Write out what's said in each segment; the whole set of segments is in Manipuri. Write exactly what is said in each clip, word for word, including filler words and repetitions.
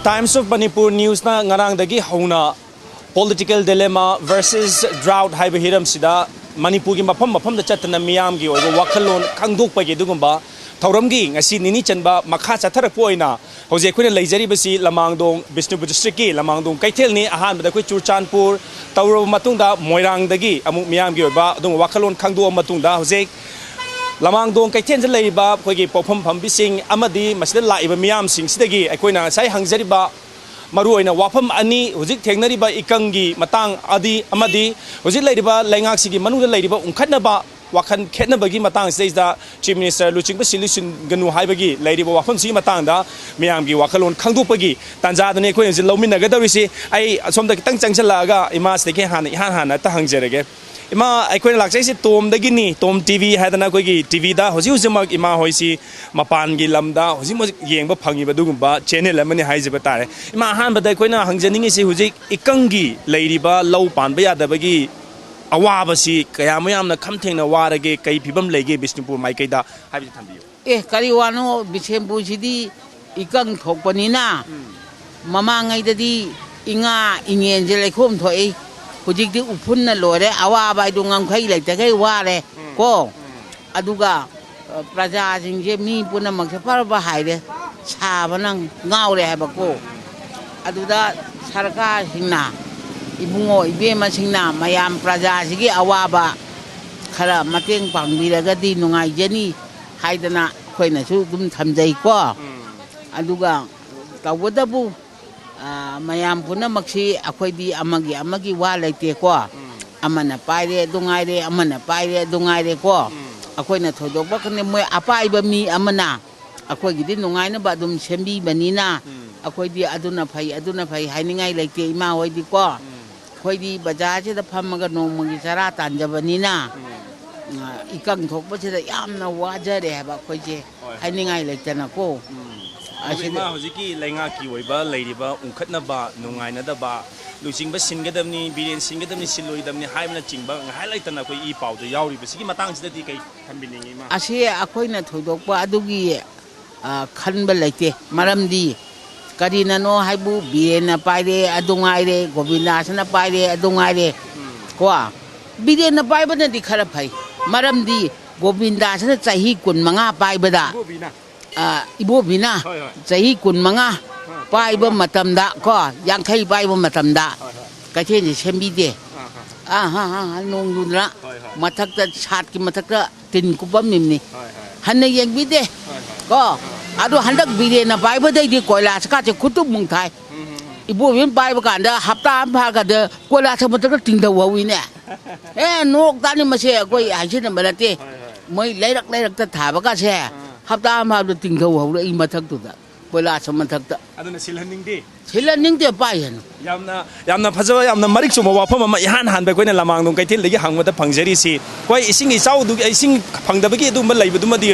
Times of Manipur Newsꯅ ꯉꯔꯥꯡꯗꯒꯤ ꯍꯧꯅ political dilemma versus drought ꯍꯥꯏꯕ ꯍꯤꯔꯝꯁꯤꯗ ꯃꯅꯤꯄꯨꯔꯒꯤ ꯃꯐꯝ ꯃꯐꯝꯗ ꯆꯠꯇꯅ ꯃꯤꯌꯥꯝꯒꯤ ꯑꯣꯏꯕ ꯋꯥꯈꯜꯂꯣꯟ ꯈꯪꯗꯣꯛꯄꯒꯤ ꯑꯗꯨꯒꯨꯝꯕ ꯊꯧꯔꯝꯒꯤ ꯉꯁꯤ ꯅꯤꯅꯤ ꯆꯟꯕ ꯃꯈꯥ ꯆꯠꯊꯔꯛꯄ ꯑꯣꯏꯅ ꯍꯧꯖꯤꯛ ꯑꯩꯈꯣꯏꯅ ꯂꯩꯖꯔꯤꯕꯁꯤ ꯂꯃꯥꯡꯗꯣꯡ, ꯕꯤꯁꯅꯨꯄꯨꯔ districtꯀꯤ ꯂꯃꯥꯡꯗꯣꯡ ꯀꯩꯊꯦꯜꯅꯤ꯫ ꯑꯍꯥꯟꯕꯗ ꯑꯩꯈꯣꯏ ꯆꯨꯔꯆꯥꯟꯄꯨꯔ ꯇꯧꯔꯕ ꯃꯇꯨꯡꯗ ꯃꯣꯏꯔꯥꯡꯗꯒꯤ ꯑꯃꯨꯛ ꯃꯤꯌꯥꯝꯒꯤ ꯑꯣꯏꯕ ꯑꯗꯨꯒꯨꯝꯕ ꯋꯥꯈꯜꯂꯣꯟ ꯈꯪꯗꯣꯛꯑ ꯃꯇꯨꯡꯗ ꯍꯧꯖꯤꯛ ꯂꯃꯥꯡꯗꯣꯡ ꯀꯩꯊꯦꯜꯗ ꯂꯩꯔꯤꯕ ꯑꯩꯈꯣꯏꯒꯤ ꯄꯣꯛꯐꯝ ꯐꯝꯕꯤꯁꯤꯡ ꯑꯃꯗꯤ ꯃꯁꯤꯗ ꯂꯥꯛꯏꯕ ꯃꯤꯌꯥꯝꯁꯤꯡꯁꯤꯗꯒꯤ ꯑꯩꯈꯣꯏꯅ ꯉꯁꯥꯏ ꯍꯪꯖꯔꯤꯕ ꯃꯔꯨꯑꯣꯏꯅ ꯋꯥꯐꯝ ꯑꯅꯤ, ꯍꯧꯖꯤꯛ ꯊꯦꯡꯅꯔꯤꯕ ꯏꯀꯪꯒꯤ ꯃꯇꯥꯡ ꯑꯗꯤ, ꯑꯃꯗꯤ ꯍꯧꯖꯤꯛ ꯂꯩꯔꯤꯕ ꯂꯩꯉꯥꯛꯁꯤꯒꯤ ꯃꯅꯨꯡꯗ ꯂꯩꯔꯤꯕ ꯎꯪꯈꯠꯅꯕ ꯋꯥꯈꯜ ꯈꯦꯠꯅꯕꯒꯤ ꯃꯇꯥꯡꯁꯤꯗꯩꯁꯤꯗ Chief Minister ꯂꯨꯆꯤꯡꯕ ꯁꯤꯜꯂꯨ ꯁꯤꯟꯒꯅꯨ ꯍꯥꯏꯕꯒꯤ ꯂꯩꯔꯤꯕ ꯋꯥꯐꯝꯁꯤꯒꯤ ꯃꯇꯥꯡꯗ ꯃꯤꯌꯥꯝꯒꯤ ꯋꯥꯈꯜꯂꯣꯟ ꯈꯪꯗꯣꯛꯄꯒꯤ ꯇꯥꯟꯖꯥꯗꯨꯅꯤ ꯑꯩꯈꯣꯏꯅ ꯍꯧꯖꯤꯛ ꯂꯧꯃꯤꯟꯅꯒꯗꯧꯔꯤꯁꯤ꯫ ꯑꯩ ꯑꯁꯣꯝꯗ ꯈꯤꯇꯪ ꯆꯪꯁꯤꯜꯂꯛꯑꯒ ꯏꯃꯥꯁꯤꯗꯒꯤ ꯍꯥꯟꯅ, ꯏꯍꯥꯟ ꯍꯥꯟꯅ ꯑꯝꯇ ꯍꯪꯖꯔꯒꯦ꯫ ꯏꯃꯥ, ꯑꯩꯈꯣꯏꯅ ꯂꯥꯛꯆꯩꯁꯤ ꯇꯣꯝꯗꯒꯤꯅꯤ, ꯇꯣꯝ ꯇꯤ ꯚꯤ ꯍꯥꯏꯗꯅ ꯑꯩꯈꯣꯏꯒꯤ ꯇꯤ ꯚꯤꯗ ꯍꯧꯖꯤꯛ ꯍꯧꯖꯤꯛꯃꯛ ꯏꯃꯥ ꯍꯣꯏꯁꯤ ꯃꯄꯥꯟꯒꯤ ꯂꯝꯗ ꯍꯧꯖꯤꯛ ꯍꯧꯖꯤꯛ ꯌꯦꯡꯕ ꯐꯪꯉꯤꯕ ꯑꯗꯨꯒꯨꯝꯕ channel ꯑꯃꯅꯤ ꯍꯥꯏꯖꯕ ꯇꯥꯔꯦ꯫ ꯏꯃꯥ, ꯑꯍꯥꯟꯕꯗ ꯑꯩꯈꯣꯏꯅ ꯍꯪꯖꯅꯤꯡꯉꯤꯁꯤ ꯍꯧꯖꯤꯛ ꯏꯀꯪꯒꯤ ꯂꯩꯔꯤꯕ ꯂꯧ ꯄꯥꯟꯕ ꯌꯥꯗꯕꯒꯤ ꯑꯋꯥꯕꯁꯤ ꯀꯌꯥꯃꯨꯛ ꯌꯥꯝꯅ ꯈꯝ ꯊꯦꯡꯅ ꯋꯥꯔꯒꯦ, ꯀꯩ ꯐꯤꯕꯝ ꯂꯩꯒꯦ ꯕꯤꯁꯅꯨꯄꯨꯔ ꯃꯥꯏꯀꯩꯗ ꯍꯥꯏꯕꯁꯤ ꯊꯝꯕꯤꯌꯨ꯫ ꯑꯦ, ꯀꯔꯤ ꯋꯥꯅꯣ, ꯕꯤꯁꯦꯝꯄꯨꯔꯁꯤꯗꯤ ꯏꯀꯪ ꯊꯣꯛꯄꯅꯤꯅ ꯃꯃꯥꯡꯉꯩꯗꯗꯤ ꯏꯉꯥ ꯏꯉꯦꯟꯁꯦ ꯂꯩꯈꯣꯝ ꯊꯣꯛꯏ, ꯍꯧꯖꯤꯛꯇꯤ ꯎꯐꯨꯟꯅ ꯂꯣꯏꯔꯦ꯫ ꯑꯋꯥꯕ ꯍꯥꯏꯗꯣ ꯉꯝꯈꯩ ꯂꯩꯇꯈꯩ ꯋꯥꯔꯦ ꯀꯣ꯫ ꯑꯗꯨꯒ, ꯑ, ꯄ꯭ꯔꯖꯥꯁꯤꯡꯁꯦ ꯃꯤ ꯄꯨꯝꯅꯃꯛꯁꯦ ꯐꯔꯕ ꯍꯥꯏꯔꯦ, ꯁꯥꯕꯅ ꯉꯥꯎꯔꯦ ꯍꯥꯏꯕꯀꯣ꯫ ꯑꯗꯨꯗ ꯁꯔꯀꯥꯔꯁꯤꯡꯅ, ꯏꯕꯨꯡꯉꯣ ꯏꯕꯦꯝꯃꯁꯤꯡꯅ ꯃꯌꯥꯝ ꯄ꯭ꯔꯖꯥꯁꯤꯒꯤ ꯑꯋꯥꯕ ꯈꯔ ꯃꯇꯦꯡ ꯄꯥꯡꯕꯤꯔꯒꯗꯤ ꯅꯨꯡꯉꯥꯏꯖꯅꯤ ꯍꯥꯏꯗꯅ ꯑꯩꯈꯣꯏꯅꯁꯨ ꯑꯗꯨꯝ ꯊꯝꯖꯩꯀꯣ꯫ ꯑꯗꯨꯒ ꯇꯧꯕꯇꯕꯨ, ꯑ, ꯃꯌꯥꯝ ꯄꯨꯝꯅꯃꯛꯁꯤ ꯑꯩꯈꯣꯏꯗꯤ ꯑꯃꯒꯤ ꯑꯃꯒꯤ ꯋꯥ ꯂꯩꯇꯦꯀꯣ꯫ ꯑꯃꯅ ꯄꯥꯏꯔꯦ ꯑꯗꯨ ꯉꯥꯏꯔꯦ, ꯑꯃꯅ ꯄꯥꯏꯔꯦ ꯑꯗꯨ ꯉꯥꯏꯔꯦꯀꯣ꯫ ꯑꯩꯈꯣꯏꯅ ꯊꯣꯏꯗꯣꯛꯄ ꯈꯪꯗꯦ, ꯃꯣꯏ ꯑꯄꯥꯏꯕ ꯃꯤ ꯑꯃꯅ ꯑꯩꯈꯣꯏꯒꯤꯗꯤ ꯅꯨꯡꯉꯥꯏꯅꯕ ꯑꯗꯨꯝ ꯁꯦꯝꯕꯤꯕꯅꯤꯅ ꯑꯩꯈꯣꯏꯗꯤ ꯑꯗꯨꯅ ꯐꯩ, ꯑꯗꯨꯅ ꯐꯩ ꯍꯥꯏꯅꯤꯡꯉꯥꯏ ꯂꯩꯇꯦ, ꯏꯃꯥ ꯍꯣꯏꯗꯤꯀꯣ꯫ ꯑꯩꯈꯣꯏꯗꯤ ꯕꯖꯥꯔꯁꯤꯗ ꯐꯝꯃꯒ ꯅꯣꯡꯃꯒꯤ ꯆꯔꯥ ꯇꯥꯟꯖꯕꯅꯤꯅ, ꯑ, ꯏꯀꯪ ꯊꯣꯛꯄꯁꯤꯗ ꯌꯥꯝꯅ ꯋꯥꯖꯔꯦ ꯍꯥꯏꯕ ꯑꯩꯈꯣꯏꯁꯦ, ꯍꯣꯏ, ꯍꯣꯏ꯫ ꯍꯥꯏꯅꯤꯡꯉꯥꯏ ꯂꯩꯇꯅꯀꯣ꯫ ꯑꯗꯨꯒ ꯑꯁꯤꯗ ꯏꯃꯥ, ꯍꯧꯖꯤꯛꯀꯤ ꯂꯩꯉꯥꯛꯀꯤ ꯑꯣꯏꯕ ꯂꯩꯔꯤꯕ ꯎꯪꯈꯠꯅꯕ, ꯅꯨꯡꯉꯥꯏꯅꯗꯕ, ꯂꯨꯆꯤꯡꯕ ꯁꯤꯟꯒꯗꯕꯅꯤ, ꯕꯤꯔꯦꯟ ꯁꯤꯟꯒꯗꯕꯅꯤ, ꯁꯤꯜꯂꯣꯏꯗꯕꯅꯤ ꯍꯥꯏꯕꯅꯆꯤꯡꯕ ꯉꯥꯏꯍꯥꯛ ꯂꯩꯇꯅ ꯑꯩꯈꯣꯏ ꯏ ꯄꯥꯎꯗ ꯌꯥꯎꯔꯤꯕꯁꯤꯒꯤ ꯃꯇꯥꯡꯁꯤꯗꯗꯤ ꯀꯩ ꯊꯝꯕꯤꯅꯤꯡꯉꯤ, ꯏꯃꯥ? ꯑꯁꯤ ꯑꯩꯈꯣꯏꯅ ꯊꯣꯏꯗꯣꯛꯄ ꯑꯗꯨꯒꯤ, ꯑ, ꯈꯟꯕ ꯂꯩꯇꯦ꯫ ꯃꯔꯝꯗꯤ ꯀꯔꯤꯅꯅꯣ ꯍꯥꯏꯕꯨ, ꯕꯤꯔꯦꯟꯅ ꯄꯥꯏꯔꯦ ꯑꯗꯨ ꯉꯥꯏꯔꯦ, ꯒꯣꯕꯤꯟꯗꯥꯁꯅ ꯄꯥꯏꯔꯦ ꯑꯗꯨ ꯉꯥꯏꯔꯦ꯫ ꯎꯝ꯫ ꯀꯣ, ꯕꯤꯔꯦꯟꯅ ꯄꯥꯏꯕꯅꯗꯤ ꯈꯔ ꯐꯩ꯫ ꯃꯔꯝꯗꯤ ꯒꯣꯕꯤꯟꯗꯥꯁꯅ ꯆꯍꯤ ꯀꯨꯟꯃꯉꯥ ꯄꯥꯏꯕꯗ, ꯏꯕꯣꯕꯤꯅ꯫ ꯑ, ꯏꯕꯣꯕꯤꯅ ꯍꯣꯏ, ꯍꯣꯏ꯫ ꯆꯍꯤ ꯀꯨꯟꯃꯉꯥ ꯑꯥ, ꯄꯥꯏꯕ ꯃꯇꯝꯗ, ꯀꯣ, ꯌꯥꯡꯈꯩ ꯄꯥꯏꯕ ꯃꯇꯝꯗ ꯍꯣꯏ, ꯍꯣꯏ꯫ ꯀꯩꯊꯦꯜꯁꯦ ꯁꯦꯝꯕꯤꯗꯦ꯫ ꯑꯥ, ꯑꯥ꯫ ꯑꯥ, ꯍꯥ, ꯍꯥ, ꯍꯥ, ꯅꯣꯡ ꯌꯨꯗꯅ ꯍꯣꯏ, ꯍꯣꯏ꯫ ꯃꯊꯛꯇ, ꯁꯥꯠꯀꯤ ꯃꯊꯛꯇ ꯇꯤꯟ ꯀꯨꯞꯄꯝꯃꯤꯕꯅꯤ꯫ ꯍꯣꯏ, ꯍꯣꯏ꯫ ꯍꯟꯅ ꯌꯦꯡꯕꯤꯗꯦ꯫ ꯍꯣꯏ, ꯍꯣꯏ꯫ ꯀꯣ? ꯑꯥ꯫ ꯑꯗꯣ ꯍꯟꯗꯛ ꯕꯤꯔꯦꯟꯅ ꯄꯥꯏꯕꯗꯩꯗꯤ ꯀꯣꯏꯂꯥꯁꯀꯥꯁꯦ ꯈꯨꯠꯇꯨ ꯃꯨꯡ ꯊꯥꯏ꯫ ꯎꯝ, ꯎꯝ, ꯎꯝ꯫ ꯏꯕꯣꯕꯤꯅ ꯄꯥꯏꯕ ꯀꯥꯟꯗ ꯍꯞꯇꯥ ꯑꯃ ꯐꯥꯒꯗ ꯀꯣꯏꯂꯥꯁ ꯃꯊꯛꯇ ꯇꯤꯡꯊꯧꯍꯧꯋꯤꯅꯦ꯫ ꯑꯦ, ꯅꯣꯛ ꯇꯥꯅꯤ, ꯃꯁꯦ ꯑꯩꯈꯣꯏ ꯍꯥꯏꯖꯤꯟꯅꯕ ꯅꯠꯇꯦ꯫ ꯍꯣꯏ, ꯍꯣꯏ꯫ ꯃꯣꯏ ꯂꯩꯔꯛ ꯂꯩꯔꯛꯇ ꯊꯥꯕꯒꯁꯦ ꯑꯥ꯫ ꯍꯞꯇꯥ ꯑꯃ ꯐꯥꯕꯗ ꯇꯤꯡꯊꯧꯍꯧꯔꯛꯏ ꯃꯊꯛꯇꯨꯗ, ꯀꯣꯏꯂꯥꯁ ꯃꯊꯛꯇ꯫ ꯑꯗꯨꯅ ꯁꯤꯜꯍꯟꯅꯤꯡꯗꯦ? ꯁꯤꯜꯍꯟꯅꯤꯡꯗꯦ, ꯄꯥꯏ ꯍꯦꯟꯅ꯫ ꯌꯥꯝꯅ, ꯌꯥꯝꯅ ꯐꯖꯕ, ꯌꯥꯝꯅ ꯃꯔꯤꯛ ꯆꯨꯝꯕ ꯋꯥꯐꯝ ꯑꯃ ꯏꯍꯥꯟ ꯍꯥꯟꯕ ꯑꯩꯈꯣꯏꯅ ꯂꯃꯥꯡꯗꯣꯡ ꯀꯩꯊꯦꯜꯗꯒꯤ ꯍꯪꯕꯗ ꯐꯪꯖꯔꯤꯁꯤ꯫ ꯍꯣꯏ, ꯏꯁꯤꯡ ꯏꯆꯥꯎꯗꯨ, ꯏꯁꯤꯡ ꯐꯪꯗꯕꯒꯤ ꯑꯗꯨꯒꯨꯝꯕ ꯂꯩꯕꯗꯨꯃꯗꯤ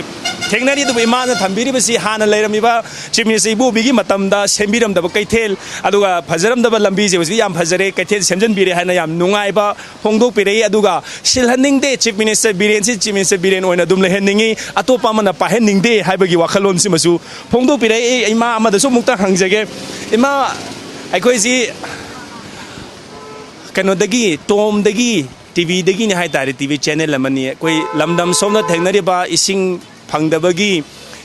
ꯊꯦꯡꯅꯔꯤ, ꯑꯗꯨꯕꯨ ꯏꯃꯥꯅ ꯊꯝꯕꯤꯔꯤꯕꯁꯤ ꯍꯥꯟꯅ ꯂꯩꯔꯝꯃꯤꯕ Chief Minister ꯏꯕꯣꯕꯤꯒꯤ ꯃꯇꯝꯗ ꯁꯦꯝꯕꯤꯔꯝꯗꯕ ꯀꯩꯊꯦꯜ, ꯑꯗꯨꯒ ꯐꯖꯔꯝꯗꯕ ꯂꯝꯕꯤꯁꯦ ꯍꯧꯖꯤꯛ ꯌꯥꯝ ꯐꯖꯔꯦ, ꯀꯩꯊꯦꯜ ꯁꯦꯝꯖꯤꯟꯕꯤꯔꯦ ꯍꯥꯏꯅ ꯌꯥꯝ ꯅꯨꯡꯉꯥꯏꯕ ꯐꯣꯡꯗꯣꯛꯄꯤꯔꯛꯏ꯫ ꯑꯗꯨꯒ ꯁꯤꯜꯍꯟꯅꯤꯡꯗꯦ, Chief Minister ꯕꯤꯔꯦꯟꯁꯤ Chief Minister Biren ꯑꯣꯏꯅ ꯑꯗꯨꯝ ꯂꯩꯍꯟꯅꯤꯡꯉꯤ, ꯑꯇꯣꯞꯄ ꯑꯃꯅ ꯄꯥꯏꯍꯟꯅꯤꯡꯗꯦ ꯍꯥꯏꯕꯒꯤ ꯋꯥꯈꯜꯂꯣꯟꯁꯤꯃꯁꯨ ꯐꯣꯡꯗꯣꯛꯄꯤꯔꯛꯏ꯫ ꯏꯃꯥ ꯑꯃꯗꯁꯨ ꯑꯃꯨꯛꯇ ꯍꯪꯖꯒꯦ꯫ ꯏꯃꯥ, ꯑꯩꯈꯣꯏꯁꯤ ꯀꯩꯅꯣꯗꯒꯤ, ꯇꯣꯝꯗꯒꯤ, ꯇꯤꯚꯤꯗꯒꯤꯅꯤ ꯍꯥꯏꯇꯥꯔꯦ, ꯇꯤꯚꯤ ꯆꯦꯅꯦꯜ ꯑꯃꯅꯤ꯫ ꯑꯩꯈꯣꯏ ꯂꯝꯗꯝ ꯁꯣꯝꯗ ꯊꯦꯡꯅꯔꯤꯕ ꯏꯁꯤꯡ ꯐꯪꯗꯕꯒꯤ,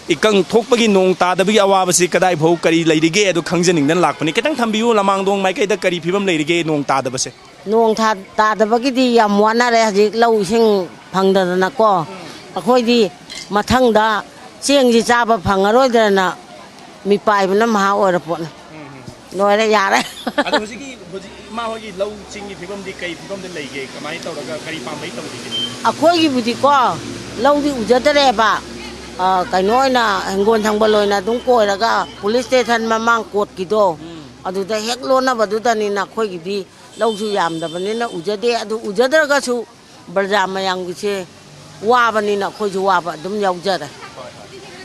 ꯏꯀꯪ ꯊꯣꯛꯄꯒꯤ, ꯅꯣꯡ ꯇꯥꯗꯕꯒꯤ ꯑꯋꯥꯕꯁꯤ ꯀꯗꯥꯏ ꯐꯥꯎ ꯀꯔꯤ ꯂꯩꯔꯤꯒꯦ ꯑꯗꯨ ꯈꯪꯖꯅꯤꯡꯗꯅ ꯂꯥꯛꯄꯅꯤ꯫ ꯈꯤꯇꯪ ꯊꯝꯕꯤꯌꯨ, ꯂꯃꯥꯡꯗꯣꯡ ꯃꯥꯏꯀꯩꯗ ꯀꯔꯤ ꯐꯤꯕꯝ ꯂꯩꯔꯤꯒꯦ ꯅꯣꯡ ꯇꯥꯗꯕꯁꯦ? ꯅꯣꯡ ꯊꯥ-, ꯇꯥꯗꯕꯒꯤꯗꯤ ꯌꯥꯝ ꯋꯥꯅꯔꯦ ꯍꯧꯖꯤꯛ, ꯂꯧ ꯏꯁꯤꯡ ꯐꯪꯗꯗꯅꯀꯣ꯫ ꯑꯩꯈꯣꯏꯗꯤ ꯃꯊꯪꯗ ꯆꯦꯡꯁꯤ ꯆꯥꯕ ꯐꯪꯉꯔꯣꯏꯗ꯭ꯔꯅ ꯃꯤꯄꯥꯏꯕꯅ ꯃꯍꯥ ꯑꯣꯏꯔ ꯄꯣꯠꯅꯤ꯫ ꯎꯝ, ꯎꯝ꯫ ꯂꯣꯏꯔꯦ, ꯌꯥꯔꯦ꯫ ꯑꯗꯣ ꯍꯧꯖꯤꯛꯀꯤ, ꯍꯧꯖꯤꯛ ꯏꯃꯥ ꯍꯣꯏꯒꯤ ꯂꯧ ꯆꯤꯡꯒꯤ ꯐꯤꯕꯝꯗꯤ ꯀꯩ ꯐꯤꯕꯝꯗ ꯂꯩꯒꯦ? ꯀꯃꯥꯏꯅ ꯇꯧꯔꯒ ꯀꯔꯤ ꯄꯥꯝꯕꯩ ꯇꯧꯔꯤꯒꯦ? ꯑꯩꯈꯣꯏꯒꯤꯕꯨꯗꯤꯀꯣ, ꯂꯧꯗꯤ ꯎꯖꯗꯔꯦꯕ꯫ ꯑ, ꯀꯩꯅꯣ ꯑꯣꯏꯅ, ꯍꯤꯡꯒꯣꯜ ꯁꯪꯕꯜ ꯑꯣꯏꯅ ꯑꯗꯨꯝ ꯀꯣꯏꯔꯒ ꯄꯨꯂꯤꯁ ꯁ꯭ꯇꯦꯁꯟ ꯃꯃꯥꯡ ꯀꯣꯔꯠꯀꯤꯗꯣ, ꯎꯝ꯫ ꯑꯗꯨꯗ ꯍꯦꯛ ꯂꯣꯟꯅꯕꯗꯨꯗꯅꯤꯅ ꯑꯩꯈꯣꯏꯒꯤꯗꯤ ꯂꯧꯁꯨ ꯌꯥꯝꯗꯕꯅꯤꯅ ꯎꯖꯗꯦ꯫ ꯑꯗꯨ ꯎꯖꯗ꯭ꯔꯒꯁꯨ ꯄ꯭ꯔꯖꯥ ꯃꯌꯥꯝꯒꯤꯁꯦ ꯋꯥꯕꯅꯤꯅ ꯑꯩꯈꯣꯏꯁꯨ ꯋꯥꯕ ꯑꯗꯨꯝ ꯌꯥꯎꯖꯔꯦ꯫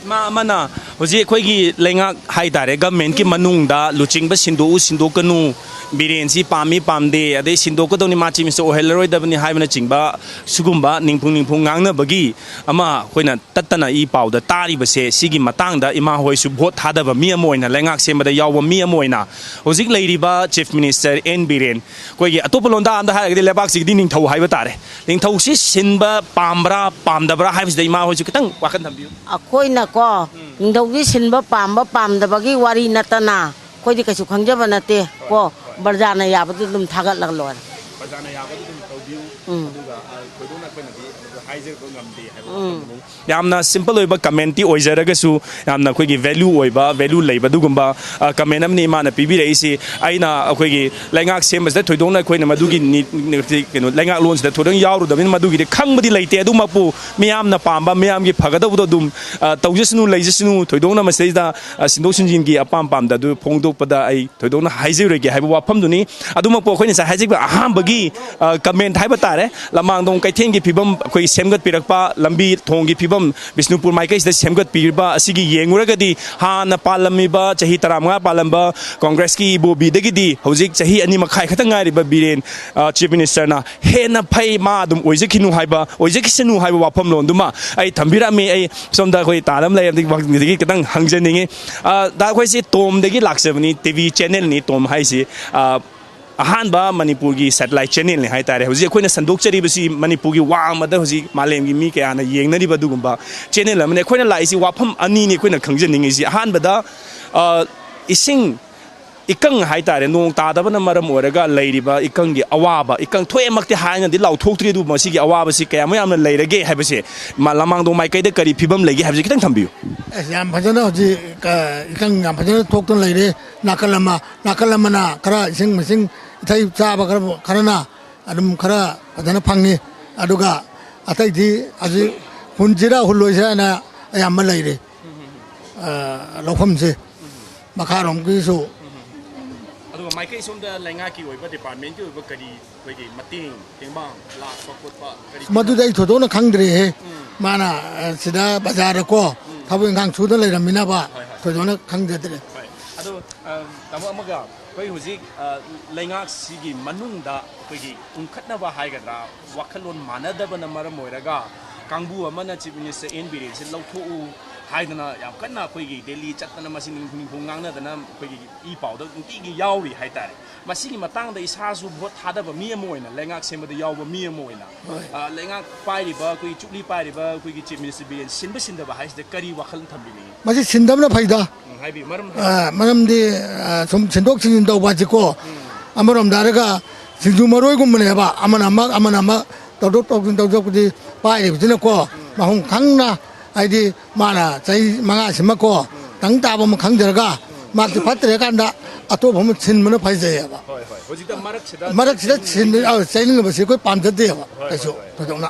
ꯏꯃꯥ ꯑꯃꯅ ꯍꯧꯖꯤꯛ ꯑꯩꯈꯣꯏꯒꯤ ꯂꯩꯉꯥꯛ ꯍꯥꯏꯇꯥꯔꯦ, ꯒꯃꯦꯟꯀꯤ ꯃꯅꯨꯡꯗ ꯂꯨꯆꯤꯡꯕ ꯁꯤꯟꯗꯣꯛꯎ ꯁꯤꯟꯗꯣꯛꯀꯅꯨ, ꯕꯤꯔꯦꯟꯁꯤ ꯄꯥꯝꯃꯤ ꯄꯥꯝꯗꯦ, ꯑꯗꯩ ꯁꯤꯟꯗꯣꯛꯀꯗꯧꯅꯤ, ꯃꯥ ꯆꯤꯐ ꯃꯤꯅꯤꯁꯇꯔ ꯑꯣꯏꯍꯜꯂꯔꯣꯏꯗꯕꯅꯤ ꯍꯥꯏꯕꯅꯆꯤꯡꯕ ꯁꯤꯒꯨꯝꯕ ꯅꯤꯡꯐꯨꯡ ꯅꯤꯡꯐꯨꯡ ꯉꯥꯡꯅꯕꯒꯤ ꯑꯃ ꯑꯩꯈꯣꯏꯅ ꯇꯠꯇꯅ ꯏ ꯄꯥꯎꯗ ꯇꯥꯔꯤꯕꯁꯦ, ꯁꯤꯒꯤ ꯃꯇꯥꯡꯗ ꯏꯃꯥ ꯍꯣꯏꯁꯨ ꯚꯣꯠ ꯊꯥꯗꯕ ꯃꯤ ꯑꯃ ꯑꯣꯏꯅ, ꯂꯩꯉꯥꯛ ꯁꯦꯝꯕꯗ ꯌꯥꯎꯕ ꯃꯤ ꯑꯃ ꯑꯣꯏꯅ, ꯍꯧꯖꯤꯛ ꯂꯩꯔꯤꯕ ꯆꯤꯐ ꯃꯤꯅꯤꯁꯇꯔ ꯑꯦꯟ ꯕꯤꯔꯦꯟ, ꯑꯩꯈꯣꯏꯒꯤ ꯑꯇꯣꯞꯄ ꯂꯣꯟꯗꯥ ꯑꯝꯗ ꯍꯥꯏꯔꯒꯗꯤ ꯂꯩꯕꯥꯛꯁꯤꯒꯤꯗꯤ ꯅꯤꯡꯊꯧ ꯍꯥꯏꯕ ꯇꯥꯔꯦ, ꯅꯤꯡꯊꯧꯁꯤ ꯁꯤꯟꯕ ꯄꯥꯝꯕ꯭ꯔꯥ ꯄꯥꯝꯗꯕ꯭ꯔꯥ ꯍꯥꯏꯕꯁꯤꯗ ꯏꯃꯥ ꯍꯣꯏꯁꯨ ꯈꯤꯇꯪ ꯋꯥꯈꯜ ꯊꯝꯕꯤꯌꯨ꯫ ꯑꯩꯈꯣꯏꯅꯀꯣ, ꯅꯤꯡꯊꯧꯁꯤ ꯁꯤꯟꯕ ꯄꯥꯝꯕ ꯄꯥꯝꯗꯕꯒꯤ ꯋꯥꯔꯤ ꯅꯠꯇꯅ ꯑꯩꯈꯣꯏꯗꯤ ꯀꯩꯁꯨ ꯈꯪꯖꯕ ꯅꯠꯇꯦ꯫ ꯀꯣ, ꯄ꯭ꯔꯖꯥꯅ ꯌꯥꯕꯗꯨ ꯑꯗꯨꯝ ꯊꯥꯒꯠꯂꯒ ꯂꯣꯏꯔꯦ꯫ ꯄ꯭ꯔꯖꯥꯅ ꯌꯥꯕꯗꯨ ꯑꯗꯨꯝ ꯇꯧꯕꯤꯌꯨ꯫ ꯎꯝ꯫ ꯑꯗꯨꯒ, ꯑ, ꯊꯣꯏꯗꯣꯛꯅ ꯑꯩꯈꯣꯏꯅꯗꯤ ꯑꯗꯨ ꯍꯥꯏꯖꯕ ꯉꯝꯗꯦ ꯍꯥꯏꯕ ꯎꯝ꯫ ꯋꯥꯐꯝꯗꯨꯅꯤ꯫ ꯌꯥꯝꯅ ꯁꯤꯝꯄꯜ ꯑꯣꯏꯕ ꯀꯃꯦꯟꯇꯤ ꯑꯣꯏꯖꯔꯒꯁꯨ, ꯌꯥꯝꯅ ꯑꯩꯈꯣꯏꯒꯤ ꯚꯦꯂ꯭ꯌꯨ ꯑꯣꯏꯕ, ꯚꯦꯂ꯭ꯌꯨ ꯂꯩꯕ ꯑꯗꯨꯒꯨꯝꯕ, ꯑ, ꯀꯃꯦꯟ ꯑꯃꯅꯤ ꯏꯃꯥꯅ ꯄꯤꯕꯤꯔꯛꯏꯁꯤ꯫ ꯑꯩꯅ ꯑꯩꯈꯣꯏꯒꯤ ꯂꯩꯉꯥꯛ ꯁꯦꯝꯕꯁꯤꯗ ꯊꯣꯏꯗꯣꯛꯅ ꯑꯩꯈꯣꯏꯅ ꯃꯗꯨꯒꯤ ꯅꯤ-, ꯅꯤ-, ꯀꯩꯅꯣ, ꯂꯩꯉꯥꯛꯂꯣꯟꯁꯤꯗ ꯊꯣꯏꯗꯣꯛꯅ ꯌꯥꯎꯔꯨꯗꯕꯅꯤꯅ ꯃꯗꯨꯒꯤꯗꯤ ꯈꯪꯕꯗꯤ ꯂꯩꯇꯦ꯫ ꯑꯗꯨꯃꯛꯄꯨ ꯃꯤꯌꯥꯝꯅ ꯄꯥꯝꯕ, ꯃꯤꯌꯥꯝꯒꯤ ꯐꯒꯗꯧꯕꯗꯣ ꯑꯗꯨꯝ, ꯑ, ꯇꯧꯖꯁꯅꯨ, ꯂꯩꯖꯁꯅꯨ꯫ ꯊꯣꯏꯗꯣꯛꯅ ꯃꯁꯤꯗꯩꯗ, ꯑ, ꯁꯤꯟꯗꯣꯛ ꯁꯤꯟꯖꯤꯟꯒꯤ ꯑꯄꯥꯝ ꯄꯥꯝꯗ ꯑꯗꯨ ꯐꯣꯡꯗꯣꯛꯄꯗ ꯑꯩ ꯊꯣꯏꯗꯣꯛꯅ ꯍꯥꯏꯖꯔꯣꯏꯒꯦ ꯍꯥꯏꯕ ꯋꯥꯐꯝꯗꯨꯅꯤ꯫ ꯑꯗꯨꯃꯛꯄꯨ ꯑꯩꯈꯣꯏꯅ ꯉꯁꯥꯏ ꯍꯥꯏꯖꯈꯤꯕ ꯑꯍꯥꯟꯕꯒꯤ, ꯑ, ꯀꯃꯦꯟ ꯍꯥꯏꯕ ꯇꯥꯔꯦ, ꯂꯃꯥꯡꯗꯣꯡ ꯀꯩꯊꯦꯜꯒꯤ ꯐꯤꯕꯝ, ꯑꯩꯈꯣꯏ ꯁꯦꯝꯒꯠꯄꯤꯔꯛꯄ, ꯂꯝꯕꯤ ꯊꯣꯡꯒꯤ ꯐꯤꯕꯝ ꯕꯤꯁꯅꯨꯄꯨꯔ ꯃꯥꯏꯀꯩꯁꯤꯗ ꯁꯦꯝꯒꯠꯄꯤꯔꯤꯕ ꯑꯁꯤꯒꯤ ꯌꯦꯡꯉꯨꯔꯒꯗꯤ, ꯍꯥꯟꯅ ꯄꯥꯜꯂꯝꯃꯤꯕ, ꯆꯍꯤ ꯇꯔꯥꯃꯉꯥ ꯄꯥꯜꯂꯝꯕ ꯀꯣꯡꯒ꯭ꯔꯦꯁꯀꯤ ꯏꯕꯣꯕꯤꯗꯒꯤꯗꯤ ꯍꯧꯖꯤꯛ ꯆꯍꯤ ꯑꯅꯤ ꯃꯈꯥꯏ ꯈꯛꯇ ꯉꯥꯏꯔꯤꯕ ꯕꯤꯔꯦꯟ, ꯑ, ꯆꯤꯐ ꯃꯤꯅꯤꯁꯇꯔꯅ ꯍꯦꯟꯅ ꯐꯩ, ꯃꯥ ꯑꯗꯨꯝ ꯑꯣꯏꯖꯈꯤꯅꯨ ꯍꯥꯏꯕ, ꯑꯣꯏꯖꯈꯤꯁꯅꯨ ꯍꯥꯏꯕ ꯋꯥꯐꯝꯂꯣꯟꯗꯨꯃ ꯑꯩ ꯊꯝꯕꯤꯔꯝꯃꯤ꯫ ꯑꯩ ꯁꯣꯝꯗ ꯑꯩꯈꯣꯏ ꯇꯥꯗ ꯑꯃ ꯂꯩꯔꯝꯗꯒꯤ ꯈꯤꯇꯪ ꯍꯪꯖꯅꯤꯡꯉꯤ꯫ ꯑ, ꯗꯥ, ꯑꯩꯈꯣꯏꯁꯤ ꯇꯣꯝꯗꯒꯤ ꯂꯥꯛꯆꯕꯅꯤ, ꯇꯤ ꯚꯤ ꯆꯦꯅꯦꯜꯅꯤ ꯇꯣꯝ ꯍꯥꯏꯁꯤ꯫ ꯑ, ꯑꯍꯥꯟꯕ ꯃꯅꯤꯄꯨꯔꯒꯤ ꯁꯦꯇꯦꯂꯥꯏꯠ ꯆꯦꯅꯦꯜꯅꯤ ꯍꯥꯏꯇꯥꯔꯦ꯫ ꯍꯧꯖꯤꯛ ꯑꯩꯈꯣꯏꯅ ꯁꯟꯗꯣꯛꯆꯔꯤꯕꯁꯤ ꯃꯅꯤꯄꯨꯔꯒꯤ ꯋꯥꯡꯃꯗ ꯍꯧꯖꯤꯛ ꯃꯥꯂꯦꯝꯒꯤ ꯃꯤ ꯀꯌꯥꯅ ꯌꯦꯡꯅꯔꯤꯕ ꯑꯗꯨꯒꯨꯝꯕ ꯆꯦꯅꯦꯜ ꯑꯃꯅꯤ꯫ ꯑꯩꯈꯣꯏꯅ ꯂꯥꯛꯏꯁꯤ ꯋꯥꯐꯝ ꯑꯅꯤꯅꯤ ꯑꯩꯈꯣꯏꯅ ꯈꯪꯖꯅꯤꯡꯉꯤꯁꯤ꯫ ꯑꯍꯥꯟꯕꯗ, ꯑ, ꯏꯁꯤꯡ ꯏꯀꯪ ꯍꯥꯏꯇꯥꯔꯦ, ꯅꯣꯡ ꯇꯥꯗꯕꯅ ꯃꯔꯝ ꯑꯣꯏꯔꯒ ꯂꯩꯔꯤꯕ ꯏꯀꯪꯒꯤ ꯑꯋꯥꯕ, ꯏꯀꯪ ꯊꯣꯛꯑꯦꯃꯛꯇꯤ ꯍꯥꯏꯅꯗꯤ ꯂꯥꯎꯊꯣꯛꯇ꯭ꯔꯤ, ꯑꯗꯨꯕꯨ ꯃꯁꯤꯒꯤ ꯑꯋꯥꯕꯁꯤ ꯀꯌꯥꯃꯨꯛ ꯌꯥꯝꯅ ꯂꯩꯔꯒꯦ ꯍꯥꯏꯕꯁꯦ, ꯃ-, ꯂꯃꯥꯡꯗꯣꯡ ꯃꯥꯏꯀꯩꯗ ꯀꯔꯤ ꯐꯤꯕꯝ ꯂꯩꯒꯦ ꯍꯥꯏꯕꯁꯤ ꯈꯤꯇꯪ ꯊꯝꯕꯤꯌꯨ꯫ ꯑꯁ, ꯌꯥꯝ ꯐꯖꯅ ꯍꯧꯖꯤꯛ, ꯑ, ꯏꯀꯪ ꯌꯥꯝ ꯐꯖꯅ ꯊꯣꯛꯇꯅ ꯂꯩꯔꯦ꯫ ꯅꯥꯀꯜ ꯑꯃ, ꯅꯥꯀꯜ ꯑꯃꯅ ꯈꯔ ꯏꯁꯤꯡ ꯃꯥꯏꯁꯤꯡ ꯏꯊꯩ ꯆꯥꯕ ꯈꯔ, ꯈꯔꯅ ꯑꯗꯨꯝ ꯈꯔ ꯐꯖꯅ ꯐꯪꯉꯤ꯫ ꯑꯗꯨꯒ ꯑꯇꯩꯗꯤ ꯍꯧꯖꯤꯛ ꯍꯨꯟꯁꯤꯔꯥ ꯍꯨꯜꯂꯣꯏꯁꯤꯔꯥ ꯍꯥꯏꯅ ꯑꯌꯥꯝꯕ ꯂꯩꯔꯦ, ꯑ, ꯂꯧꯐꯝꯁꯦ꯫ ꯃꯈꯥꯔꯣꯝꯒꯤꯁꯨ꯫ ꯑꯗꯨꯒ ꯃꯥꯏꯀꯩ ꯁꯣꯝꯗ ꯂꯩꯉꯥꯛꯀꯤ ꯑꯣꯏꯕ, ꯗꯤꯄꯥꯔꯠꯃꯦꯟꯀꯤ ꯑꯣꯏꯕ ꯀꯔꯤ ꯑꯩꯈꯣꯏꯒꯤ ꯃꯇꯦꯡ ꯇꯦꯡꯕꯥꯡ ꯂꯥꯛꯄ ꯈꯣꯠꯄ ꯀꯔꯤ? ꯃꯗꯨꯗꯤ ꯑꯩ ꯊꯣꯏꯗꯣꯛꯅ ꯈꯪꯗ꯭ꯔꯦꯍꯦ꯫ ꯎꯝ꯫ ꯃꯥꯅ, ꯑ, ꯁꯤꯗ ꯕꯖꯥꯔꯗꯀꯣ ꯎꯝ꯫ ꯊꯕꯛ ꯏꯪꯈꯥꯡ ꯁꯨꯗꯅ ꯂꯩꯔꯝꯃꯤꯅꯕ ꯍꯣꯏ, ꯍꯣꯏ꯫ ꯊꯣꯏꯗꯣꯛꯅ ꯈꯪꯖꯗ꯭ꯔꯦ꯫ ꯍꯣꯏ꯫ ꯑꯗꯣ, ꯑ, ꯇꯥꯃꯣ ꯑꯃꯒ ꯑꯩꯈꯣꯏ ꯍꯧꯖꯤꯛ, ꯑ, ꯂꯩꯉꯥꯛꯁꯤꯒꯤ ꯃꯅꯨꯡꯗ ꯑꯩꯈꯣꯏꯒꯤ ꯎꯪꯈꯠꯅꯕ ꯍꯥꯏꯒꯗ꯭ꯔꯥ, ꯋꯥꯈꯜꯂꯣꯟ ꯃꯥꯟꯅꯗꯕꯅ ꯃꯔꯝ ꯑꯣꯏꯔꯒ ꯀꯥꯡꯕꯨ ꯑꯃꯅ Chief Minister ꯑꯦꯟ ꯕꯤꯔꯦꯟꯁꯦ ꯂꯧꯊꯣꯛꯎ ꯍꯥꯏꯗꯅ ꯌꯥꯝ ꯀꯟꯅ ꯑꯩꯈꯣꯏꯒꯤ ꯗꯦꯜꯂꯤ ꯆꯠꯇꯅ ꯃꯁꯤ ꯅꯤꯡꯐꯨ ꯅꯤꯡꯐꯨ ꯉꯥꯡꯅꯗꯅ ꯑꯩꯈꯣꯏꯒꯤ ꯏ ꯄꯥꯎꯗ ꯅꯨꯡꯇꯤꯒꯤ ꯌꯥꯎꯔꯤ ꯍꯥꯏꯇꯥꯔꯦ꯫ ꯃꯁꯤꯒꯤ ꯃꯇꯥꯡꯗ ꯏꯁꯥꯁꯨ ꯚꯣꯠ ꯊꯥꯗꯕ ꯃꯤ ꯑꯃ ꯑꯣꯏꯅ, ꯂꯩꯉꯥꯛ ꯁꯦꯝꯕꯗ ꯌꯥꯎꯕ ꯃꯤ ꯑꯃ ꯑꯣꯏꯅ, ꯍꯣꯏ꯫ ꯑ, ꯂꯩꯉꯥꯛ ꯄꯥꯏꯔꯤꯕ, ꯑꯩꯈꯣꯏꯒꯤ ꯆꯨꯞꯂꯤ ꯄꯥꯏꯔꯤꯕ ꯑꯩꯈꯣꯏꯒꯤ Chief Minister ꯕꯤꯔꯦꯟ ꯁꯤꯟꯕ ꯁꯤꯟꯗꯕ ꯍꯥꯏꯁꯤꯗ ꯀꯔꯤ ꯋꯥꯈꯜ ꯊꯝꯕꯤꯅꯤꯡꯉꯤ? ꯃꯁꯤ ꯁꯤꯟꯗꯕꯅ ꯐꯩꯗ꯫ ꯎꯝ, ꯍꯥꯏꯕꯤꯌꯨ, ꯃꯔꯝ ꯍꯥꯏꯕꯤꯌꯨ꯫ ꯑ, ꯃꯔꯝꯗꯤ, ꯑ, ꯁꯨꯝ ꯁꯤꯟꯗꯣꯛ ꯁꯤꯟꯖꯤꯟ ꯇꯧꯕ ꯍꯥꯏꯁꯤꯀꯣ, ꯎꯝ꯫ ꯑꯃꯔꯣꯝꯗ ꯍꯥꯏꯔꯒ ꯁꯤꯡꯖꯨ ꯃꯔꯣꯏꯒꯨꯝꯕꯅꯦꯕ, ꯑꯃꯅ ꯑꯃ, ꯑꯃꯅ ꯑꯃ ꯇꯧꯊꯣꯛ ꯇꯧꯁꯤꯟ ꯇꯧꯊꯣꯛꯄꯗꯤ ꯄꯥꯏꯔꯤꯕꯁꯤꯅꯀꯣ, ꯎꯝ꯫ ꯃꯐꯝ ꯈꯪꯅ, ꯍꯥꯏꯗꯤ ꯃꯥꯅ ꯆꯍꯤ ꯃꯉꯥꯁꯤꯃꯀꯣ, ꯎꯝ꯫ ꯇꯪ ꯇꯥꯕ ꯑꯃ ꯈꯪꯖꯔꯒ, ꯎꯝ꯫ ꯃꯥꯁꯦ ꯐꯠꯇ꯭ꯔꯦ ꯀꯥꯟꯗ ꯑꯇꯣꯞꯄ ꯑꯃ ꯁꯤꯟꯕꯅ ꯐꯖꯩꯌꯦꯕ꯫ ꯍꯣꯏ, ꯍꯣꯏ꯫ ꯍꯧꯖꯤꯛꯇ ꯃꯔꯛꯁꯤꯗ ꯃꯔꯛꯁꯤꯗ ꯁꯤꯟ-, ꯑ, ꯆꯩꯅꯤꯡꯕꯁꯤ ꯑꯩꯈꯣꯏ ꯄꯥꯝꯖꯗꯦꯕ, ꯍꯣꯏ, ꯀꯩꯁꯨ ꯍꯣꯏ, ꯍꯣꯏ꯫ ꯊꯣꯏꯗꯣꯛꯅ꯫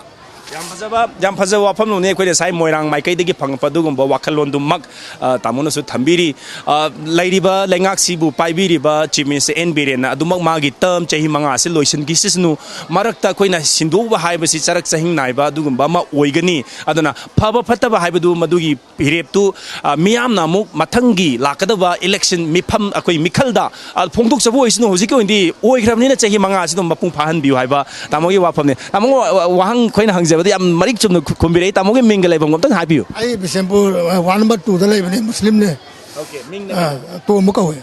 ꯌꯥꯝ ꯐꯖꯕ, ꯌꯥꯝ ꯐꯖꯕ ꯋꯥꯐꯝꯂꯣꯟꯅꯤ꯫ ꯑꯩꯈꯣꯏꯅ ꯉꯁꯥꯏ ꯃꯣꯏꯔꯥꯡ ꯃꯥꯏꯀꯩꯗꯒꯤ ꯐꯪꯉꯛꯄ ꯑꯗꯨꯒꯨꯝꯕ ꯋꯥꯈꯜꯂꯣꯟꯗꯨꯃꯛ, ꯑ, ꯇꯥꯃꯣꯅꯁꯨ ꯊꯝꯕꯤꯔꯤ꯫ ꯑ, ꯂꯩꯔꯤꯕ ꯂꯩꯉꯥꯛꯁꯤꯕꯨ ꯄꯥꯏꯕꯤꯔꯤꯕ Chief Minister ꯑꯦꯟ ꯕꯤꯔꯦꯟꯅ ꯑꯗꯨꯃꯛ ꯃꯥꯒꯤ term ꯆꯍꯤ ꯃꯉꯥ ꯑꯁꯤ ꯂꯣꯏꯁꯤꯟꯈꯤꯁꯅꯨ꯫ ꯃꯔꯛꯇ ꯑꯩꯈꯣꯏꯅ ꯁꯤꯟꯗꯣꯛꯎꯕ ꯍꯥꯏꯕꯁꯤ ꯆꯔꯛ ꯆꯍꯤꯡ ꯅꯥꯏꯕ ꯑꯗꯨꯒꯨꯝꯕ ꯑꯃ ꯑꯣꯏꯒꯅꯤ꯫ ꯑꯗꯨꯅ ꯐꯕ ꯐꯠꯇꯕ ꯍꯥꯏꯕꯗꯨ ꯃꯗꯨꯒꯤ ꯐꯤꯔꯦꯞꯇꯨ, ꯑ, ꯃꯤꯌꯥꯝꯅ ꯑꯃꯨꯛ ꯃꯊꯪꯒꯤ ꯂꯥꯛꯀꯗꯕ election ꯃꯤꯐꯝ, ꯑꯩꯈꯣꯏ ꯃꯤꯈꯜꯗ, ꯑ, ꯐꯣꯡꯗꯣꯛꯆꯕ ꯑꯣꯏꯁꯅꯨ꯫ ꯍꯧꯖꯤꯛꯀꯤ ꯑꯣꯏꯅꯗꯤ ꯑꯣꯏꯈ꯭ꯔꯕꯅꯤꯅ ꯆꯍꯤ ꯃꯉꯥ ꯑꯁꯤ ꯑꯗꯨꯝ ꯃꯄꯨꯡ ꯐꯥꯍꯟꯕꯤꯌꯨ ꯍꯥꯏꯕ ꯇꯥꯃꯣꯒꯤ ꯋꯥꯐꯝꯅꯤ꯫ ꯇꯥꯃꯣ, ꯋꯥ-, ꯋꯥꯍꯪ ꯑꯩꯈꯣꯏꯅ ꯍꯪꯖꯕꯗ ꯌꯥꯝ ꯃꯔꯤꯛ ꯆꯨꯝꯅ ꯈꯨ-, ꯈꯨꯝꯕꯤꯔꯛꯏ꯫ ꯇꯥꯃꯣꯒꯤ ꯃꯤꯡꯒ ꯂꯩꯐꯝꯒ ꯑꯝꯇꯪ ꯍꯥꯏꯕꯤꯌꯨ꯫ ꯑꯩ ꯕꯤꯁꯦꯝꯄꯨꯔ, ꯑ, ward number two ꯗ ꯂꯩꯕꯅꯦ, ꯃꯨꯁꯂꯤꯝꯅꯦ꯫ Okay, ꯃꯤꯡꯅ? ꯑ, ꯇꯣꯝꯕ ꯀꯧꯋꯦ꯫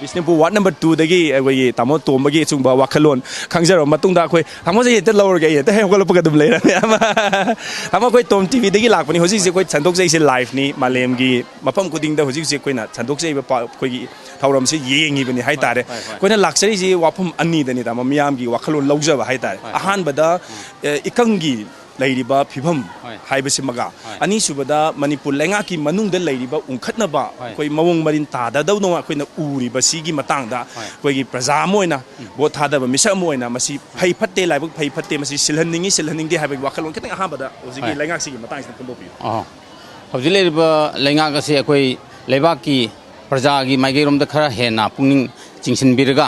ꯕꯤꯁꯅꯨꯄꯨꯔ ward number two ꯗꯒꯤ ꯑꯩꯈꯣꯏꯒꯤ ꯇꯥꯃꯣ ꯇꯣꯝꯕꯒꯤ ꯑꯆꯨꯝꯕ ꯋꯥꯈꯜꯂꯣꯟ ꯈꯪꯖꯔꯕ ꯃꯇꯨꯡꯗ, ꯑꯩꯈꯣꯏ ꯇꯥꯃꯣꯁꯦ ꯍꯦꯛꯇ ꯂꯧꯔꯒꯦ, ꯑꯩ ꯍꯦꯛꯇ ꯍꯦꯛ ꯍꯧꯒꯠꯂꯛꯄꯒ ꯑꯗꯨꯝ ꯂꯩꯔꯅꯤ꯫ ꯇꯥꯃꯣ, ꯑꯩꯈꯣꯏ ꯇꯣꯝ ꯇꯤꯚꯤꯗꯒꯤ ꯂꯥꯛꯄꯅꯤ꯫ ꯍꯧꯖꯤꯛ ꯍꯧꯖꯤꯛ ꯑꯩꯈꯣꯏ ꯁꯟꯗꯣꯛꯆꯩꯁꯦ live ꯅꯤ, ꯃꯥꯂꯦꯝꯒꯤ ꯃꯐꯝ ꯈꯨꯗꯤꯡꯗ ꯍꯧꯖꯤꯛ ꯍꯧꯖꯤꯛ ꯑꯩꯈꯣꯏꯅ ꯁꯟꯗꯣꯛꯆꯔꯤꯕ ꯄꯥ-, ꯑꯩꯈꯣꯏꯒꯤ ꯊꯧꯔꯝꯁꯤ ꯌꯦꯡꯉꯤꯕꯅꯤ ꯍꯥꯏꯇꯥꯔꯦ꯫ ꯍꯣꯏ, ꯍꯣꯏ, ꯍꯣꯏ꯫ ꯑꯩꯈꯣꯏꯅ ꯂꯥꯛꯆꯔꯤꯁꯤ ꯋꯥꯐꯝ ꯑꯅꯤꯗꯅꯤ, ꯇꯥꯃꯣ, ꯃꯤꯌꯥꯝꯒꯤ ꯋꯥꯈꯜꯂꯣꯟ ꯂꯧꯖꯕ ꯍꯥꯏꯇꯥꯔꯦ꯫ ꯍꯣꯏ, ꯍꯣꯏ꯫ ꯑꯍꯥꯟꯕꯗ, ꯎꯝ꯫ ꯑꯦ, ꯏꯀꯪꯒꯤ ꯂꯩꯔꯤꯕ ꯐꯤꯕꯝ ꯍꯣꯏ꯫ ꯍꯥꯏꯕꯁꯤꯃꯒ, ꯍꯣꯏ꯫ ꯑꯅꯤꯁꯨꯕꯗ ꯃꯅꯤꯄꯨꯔ ꯂꯩꯉꯥꯛꯀꯤ ꯃꯅꯨꯡꯗ ꯂꯩꯔꯤꯕ ꯎꯪꯈꯠꯅꯕ, ꯍꯣꯏ꯫ ꯑꯩꯈꯣꯏ ꯃꯑꯣꯡ ꯃꯔꯤꯟ ꯇꯥꯗꯗꯧꯅ ꯑꯩꯈꯣꯏꯅ ꯎꯔꯤꯕ ꯁꯤꯒꯤ ꯃꯇꯥꯡꯗ ꯍꯣꯏ꯫ ꯑꯩꯈꯣꯏꯒꯤ ꯄ꯭ꯔꯖꯥ ꯑꯃ ꯑꯣꯏꯅ, ꯎꯝ꯫ ꯚꯣꯠ ꯊꯥꯗꯕ ꯃꯤꯁꯛ ꯑꯃ ꯑꯣꯏꯅ ꯃꯁꯤ ꯐꯩ ꯐꯠꯇꯦ, ꯂꯥꯏꯕꯛ ꯐꯩ ꯐꯠꯇꯦ, ꯃꯁꯤ ꯁꯤꯜꯍꯟꯅꯤꯡꯉꯤ, ꯁꯤꯜꯍꯟꯅꯤꯡꯗꯦ ꯍꯥꯏꯕꯒꯤ ꯋꯥꯈꯜꯂꯣꯟ ꯈꯤꯇꯪ ꯑꯍꯥꯟꯕꯗ ꯍꯧꯖꯤꯛꯀꯤ ꯍꯣꯏ꯫ ꯂꯩꯉꯥꯛꯁꯤꯒꯤ ꯃꯇꯥꯡꯁꯤꯗ ꯐꯣꯡꯗꯣꯛꯄꯤꯌꯨ꯫ ꯑꯣ꯫ ꯍꯧꯖꯤꯛ ꯂꯩꯔꯤꯕ ꯂꯩꯉꯥꯛ ꯑꯁꯤ ꯑꯩꯈꯣꯏ ꯂꯩꯕꯥꯛꯀꯤ ꯄ꯭ꯔꯖꯥꯒꯤ ꯃꯥꯏꯀꯩꯔꯣꯝꯗ ꯈꯔ ꯍꯦꯟꯅ ꯄꯨꯛꯅꯤꯡ ꯆꯤꯡꯁꯤꯟꯕꯤꯔꯒ,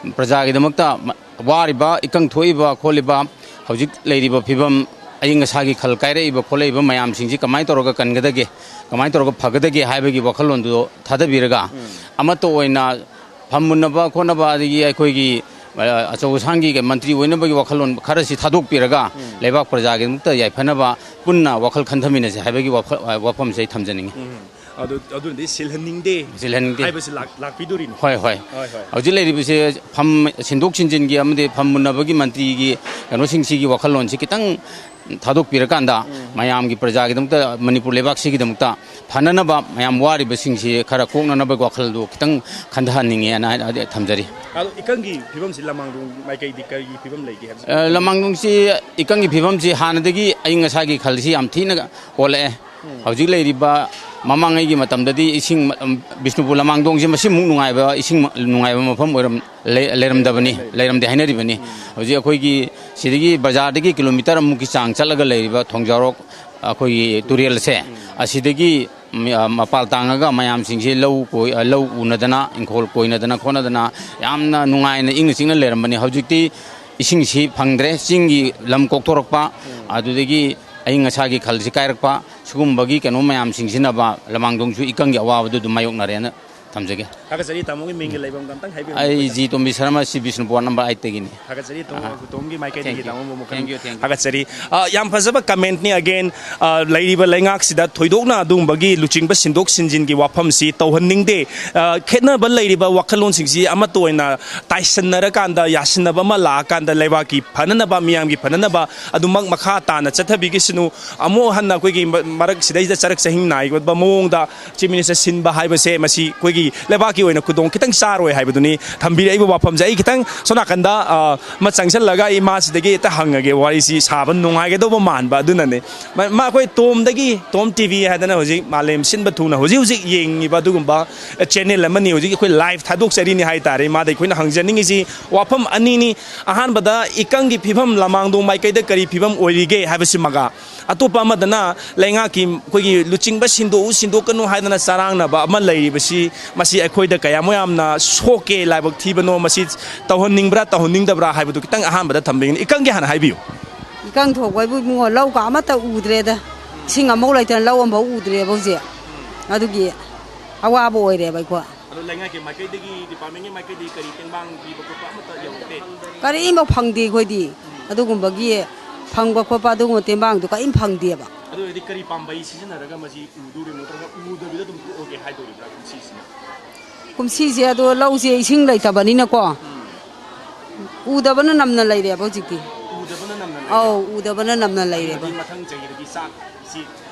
ꯎꯝ꯫ ꯄ꯭ꯔꯖꯥꯒꯤꯗꯃꯛꯇ ꯃ-, ꯋꯥꯔꯤꯕ, ꯏꯀꯪ ꯊꯣꯛꯏꯕ ꯈꯣꯠꯂꯤꯕ, ꯍꯧꯖꯤꯛ ꯂꯩꯔꯤꯕ ꯐꯤꯕꯝ, ꯑꯏꯪ ꯑꯁꯥꯒꯤ ꯈꯜ ꯀꯥꯏꯔꯛꯏꯕ ꯈꯣꯠꯂꯛꯏꯕ ꯃꯌꯥꯝꯁꯤꯡꯁꯤ ꯀꯃꯥꯏꯅ ꯇꯧꯔꯒ ꯀꯟꯒꯗꯒꯦ, ꯀꯃꯥꯏꯅ ꯇꯧꯔꯒ ꯐꯒꯗꯒꯦ ꯍꯥꯏꯕꯒꯤ ꯋꯥꯈꯜꯂꯣꯟꯗꯨ ꯊꯥꯗꯕꯤꯔꯒ, ꯎꯝ꯫ ꯑꯃꯠꯇ ꯑꯣꯏꯅ ꯐꯝ ꯃꯨꯟꯅꯕ ꯈꯣꯠꯅꯕ, ꯑꯗꯒꯤ ꯑꯩꯈꯣꯏꯒꯤ, ꯑ, ꯑꯆꯧ ꯑꯁꯥꯡꯒꯤ ꯃꯟꯇ꯭ꯔꯤ ꯑꯣꯏꯅꯕꯒꯤ ꯋꯥꯈꯜꯂꯣꯟ ꯈꯔꯁꯤ ꯊꯥꯗꯣꯛꯄꯤꯔꯒ, ꯎꯝ꯫ ꯂꯩꯕꯥꯛ ꯄ꯭ꯔꯖꯥꯒꯤꯗꯃꯛꯇ ꯌꯥꯏꯐꯅꯕ ꯄꯨꯟꯅ ꯋꯥꯈꯜ ꯈꯟꯊꯃꯤꯟꯅꯁꯦ ꯍꯥꯏꯕꯒꯤ ꯋꯥꯐ-, ꯑ, ꯋꯥꯐꯝꯁꯦ ꯑꯩ ꯊꯝꯖꯅꯤꯡꯉꯤ꯫ ꯎꯝ꯫ ꯑꯗꯨ, ꯑꯗꯨꯅꯗꯤ ꯁꯤꯜꯍꯟꯅꯤꯡꯗꯦ ꯁꯤꯜꯍꯟꯅꯤꯡꯗꯦ꯫ ꯍꯥꯏꯕꯁꯤ ꯂꯥꯛ-, ꯂꯥꯛꯄꯤꯗꯣꯔꯤꯅꯤ꯫ ꯍꯣꯏ, ꯍꯣꯏ꯫ ꯍꯣꯏ, ꯍꯣꯏ꯫ ꯍꯧꯖꯤꯛ ꯂꯩꯔꯤꯕꯁꯦ ꯐꯝ ꯁꯤꯟꯗꯣꯛ ꯁꯤꯟꯖꯤꯟꯒꯤ ꯑꯃꯗꯤ ꯐꯝ ꯃꯨꯟꯅꯕꯒꯤ ꯃꯟꯇ꯭ꯔꯤꯒꯤ ꯀꯩꯅꯣꯁꯤꯡꯁꯤꯒꯤ ꯋꯥꯈꯜꯂꯣꯟꯁꯤ ꯈꯤꯇꯪ ꯊꯥꯗꯣꯛꯄꯤꯔꯀꯥꯟꯗ, ꯎꯝ꯫ ꯃꯌꯥꯝꯒꯤ ꯄ꯭ꯔꯖꯥꯒꯤꯗꯃꯛꯇ, ꯃꯅꯤꯄꯨꯔ ꯂꯩꯕꯥꯛꯁꯤꯒꯤꯗꯃꯛꯇ ꯐꯅꯅꯕ, ꯃꯌꯥꯝ ꯋꯥꯔꯤꯕꯁꯤꯡꯁꯤ ꯈꯔ ꯀꯣꯛꯅꯅꯕꯒꯤ ꯋꯥꯈꯜꯗꯨ ꯈꯤꯇꯪ ꯈꯟꯊꯍꯟꯅꯤꯡꯉꯦꯅ ꯍꯥꯏꯅ ꯊꯝꯖꯔꯤ꯫ ꯑꯗꯣ ꯏꯀꯪꯒꯤ ꯐꯤꯕꯝꯁꯤ ꯂꯃꯥꯡꯗꯣꯡ ꯃꯥꯏꯀꯩꯗꯤ ꯀꯔꯤ ꯐꯤꯕꯝ ꯂꯩꯒꯦ ꯍꯥꯏꯕꯁꯤ? ꯑ, ꯂꯃꯥꯡꯗꯣꯡꯁꯤ ꯏꯀꯪꯒꯤ ꯐꯤꯕꯝꯁꯤ ꯍꯥꯟꯅꯗꯒꯤ ꯑꯏꯪ ꯑꯁꯥꯒꯤ ꯈꯜꯁꯤ ꯌꯥꯝ ꯊꯤꯅ ꯑꯣꯜꯂꯛꯑꯦ꯫ ꯎꯝ꯫ ꯍꯧꯖꯤꯛ ꯂꯩꯔꯤꯕ, ꯃꯃꯥꯡꯉꯩꯒꯤ ꯃꯇꯝꯗꯗꯤ ꯏꯁꯤꯡ, ꯎꯝ, ꯕꯤꯁꯅꯨꯄꯨꯔ ꯂꯃꯥꯡꯗꯣꯡꯁꯤ ꯃꯁꯤꯃꯨꯛ ꯅꯨꯡꯉꯥꯏꯕ ꯏꯁꯤꯡ ꯅꯨꯡꯉꯥꯏꯕ ꯃꯐꯝ ꯑꯣꯏꯔꯝ-, ꯂꯩ-, ꯂꯩꯔꯝꯗꯕꯅꯤ, ꯂꯩꯔꯝꯗꯦ ꯍꯥꯏꯅꯔꯤꯕꯅꯤ꯫ ꯎꯝ꯫ ꯍꯧꯖꯤꯛ ꯑꯩꯈꯣꯏꯒꯤ ꯁꯤꯗꯒꯤ ꯕꯖꯥꯔꯗꯒꯤ ꯀꯤꯂꯣꯃꯤꯇꯔ ꯑꯃꯨꯛꯀꯤ ꯆꯥꯡ ꯆꯠꯂꯒ ꯂꯩꯔꯤꯕ ꯊꯣꯡꯖꯥꯎꯔꯣꯛ, ꯑꯩꯈꯣꯏꯒꯤ ꯇꯨꯔꯦꯜꯁꯦ, ꯎꯝ꯫ ꯑꯁꯤꯗꯒꯤ, ꯎꯝ, ꯑ, ꯃꯄꯥꯜ ꯇꯥꯡꯉꯒ ꯃꯌꯥꯝꯁꯤꯡꯁꯤ ꯂꯧ ꯀꯣꯏ-, ꯑ, ꯂꯧ ꯎꯅꯗꯅ, ꯏꯪꯈꯣꯜ ꯀꯣꯏꯅꯗꯅ ꯈꯣꯠꯅꯗꯅ ꯌꯥꯝꯅ ꯅꯨꯡꯉꯥꯏꯅ ꯏꯪꯅ ꯆꯤꯛꯅ ꯂꯩꯔꯝꯕꯅꯤ꯫ ꯍꯧꯖꯤꯛꯇꯤ ꯏꯁꯤꯡꯁꯤ ꯐꯪꯗ꯭ꯔꯦ꯫ ꯆꯤꯡꯒꯤ ꯂꯝ ꯀꯣꯛꯊꯣꯔꯛꯄ, ꯎꯝ꯫ ꯑꯗꯨꯗꯒꯤ ꯑꯏꯪ ꯑꯁꯥꯒꯤ ꯈꯜꯁꯤ ꯀꯥꯏꯔꯛꯄ, ꯁꯤꯒꯨꯝꯕꯒꯤ ꯀꯩꯅꯣ ꯃꯌꯥꯝꯁꯤꯡꯁꯤꯅ ꯂꯃꯥꯡꯗꯣꯡꯁꯨ ꯏꯀꯪꯒꯤ ꯑꯋꯥꯕꯗꯨ ꯑꯗꯨꯝ ꯃꯥꯌꯣꯛꯅꯔꯦꯅ ꯊꯝꯖꯒꯦ꯫ ꯊꯥꯒꯠꯆꯔꯤ꯫ ꯇꯥꯃꯣꯒꯤ ꯃꯤꯡꯒ ꯂꯩꯐꯝꯒ ꯑꯝꯇꯪ ꯍꯥꯏꯕꯤꯌꯨ꯫ ꯑꯩ ꯖꯤ ꯇꯣꯝꯕꯤ ꯁꯔꯃ, ꯁꯤ ꯕꯤꯁꯅꯨꯄꯨꯔ ꯅꯝꯕꯔ ꯑꯥꯏꯠꯇꯒꯤꯅꯤ꯫ ꯊꯥꯒꯠꯆꯔꯤ꯫ ꯇꯣꯝꯕ ꯑꯥ꯫ ꯇꯣꯝꯒꯤ ꯃꯥꯏꯀꯩꯗꯒꯤ ꯇꯥꯃꯣꯕꯨ ꯃꯈꯜ ꯊꯦꯡꯀ꯭ꯌꯨ, ꯊꯦꯡꯀ꯭ꯌꯨ꯫ ꯊꯥꯒꯠꯆꯔꯤ꯫ ꯑ, ꯌꯥꯝ ꯐꯖꯕ ꯀꯃꯦꯟꯠꯅꯤ꯫ ꯑꯒꯦꯟ, ꯑ, ꯂꯩꯔꯤꯕ ꯂꯩꯉꯥꯛꯁꯤꯗ ꯊꯣꯏꯗꯣꯛꯅ ꯑꯗꯨꯒꯨꯝꯕꯒꯤ ꯂꯨꯆꯤꯡꯕ ꯁꯤꯟꯗꯣꯛ ꯁꯤꯟꯖꯤꯟꯒꯤ ꯋꯥꯐꯝꯁꯤ ꯇꯧꯍꯟꯅꯤꯡꯗꯦ꯫ ꯑ, ꯈꯦꯠꯅꯕ ꯂꯩꯔꯤꯕ ꯋꯥꯈꯜꯂꯣꯟꯁꯤꯡꯁꯤ ꯑꯃꯠꯇ ꯑꯣꯏꯅ ꯇꯥꯏꯁꯟꯅꯔꯀꯥꯟꯗ, ꯌꯥꯁꯤꯟꯅꯕ ꯑꯃ ꯂꯥꯛꯑꯀꯥꯟꯗ ꯂꯩꯕꯥꯛꯀꯤ ꯐꯅꯅꯕ, ꯃꯤꯌꯥꯝꯒꯤ ꯐꯅꯅꯕ ꯑꯗꯨꯃꯛ ꯃꯈꯥ ꯇꯥꯅ ꯆꯠꯊꯕꯤꯒꯁꯅꯨ꯫ ꯑꯃꯨꯛ ꯍꯟꯅ ꯑꯩꯈꯣꯏꯒꯤ ꯃ-, ꯃꯔꯛ ꯁꯤꯗꯩꯗ ꯆꯔꯛ ꯆꯍꯤꯡ ꯅꯥꯏꯕ ꯃꯑꯣꯡꯗ ꯆꯤꯐ ꯃꯤꯅꯤꯁꯇꯔ ꯁꯤꯟꯕ ꯍꯥꯏꯕꯁꯦ ꯃꯁꯤ ꯑꯩꯈꯣꯏꯒꯤ ꯂꯩꯕꯥꯛꯀꯤ ꯑꯣꯏꯅ ꯈꯨꯗꯣꯡ ꯈꯤꯇꯪ ꯆꯥꯔꯣꯏ ꯍꯥꯏꯕꯗꯨꯅꯤ ꯊꯝꯕꯤꯔꯛꯏꯕ ꯋꯥꯐꯝꯁꯦ꯫ ꯑꯩ ꯈꯤꯇꯪ ꯁꯣꯝ ꯅꯥꯀꯟꯗ, ꯑ, ꯑꯃ ꯆꯪꯁꯤꯜꯂꯒ ꯑꯩ ꯃꯥꯁꯤꯗꯒꯤ ꯍꯦꯛꯇ ꯍꯪꯉꯒꯦ, ꯋꯥꯔꯤꯁꯤ ꯁꯥꯕ ꯅꯨꯡꯉꯥꯏꯒꯗꯧꯕ ꯃꯥꯟꯕ꯫ ꯑꯗꯨꯅꯅꯦ ꯃ-, ꯃ-, ꯑꯩꯈꯣꯏ ꯇꯣꯝꯗꯒꯤ, ꯇꯣꯝ ꯇꯤ ꯚꯤ ꯍꯥꯏꯗꯅ ꯍꯧꯖꯤꯛ ꯃꯥꯂꯦꯝ ꯁꯤꯟꯕ ꯊꯨꯡꯅ ꯍꯧꯖꯤꯛ ꯍꯧꯖꯤꯛ ꯌꯦꯡꯉꯤꯕ ꯑꯗꯨꯒꯨꯝꯕ ꯆꯦꯅꯦꯜ ꯑꯃꯅꯤ꯫ ꯍꯧꯖꯤꯛ ꯑꯩꯈꯣꯏ ꯂꯥꯏꯚ ꯊꯥꯗꯣꯛꯆꯔꯤꯅꯤ ꯍꯥꯏ ꯇꯥꯔꯦ꯫ ꯃꯥꯗ ꯑꯩꯈꯣꯏꯅ ꯍꯪꯖꯅꯤꯡꯉꯤꯁꯤ ꯋꯥꯐꯝ ꯑꯅꯤꯅꯤ꯫ ꯑꯍꯥꯟꯕꯗ, ꯏꯀꯪꯒꯤ ꯐꯤꯕꯝ ꯂꯃꯥꯡꯗꯣꯡ ꯃꯥꯏꯀꯩꯗ ꯀꯔꯤ ꯐꯤꯕꯝ ꯑꯣꯏꯔꯤꯒꯦ ꯍꯥꯏꯕꯁꯤꯃꯒ, ꯑꯇꯣꯞꯄ ꯑꯃꯗꯅ ꯂꯩꯉꯥꯛꯀꯤ ꯑꯩꯈꯣꯏꯒꯤ ꯂꯨꯆꯤꯡꯕ ꯁꯤꯟꯗꯣꯛꯎ ꯁꯤꯟꯗꯣꯛꯀꯅꯨ ꯍꯥꯏꯗꯅ ꯆꯔꯥꯡꯅꯕ ꯑꯃ ꯂꯩꯔꯤꯕꯁꯤ, ꯃꯁꯤ ꯑꯩꯈꯣꯏꯗ ꯀꯌꯥꯃꯨꯛ ꯌꯥꯝꯅ ꯁꯣꯛꯀꯦ, ꯂꯥꯏꯕꯛ ꯊꯤꯕꯅꯣ, ꯃꯁꯤ ꯇꯧꯍꯟꯅꯤꯡꯕ꯭ꯔꯥ ꯇꯧꯍꯟꯅꯤꯡꯗꯕ꯭ꯔꯥ ꯍꯥꯏꯕꯗꯨ ꯈꯤꯇꯪ ꯑꯍꯥꯟꯕꯗ ꯊꯝꯕꯤꯒꯅꯤ꯫ ꯏꯀꯪꯒꯤ ꯍꯥꯟꯅ ꯍꯥꯏꯕꯤꯌꯨ꯫ ꯏꯀꯪ ꯊꯣꯛꯄ ꯍꯥꯏꯕꯨ ꯏꯕꯨꯡꯉꯣ, ꯂꯧꯒ ꯑꯃꯠꯇ ꯎꯗ꯭ꯔꯦꯗ꯫ ꯏꯁꯤꯡ ꯑꯃꯐꯥꯎ ꯂꯩꯇꯅ ꯂꯧ ꯑꯃꯐꯥꯎ ꯎꯗ꯭ꯔꯦꯕ ꯍꯧꯖꯤꯛ꯫ ꯑꯗꯨꯒꯤ ꯑꯋꯥꯕ ꯑꯣꯏꯔꯦꯕ ꯑꯩꯈꯣꯏ꯫ ꯑꯗꯣ ꯂꯩꯉꯥꯛꯀꯤ ꯃꯥꯏꯀꯩꯗꯒꯤ, ꯗꯤꯄꯥꯔꯠꯃꯦꯟꯒꯤ ꯃꯥꯏꯀꯩꯗꯒꯤ ꯀꯔꯤ ꯇꯦꯡꯕꯥꯡ ꯄꯤꯕ ꯈꯣꯠꯄ ꯑꯃꯠꯇ ꯌꯧꯔꯛꯇꯦ? ꯀꯔꯤꯝꯐꯥꯎ ꯐꯪꯗꯦ ꯑꯩꯈꯣꯏꯗꯤ꯫ ꯑꯗꯨꯒꯨꯝꯕꯒꯤ ꯐꯪꯕ ꯈꯣꯠꯄ ꯑꯗꯨꯒꯨꯝꯕ ꯇꯦꯡꯕꯥꯡꯗꯨ ꯀꯔꯤꯝ ꯐꯪꯗꯦꯕ꯫ ꯑꯗꯨ ꯑꯣꯏꯔꯗꯤ ꯀꯔꯤ ꯄꯥꯝꯕꯩ ꯁꯤꯖꯤꯟꯅꯔꯒ ꯃꯁꯤ ꯎꯗꯣꯔꯤꯕꯅꯣ, ꯅꯠꯇ꯭ꯔꯒ ꯎꯗꯕꯤꯗ ꯑꯗꯨꯝ ꯇꯣꯛꯑꯒꯦ ꯍꯥꯏꯗꯣꯔꯤꯕ꯭ꯔꯥ ꯀꯨꯝꯁꯤꯁꯤꯅ? ꯀꯨꯝꯁꯤꯁꯦ ꯑꯗꯣ ꯂꯧꯁꯦ ꯏꯁꯤꯡ ꯂꯩꯇꯕꯅꯤꯅꯀꯣ, ꯎꯗꯕꯅ ꯅꯝꯅ ꯂꯩꯔꯦꯕ ꯍꯧꯖꯤꯛꯇꯤ꯫ ꯎꯗꯕꯅ ꯅꯝꯅ ꯑꯧ, ꯂꯩꯔꯦ꯫ ꯎꯗꯕꯅ ꯅꯝꯅ ꯂꯩꯔꯦꯕ꯫ ꯑꯗꯨꯗꯤ ꯃꯊꯪ ꯆꯍꯤꯗꯗꯤ ꯆꯥꯛ ꯁꯤ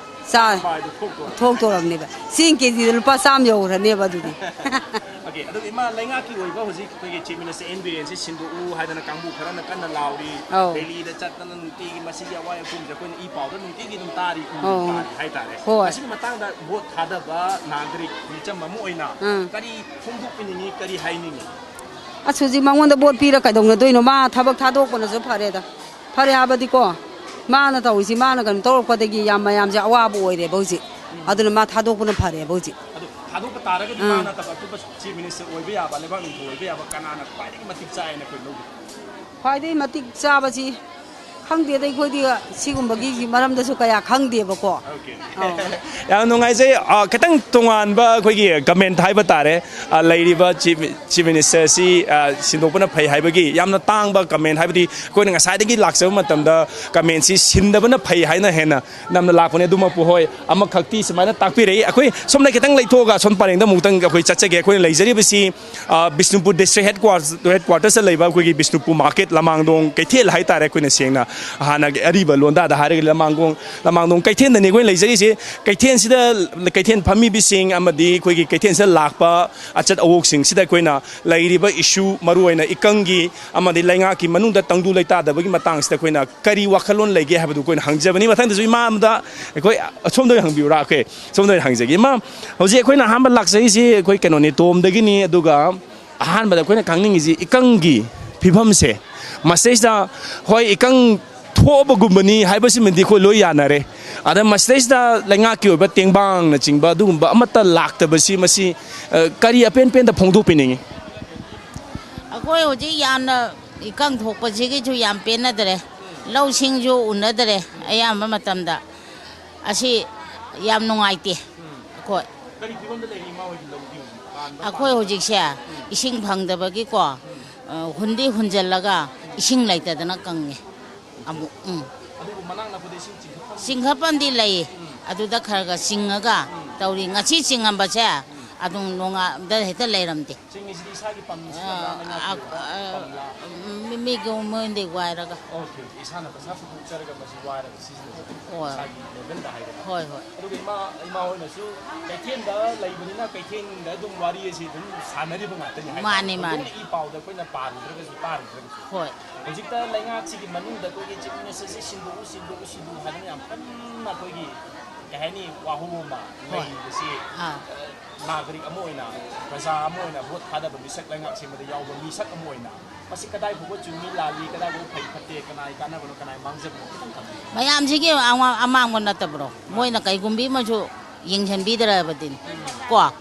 ꯆꯥ ꯄꯥꯏꯗꯣ ꯊꯣꯛꯇꯣꯔꯦ꯫ ꯊꯣꯛꯇꯣꯔꯕꯅꯦꯕ꯫ ꯆꯦꯡ ꯀꯦꯖꯤꯗ ꯂꯨꯄꯥ ꯆꯥꯝꯃ ꯌꯧꯈ꯭ꯔꯅꯦꯕ ꯑꯗꯨꯗꯤ꯫ ꯑꯣꯀꯦ, ꯑꯗꯨꯒ ꯏꯃꯥ, ꯂꯩꯉꯥꯛꯀꯤ ꯑꯣꯏꯕ ꯍꯧꯖꯤꯛ ꯑꯩꯈꯣꯏꯒꯤ ꯆꯤꯐ ꯃꯤꯅꯤꯁꯇꯔ ꯑꯦꯟ ꯕꯤꯔꯦꯟꯁꯤ ꯁꯤꯟꯗꯣꯛꯎ ꯍꯥꯏꯗꯅ ꯀꯥꯡꯕꯨ ꯈꯔꯅ ꯀꯟꯅ ꯂꯥꯎꯔꯤ꯫ ꯑꯧ꯫ ꯗꯦꯜꯂꯤꯗ ꯆꯠꯇꯅ ꯅꯨꯡꯇꯤꯒꯤ ꯃꯁꯤꯒꯤ ꯑꯋꯥꯏ ꯑꯈꯨꯝꯁꯦ ꯑꯩꯈꯣꯏꯅ ꯏ ꯄꯥꯎꯗ ꯅꯨꯡꯇꯤꯒꯤ ꯑꯗꯨꯝ ꯇꯥꯔꯤ, ꯎ ꯑꯧ꯫ ꯇꯥꯔꯤ ꯍꯥꯏꯇꯥꯔꯦ꯫ ꯍꯣꯏ꯫ ꯃꯁꯤꯒꯤ ꯃꯇꯥꯡꯗ ꯚꯣꯠ ꯊꯥꯗꯕ ꯅꯥꯒꯔꯤꯛ ꯃꯤꯆꯝ ꯑꯃ ꯑꯣꯏꯅ ꯎꯝ꯫ ꯀꯔꯤ ꯐꯣꯡꯗꯣꯛꯄꯤꯅꯤꯡꯉꯤ, ꯀꯔꯤ ꯍꯥꯏꯅꯤꯡꯉꯤ? ꯑꯁ, ꯍꯧꯖꯤꯛ ꯃꯉꯣꯟꯗ ꯚꯣꯠ ꯄꯤꯔ ꯀꯩꯗꯧꯅꯗꯣꯏꯅꯣ? ꯃꯥ ꯊꯕꯛ ꯊꯥꯗꯣꯛꯄꯅꯁꯨ ꯐꯔꯦꯗ꯫ ꯐꯔꯦ ꯍꯥꯏꯕꯗꯤꯀꯣ, ꯃꯥꯅ ꯇꯧꯔꯤꯁꯤ, ꯃꯥꯅ ꯀꯩꯅꯣ ꯇꯧꯔꯛꯄꯗꯒꯤ ꯌꯥꯝ, ꯃꯌꯥꯝꯁꯦ ꯑꯋꯥꯕ ꯑꯣꯏꯔꯦꯕ ꯍꯧꯖꯤꯛ꯫ ꯑꯗꯨꯅ ꯃꯥ ꯊꯥꯗꯣꯛꯄꯅ ꯐꯔꯦꯕ ꯍꯧꯖꯤꯛ꯫ ꯑꯗꯣ ꯊꯥꯗꯣꯛꯄ ꯇꯥꯔꯒꯗꯤ ꯑꯥ꯫ ꯃꯥ ꯅꯠꯇꯕ ꯑꯇꯣꯞꯄ ꯆꯤꯐ ꯃꯤꯅꯤꯁꯇꯔ ꯑꯣꯏꯕ ꯌꯥꯕ, ꯂꯩꯕꯥꯛ ꯅꯤꯡꯊꯧ ꯑꯣꯏꯕ ꯌꯥꯕ ꯀꯅꯥꯅ ꯈ꯭ꯋꯥꯏꯗꯒꯤ ꯃꯇꯤꯛ ꯆꯥꯏꯅ ꯑꯩꯈꯣꯏ ꯂꯧꯒꯦ? ꯈ꯭ꯋꯥꯏꯗꯒꯤ ꯃꯇꯤꯛ ꯆꯥꯕꯁꯤ ꯈꯪꯗꯦꯗ, ꯑꯩꯈꯣꯏꯗꯤ ꯁꯤꯒꯨꯝꯕꯒꯤ ꯃꯔꯝꯗꯁꯨ ꯀꯌꯥ ꯈꯪꯗꯦꯕꯀꯣ꯫ ꯑꯣꯀꯦ꯫ ꯑꯧ꯫ ꯌꯥꯝ ꯅꯨꯡꯉꯥꯏꯖꯩ꯫ ꯑ, ꯈꯤꯇꯪ ꯇꯣꯉꯥꯟꯕ ꯑꯩꯈꯣꯏꯒꯤ ꯀꯃꯦꯟ ꯍꯥꯏꯕ ꯇꯥꯔꯦ꯫ ꯑ, ꯂꯩꯔꯤꯕ ꯆꯤꯐ, ꯆꯤꯐ ꯃꯤꯅꯤꯁꯇꯔꯁꯤ, ꯑ, ꯁꯤꯟꯗꯣꯛꯄꯅ ꯐꯩ ꯍꯥꯏꯕꯒꯤ ꯌꯥꯝꯅ ꯇꯥꯡꯕ ꯀꯃꯦꯟ, ꯍꯥꯏꯕꯗꯤ ꯑꯩꯈꯣꯏꯅ ꯉꯁꯥꯏꯗꯒꯤ ꯂꯥꯛꯆꯕ ꯃꯇꯝꯗ ꯀꯃꯦꯟꯁꯤ ꯁꯤꯟꯗꯕꯅ ꯐꯩ ꯍꯥꯏꯅ ꯍꯦꯟꯅ ꯅꯝꯅ ꯂꯥꯛꯄꯅꯦ꯫ ꯑꯗꯨꯃꯛꯄꯨ ꯍꯣꯏ, ꯑꯃꯈꯛꯇꯤ ꯁꯨꯃꯥꯏꯅ ꯇꯥꯛꯄꯤꯔꯛꯏ꯫ ꯑꯩꯈꯣꯏ ꯁꯣꯝꯗ ꯈꯤꯇꯪ ꯂꯩꯊꯣꯛꯑꯒ ꯁꯣꯝ ꯄꯔꯦꯡꯗ ꯑꯃꯨꯛꯇꯪ ꯑꯩꯈꯣꯏ ꯆꯠꯆꯒꯦ꯫ ꯑꯩꯈꯣꯏꯅ ꯂꯩꯖꯔꯤꯕꯁꯤ, ꯑ, ꯕꯤꯁꯅꯨꯄꯨꯔ ꯗꯤꯁꯇ꯭ꯔꯤꯛ ꯍꯦꯗ ꯀ꯭ꯋꯥꯔ-, ꯍꯦꯗ ꯀ꯭ꯋꯥꯔꯇꯔꯁꯇ ꯂꯩꯕ ꯑꯩꯈꯣꯏꯒꯤ ꯕꯤꯁꯅꯨꯄꯨꯔ ꯃꯥꯔꯀꯦꯠ, ꯂꯃꯥꯡꯗꯣꯡ ꯀꯩꯊꯦꯜ ꯍꯥꯏꯇꯥꯔꯦ꯫ ꯑꯩꯈꯣꯏꯅ ꯁꯦꯡꯅ ꯍꯥꯟꯅꯒꯤ ꯑꯔꯤꯕ ꯂꯣꯟꯗꯥꯗ ꯍꯥꯏꯔꯒꯗꯤ ꯂꯃꯥꯡꯗꯣꯡ, ꯂꯃꯥꯡꯗꯣꯡ ꯀꯩꯊꯦꯜꯗꯅꯤ ꯑꯩꯈꯣꯏꯅ ꯂꯩꯖꯔꯤꯁꯦ꯫ ꯀꯩꯊꯦꯜꯁꯤꯗ, ꯀꯩꯊꯦꯜ ꯐꯝꯃꯤꯕꯁꯤꯡ ꯑꯃꯗꯤ ꯑꯩꯈꯣꯏꯒꯤ ꯀꯩꯊꯦꯜꯁꯤꯗ ꯂꯥꯛꯄ ꯑꯆꯠ ꯑꯋꯣꯛꯁꯤꯡꯁꯤꯗ ꯑꯩꯈꯣꯏꯅ ꯂꯩꯔꯤꯕ ꯏꯁꯨ, ꯃꯔꯨꯑꯣꯏꯅ ꯏꯀꯪꯒꯤ ꯑꯃꯗꯤ ꯂꯩꯉꯥꯛꯀꯤ ꯃꯅꯨꯡꯗ ꯇꯪꯗꯨ ꯂꯩꯇꯥꯗꯕꯒꯤ ꯃꯇꯥꯡꯁꯤꯗ ꯑꯩꯈꯣꯏꯅ ꯀꯔꯤ ꯋꯥꯈꯜꯂꯣꯟ ꯂꯩꯒꯦ ꯍꯥꯏꯕꯗꯨ ꯑꯩꯈꯣꯏꯅ ꯍꯪꯖꯕꯅꯤ꯫ ꯃꯊꯪꯗꯁꯨ ꯏꯃꯥ ꯑꯃꯗ ꯑꯩꯈꯣꯏ ꯑꯁꯣꯝꯗ ꯑꯣꯏꯅ ꯍꯪꯕꯤꯌꯨꯔꯥ? ꯑꯣꯀꯦ, ꯁꯣꯝꯗ ꯑꯣꯏꯅ ꯍꯪꯖꯒꯦ꯫ ꯏꯃꯥ, ꯍꯧꯖꯤꯛ ꯑꯩꯈꯣꯏꯅ ꯑꯍꯥꯟꯕ ꯂꯥꯛꯆꯔꯤꯁꯤ ꯑꯩꯈꯣꯏ ꯀꯩꯅꯣꯅꯤ, ꯇꯣꯝꯗꯒꯤꯅꯤ꯫ ꯑꯗꯨꯒ ꯑꯍꯥꯟꯕꯗ ꯑꯩꯈꯣꯏꯅ ꯈꯪꯅꯤꯡꯉꯤꯁꯤ ꯏꯀꯪꯒꯤ ꯐꯤꯕꯝꯁꯦ, ꯃꯁꯤꯗꯩꯁꯤꯗ, ꯍꯣꯏ, ꯏꯀꯪ ꯊꯣꯛꯑꯕꯒꯨꯝꯕꯅꯤ ꯍꯥꯏꯕꯁꯤꯃꯗꯤ ꯑꯩꯈꯣꯏ ꯂꯣꯏ ꯌꯥꯅꯔꯦ꯫ ꯑꯗ ꯃꯁꯤꯗꯩꯁꯤꯗ ꯂꯩꯉꯥꯛꯀꯤ ꯑꯣꯏꯕ ꯇꯦꯡꯕꯥꯡꯅꯆꯤꯡꯕ ꯑꯗꯨꯒꯨꯝꯕ ꯑꯃꯠꯇ ꯂꯥꯛꯇꯕꯁꯤ, ꯃꯁꯤ, ꯑ, ꯀꯔꯤ ꯑꯄꯦꯟ ꯄꯦꯟꯗ ꯐꯣꯡꯗꯣꯛꯄꯤꯅꯤꯡꯉꯤ? ꯑꯩꯈꯣꯏ ꯍꯧꯖꯤꯛ ꯌꯥꯝꯅ ꯏꯀꯪ ꯊꯣꯛꯄꯁꯤꯒꯤꯁꯨ ꯌꯥꯝ ꯄꯦꯟꯅꯗ꯭ꯔꯦ꯫ ꯂꯧꯁꯤꯡꯁꯨ ꯎꯅꯗ꯭ꯔꯦ ꯑꯌꯥꯝꯕ ꯃꯇꯝꯗ꯫ ꯑꯁꯤ ꯌꯥꯝ ꯅꯨꯡꯉꯥꯏꯇꯦ ꯑꯩꯈꯣꯏ꯫ ꯀꯔꯤ ꯐꯤꯕꯝꯗ ꯂꯩꯔꯤ ꯏꯃꯥ ꯍꯣꯏꯒꯤ ꯂꯧꯗꯤ ꯍꯧꯖꯤꯛ? ꯄꯥꯟꯕ ꯑꯩꯈꯣꯏ ꯄꯥꯟꯗꯕ? ꯍꯧꯖꯤꯛꯁꯦ ꯏꯁꯤꯡ ꯐꯪꯗꯕꯒꯤꯀꯣ, ꯑ, ꯍꯨꯟꯗꯤ ꯍꯨꯟꯖꯜꯂꯒ ꯏꯁꯤꯡ ꯂꯩꯇꯗꯅ ꯀꯪꯉꯦ ꯑꯃꯨꯛ꯫ ꯎꯝ꯫ ꯑꯗꯨꯕꯨ ꯃꯅꯥꯛ ꯅꯛꯄꯗ ꯏꯁꯤꯡ ꯆꯤꯡꯈꯠꯐꯝ? ꯆꯤꯡꯈꯠꯐꯝꯗꯤ ꯂꯩ꯫ ꯎꯝ꯫ ꯑꯗꯨꯗ ꯈꯔ ꯈꯔ ꯆꯤꯡꯉꯒ ꯎꯝ꯫ ꯇꯧꯔꯤ꯫ ꯉꯁꯤ ꯆꯤꯡꯉꯝꯕꯁꯦ ꯎꯝ꯫ ꯑꯗꯨꯝ ꯅꯣꯡꯉꯥꯟꯕꯗ ꯍꯦꯛꯇ ꯂꯩꯔꯝꯗꯦ꯫ ꯆꯤꯡꯉꯤꯁꯤꯗꯤ ꯏꯁꯥꯒꯤ ꯄꯝꯁꯤꯅ ꯑ, ꯂꯥꯞꯅ ꯑ, ꯉꯥꯛꯄꯤꯕ꯭ꯔꯥ? ꯑ, ꯄꯝꯂꯥ? ꯃꯤ-, ꯃꯤꯒꯤ ꯃꯣꯏꯗꯩ ꯋꯥꯏꯔꯒ꯫ Okay, okay. ꯏꯁꯥꯅ ꯄꯩꯁꯥ ꯄꯨꯊꯣꯛꯆꯔꯒ ꯃꯁꯤ ꯋꯥꯏꯔꯒ ꯁꯤꯖꯤꯟꯅꯕ꯫ ꯍꯣꯏ꯫ ꯏꯁꯥꯒꯤ ꯂꯦꯚꯦꯜꯗ ꯍꯥꯏꯒꯗ꯭ꯔꯥ? ꯍꯣꯏ, ꯍꯣꯏ꯫ ꯑꯗꯨꯒ ꯏꯃꯥ, ꯏꯃꯥ ꯍꯣꯏꯅꯁꯨ ꯀꯩꯊꯦꯜꯗ ꯂꯩꯕꯅꯤꯅ ꯀꯩꯊꯦꯜꯗ ꯑꯗꯨꯝ ꯋꯥꯔꯤ ꯑꯁꯤ ꯑꯗꯨꯝ ꯁꯥꯟꯅꯔꯤꯕ ꯉꯥꯛꯇꯅꯤ ꯍꯥꯏꯇꯥꯔꯦ꯫ ꯃꯥꯅꯤ, ꯃꯥꯅꯤ꯫ ꯍꯧꯗꯣꯛꯅ ꯏ ꯄꯥꯎꯗ ꯑꯩꯈꯣꯏꯅ ꯄꯥꯔꯨꯗ꯭ꯔꯒꯁꯨ, ꯇꯥꯔꯨꯗ꯭ꯔꯒꯁꯨ꯫ ꯍꯣꯏ꯫ ꯍꯧꯖꯤꯛꯇ ꯂꯩꯉꯥꯛꯁꯤꯒꯤ ꯃꯅꯨꯡꯗ ꯑꯩꯈꯣꯏꯒꯤ Chief Minister ꯁꯤ ꯁꯤꯟꯗꯣꯛꯎ, ꯁꯤꯟꯗꯣꯛꯎ, ꯁꯤꯟꯗꯣꯛꯎ ꯍꯥꯏꯗꯅ ꯌꯥꯝ ꯀꯟꯅ ꯑꯩꯈꯣꯏꯒꯤ, ꯀꯩ ꯍꯥꯏꯅꯤ, ꯋꯥꯍꯧꯕ ꯑꯃ ꯍꯣꯏ꯫ ꯂꯩꯔꯤꯕꯁꯤ, ꯑꯥ꯫ ꯑ, ꯅꯥꯒꯔꯤꯛ ꯑꯃ ꯑꯣꯏꯅ, ꯄ꯭ꯔꯖꯥ ꯑꯃ ꯑꯣꯏꯅ, ꯚꯣꯠ ꯊꯥꯗꯕ ꯃꯤꯁꯛ ꯂꯩꯉꯥꯛ ꯁꯦꯝꯕꯗ ꯌꯥꯎꯕ ꯃꯤꯁꯛ ꯑꯃ ꯑꯣꯏꯅ, ꯃꯁꯤ ꯀꯗꯥꯏ ꯐꯥꯎꯕ ꯆꯨꯝꯃꯤ ꯂꯥꯜꯂꯤ, ꯀꯗꯥꯏ ꯐꯥꯎꯕ ꯐꯩ ꯐꯠꯇꯦ, ꯀꯅꯥꯒꯤ ꯀꯥꯟꯅꯕꯅꯣ, ꯀꯅꯥꯒꯤ ꯃꯥꯡꯖꯕꯅꯣ ꯈꯤꯇꯪ ꯊꯝꯕꯤꯌꯨ꯫ ꯃꯌꯥꯝꯁꯤꯒꯤ ꯑꯃꯥ-, ꯑꯃꯥꯡꯕ ꯅꯠꯇꯕ꯭ꯔꯣ? ꯃꯣꯏꯅ ꯀꯩꯒꯨꯝꯕꯤ ꯑꯃꯁꯨ ꯌꯦꯡꯁꯤꯟꯕꯤꯗ꯭ꯔꯕꯗꯤꯅꯤ꯫ ꯎꯝ꯫ ꯀꯣ? ꯎꯝ꯫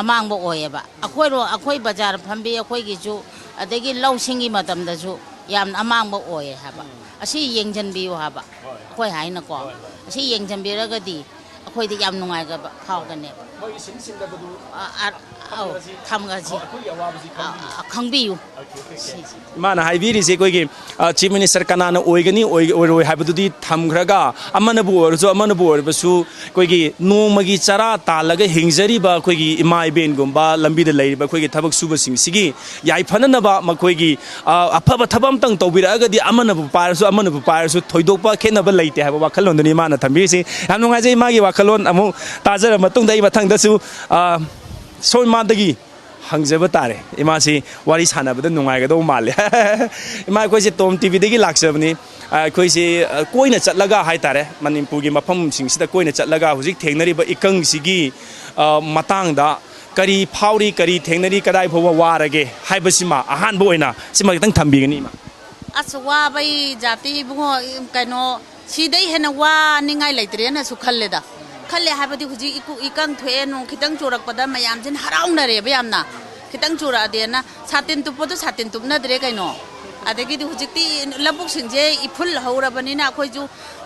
ꯑꯃꯥꯡꯕ ꯑꯣꯏꯌꯦꯕ꯫ ꯑꯩꯈꯣꯏꯔꯣ-, ꯑꯩꯈꯣꯏ ꯕꯖꯥꯔ ꯐꯝꯕꯤ ꯑꯩꯈꯣꯏꯒꯤꯁꯨ, ꯑꯗꯒꯤ ꯂꯧꯁꯤꯡꯒꯤ ꯃꯇꯝꯗꯁꯨ ꯌꯥꯝꯅ ꯑꯃꯥꯡꯕ ꯑꯣꯏꯌꯦ ꯍꯥꯏꯕ꯫ ꯎꯝ꯫ ꯑꯁꯤ ꯌꯦꯡꯁꯤꯟꯕꯤꯌꯨ ꯍꯥꯏꯕ꯫ ꯍꯣꯏ꯫ ꯑꯩꯈꯣꯏ ꯍꯥꯏꯅꯀꯣ꯫ ꯍꯣꯏ, ꯍꯣꯏ꯫ ꯑꯁꯤ ꯌꯦꯡꯁꯤꯟꯕꯤꯔꯒꯗꯤ ꯑꯩꯈꯣꯏꯗꯤ ꯌꯥꯝ ꯅꯨꯡꯉꯥꯏꯒꯕ ꯐꯥꯎꯒꯅꯦꯕ꯫ ꯃꯣꯏꯒꯤ ꯁꯤꯟ ꯁꯤꯟꯗꯕꯗꯨ ꯑ, ꯑ, ꯑꯧ, ꯊꯝꯈ꯭ꯔꯁꯤ꯫ ꯊꯝꯈ꯭ꯔꯁꯤ꯫ ꯑꯩꯈꯣꯏꯒꯤ ꯑꯋꯥꯕꯁꯤ ꯑ, ꯈꯪꯕꯤꯌꯨ꯫ ꯑ, ꯈꯪꯕꯤꯌꯨ꯫ Okay, okay, okay. ꯁꯤ꯫ ꯏꯃꯥꯅ ꯍꯥꯏꯕꯤꯔꯤꯁꯦ ꯑꯩꯈꯣꯏꯒꯤ, ꯑ, Chief Minister ꯀꯅꯥꯅ ꯑꯣꯏꯒꯅꯤ, ꯑꯣꯏ-, ꯑꯣꯏꯔꯣꯏ ꯍꯥꯏꯕꯗꯨꯗꯤ ꯊꯝꯈ꯭ꯔꯒ, ꯑꯃꯅꯕꯨ ꯑꯣꯏꯔꯁꯨ, ꯑꯃꯅꯕꯨ ꯑꯣꯏꯔꯕꯁꯨ, ꯑꯩꯈꯣꯏꯒꯤ ꯅꯣꯡꯃꯒꯤ ꯆꯔꯥ ꯇꯥꯜꯂꯒ ꯍꯤꯡꯖꯔꯤꯕ ꯑꯩꯈꯣꯏꯒꯤ ꯏꯃꯥ ꯏꯕꯦꯟꯒꯨꯝꯕ, ꯂꯝꯕꯤꯗ ꯂꯩꯔꯤꯕ ꯑꯩꯈꯣꯏꯒꯤ ꯊꯕꯛ ꯁꯨꯕꯁꯤꯡꯁꯤꯒꯤ ꯌꯥꯏꯐꯅꯅꯕ ꯃꯈꯣꯏꯒꯤ, ꯑ, ꯑꯐꯕ ꯊꯕꯛ ꯑꯝꯇꯪ ꯇꯧꯕꯤꯔꯛꯑꯒꯗꯤ, ꯑꯃꯅꯕꯨ ꯄꯥꯏꯔꯁꯨ, ꯑꯃꯅꯕꯨ ꯄꯥꯏꯔꯁꯨ, ꯊꯣꯏꯗꯣꯛꯄ ꯈꯦꯠꯅꯕ ꯂꯩꯇꯦ ꯍꯥꯏꯕ ꯋꯥꯈꯜꯂꯣꯟꯗꯨꯅꯤ ꯃꯥꯅ ꯊꯝꯕꯤꯔꯤꯁꯤ꯫ ꯌꯥꯝ ꯅꯨꯡꯉꯥꯏꯖꯩ ꯃꯥꯒꯤ ꯋꯥꯈꯜꯂꯣꯟ꯫ ꯑꯃꯨꯛ ꯇꯥꯖꯔ ꯃꯇꯨꯡꯗ ꯑꯩ ꯃꯊꯪꯗꯁꯨ, ꯑ, ꯁꯣꯏ ꯃꯥꯗꯒꯤ ꯍꯪꯖꯕ ꯇꯥꯔꯦ꯫ ꯏꯃꯥꯁꯤ ꯋꯥꯔꯤ ꯁꯥꯟꯅꯕꯗ ꯅꯨꯡꯉꯥꯏꯒꯗꯧꯕ ꯃꯥꯜꯂꯦ꯫ ꯏꯃꯥ, ꯑꯩꯈꯣꯏꯁꯦ ꯇꯣꯝ ꯇꯤꯚꯤꯗꯒꯤ ꯂꯥꯛꯆꯕꯅꯤ꯫ ꯑ, ꯑꯩꯈꯣꯏꯁꯦ, ꯑ, ꯀꯣꯏꯅ ꯆꯠꯂꯒ ꯍꯥꯏꯇꯥꯔꯦ, ꯃꯅꯤꯄꯨꯔꯒꯤ ꯃꯐꯝꯁꯤꯡꯁꯤꯗ ꯀꯣꯏꯅ ꯆꯠꯂꯒ ꯍꯧꯖꯤꯛ ꯊꯦꯡꯅꯔꯤꯕ ꯏꯀꯪꯁꯤꯒꯤ, ꯑ, ꯃꯇꯥꯡꯗ ꯀꯔꯤ ꯐꯥꯎꯔꯤ, ꯀꯔꯤ ꯊꯦꯡꯅꯔꯤ, ꯀꯗꯥꯏ ꯐꯥꯎꯕ ꯋꯥꯔꯒꯦ ꯍꯥꯏꯕꯁꯤꯃ ꯑꯍꯥꯟꯕ ꯑꯣꯏꯅ ꯁꯤꯃ ꯈꯤꯇꯪ ꯊꯝꯕꯤꯒꯅꯤ, ꯏꯃꯥ꯫ ꯑꯁ, ꯋꯥꯕꯩ ꯖꯥꯇꯤ ꯏꯕꯨꯡꯉꯣ, ꯀꯩꯅꯣ, ꯁꯤꯗꯩ ꯍꯦꯟꯅ ꯋꯥꯅꯤꯡꯉꯥꯏ ꯂꯩꯇ꯭ꯔꯦꯅꯁꯨ ꯈꯜꯂꯦꯗ꯫ ꯈꯜꯂꯦ ꯍꯥꯏꯕꯗꯤ ꯍꯧꯖꯤꯛ ꯏꯀꯨ-, ꯏꯀꯪ ꯊꯣꯛꯑꯦ, ꯅꯣꯡ ꯈꯤꯇꯪ ꯆꯨꯔꯛꯄꯗ ꯃꯌꯥꯝꯁꯤꯅ ꯍꯔꯥꯎꯅꯔꯦꯕ ꯌꯥꯝꯅ꯫ ꯈꯤꯇꯪ ꯆꯨꯔꯛꯑꯗꯤꯅ ꯁꯥꯇꯤꯟ ꯇꯨꯞꯄꯗꯨ ꯁꯥꯇꯤꯟ ꯇꯨꯞꯅꯗ꯭ꯔꯦ ꯀꯩꯅꯣ꯫ ꯑꯗꯒꯤꯗꯤ ꯍꯧꯖꯤꯛꯇꯤ ꯂꯧꯕꯨꯛꯁꯤꯡꯁꯦ ꯏꯐꯨꯜ ꯍꯧꯔꯕꯅꯤꯅ ꯑꯩꯈꯣꯏꯁꯨ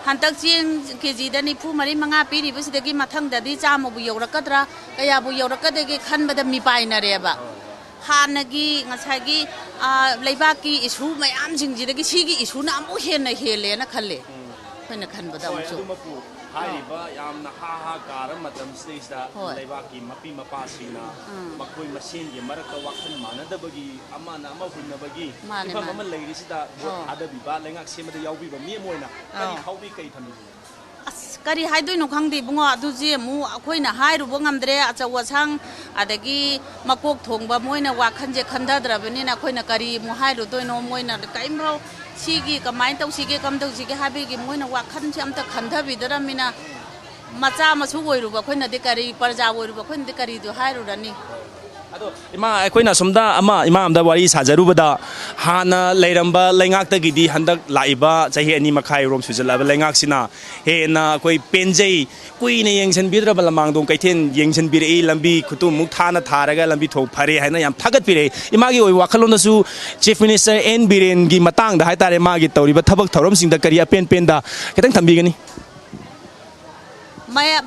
ꯍꯟꯗꯛ ꯆꯦꯡ ꯀꯦ ꯖꯤꯗ ꯅꯤꯐꯨ ꯃꯔꯤ ꯃꯉꯥ ꯄꯤꯔꯤꯕꯁꯤꯗꯒꯤ ꯃꯊꯪꯗꯗꯤ ꯆꯥꯝꯃꯕꯨ ꯌꯧꯔꯛꯀꯗ꯭ꯔꯥ, ꯀꯌꯥꯕꯨ ꯌꯧꯔꯛꯀꯗꯒꯦ ꯈꯟꯕꯗ ꯃꯤꯄꯥꯏꯅꯔꯦꯕ꯫ ꯍꯥꯟꯅꯒꯤ ꯉꯁꯥꯏꯒꯤ, ꯑ, ꯂꯩꯕꯥꯛꯀꯤ ꯏꯁꯨ ꯃꯌꯥꯝꯁꯤꯡꯁꯤꯗꯒꯤ ꯁꯤꯒꯤ ꯏꯁꯨꯅ ꯑꯃꯨꯛ ꯍꯦꯟꯅ ꯍꯦꯜꯂꯦꯅ ꯈꯜꯂꯦ, ꯑꯩꯈꯣꯏꯅ ꯈꯟꯕꯗ꯫ ꯍꯣꯏ, ꯑꯃꯨꯛꯁꯨ꯫ ꯑꯗꯨꯃꯛꯄꯨ ꯍꯥꯏꯔꯤꯕ ꯌꯥꯝꯅ ꯍꯥ ꯍꯥ ꯀꯥꯔ ꯃꯇꯝꯁꯤꯗꯩꯁꯤꯗ ꯍꯣꯏ꯫ ꯂꯩꯕꯥꯛꯀꯤ ꯃꯄꯤ ꯃꯄꯥꯁꯤꯡꯅ ꯎꯝ꯫ ꯃꯈꯣꯏ ꯃꯁꯦꯟꯒꯤ ꯃꯔꯛꯇ ꯋꯥꯈꯜ ꯃꯥꯟꯅꯗꯕꯒꯤ, ꯑꯃꯅ ꯑꯃ ꯍꯨꯟꯅꯕꯒꯤ ꯃꯥꯅꯦ, ꯐꯤꯕꯝ ꯃꯥꯅꯦ꯫ ꯑꯃ ꯂꯩꯔꯤꯁꯤꯗ ꯚꯣꯠ ꯑꯣ꯫ ꯊꯥꯗꯕꯤꯕ, ꯂꯩꯉꯥꯛ ꯁꯦꯝꯕꯗ ꯌꯥꯎꯕꯤꯕ ꯃꯤ ꯑꯃ ꯑꯣꯏꯅ ꯀꯔꯤ ꯑꯣ꯫ ꯐꯥꯎꯕꯤ, ꯀꯔꯤ ꯊꯝꯕꯤꯕ? ꯑꯁ, ꯀꯔꯤ ꯍꯥꯏꯗꯣꯏꯅꯣ ꯈꯪꯗꯦ ꯏꯕꯨꯡꯉꯣ, ꯑꯗꯨꯁꯦ ꯑꯃꯨꯛ ꯑꯩꯈꯣꯏꯅ ꯍꯥꯏꯔꯨꯕ ꯉꯝꯗ꯭ꯔꯦ꯫ ꯑꯆꯧ ꯑꯁꯥꯡ ꯑꯗꯒꯤ ꯃꯀꯣꯛ ꯊꯣꯡꯕ ꯃꯣꯏꯅ ꯋꯥꯈꯜꯁꯦ ꯈꯟꯊꯗ꯭ꯔꯕꯅꯤꯅ ꯑꯩꯈꯣꯏꯅ ꯀꯔꯤ ꯑꯃꯨꯛ ꯍꯥꯏꯔꯨꯗꯣꯏꯅꯣ? ꯃꯣꯏꯅ ꯀꯔꯤꯝꯐꯥꯎ ꯁꯤꯒꯤ ꯀꯃꯥꯏꯅ ꯇꯧꯁꯤꯒꯦ, ꯀꯝꯗꯧꯁꯤꯒꯦ ꯍꯥꯏꯕꯒꯤ ꯃꯣꯏꯅ ꯋꯥꯈꯜꯁꯦ ꯑꯝꯇ ꯈꯟꯊꯕꯤꯗ꯭ꯔꯕꯅꯤꯅ, ꯃꯆꯥ ꯃꯁꯨ ꯑꯣꯏꯔꯨꯕ ꯑꯩꯈꯣꯏꯅꯗꯤ ꯀꯔꯤ, ꯄ꯭ꯔꯖꯥ ꯑꯣꯏꯔꯨꯕ ꯑꯩꯈꯣꯏꯅꯗꯤ ꯀꯔꯤꯗꯨ ꯍꯥꯏꯔꯨꯔꯅꯤ? ꯑꯗꯣ ꯏꯃꯥ, ꯑꯩꯈꯣꯏꯅ ꯑꯁꯣꯝꯗ ꯑꯃ, ꯏꯃꯥ ꯑꯝꯗ ꯋꯥꯔꯤ ꯁꯥꯖꯔꯨꯕꯗ, ꯍꯥꯟꯅ ꯂꯩꯔꯝꯕ ꯂꯩꯉꯥꯛꯇꯒꯤꯗꯤ ꯍꯟꯗꯛ ꯂꯥꯛꯏꯕ ꯆꯍꯤ ꯑꯅꯤ ꯃꯈꯥꯏꯔꯣꯝ ꯁꯨꯖꯜꯂꯛꯑꯕ ꯂꯩꯉꯥꯛꯁꯤꯅ ꯍꯦꯟꯅ ꯑꯩꯈꯣꯏ ꯄꯦꯟꯖꯩ, ꯀꯨꯏꯅ ꯌꯦꯡꯁꯤꯟꯕꯤꯗ꯭ꯔꯕ ꯂꯃꯥꯡꯗꯣꯡ ꯀꯩꯊꯦꯜ ꯌꯦꯡꯁꯤꯟꯕꯤꯔꯛꯏ, ꯂꯝꯕꯤ ꯈꯨꯇꯨꯝꯃꯨꯛ ꯊꯥꯅ ꯊꯥꯔꯒ ꯂꯝꯕꯤ ꯊꯣꯡ ꯐꯔꯦ ꯍꯥꯏꯅ ꯌꯥꯝ ꯊꯥꯒꯠꯄꯤꯔꯛꯏ꯫ ꯏꯃꯥꯒꯤ ꯑꯣꯏꯕ ꯋꯥꯈꯜꯂꯣꯟꯗꯁꯨ Chief Minister ꯑꯦꯟ ꯕꯤꯔꯦꯟꯒꯤ ꯃꯇꯥꯡꯗ ꯍꯥꯏꯇꯥꯔꯦ, ꯃꯥꯒꯤ ꯇꯧꯔꯤꯕ ꯊꯕꯛ ꯊꯧꯔꯝꯁꯤꯡꯗ ꯀꯔꯤ ꯑꯄꯦꯟ ꯄꯦꯟꯗ ꯈꯤꯇꯪ ꯊꯝꯕꯤꯒꯅꯤ? ꯃꯌꯥꯝ,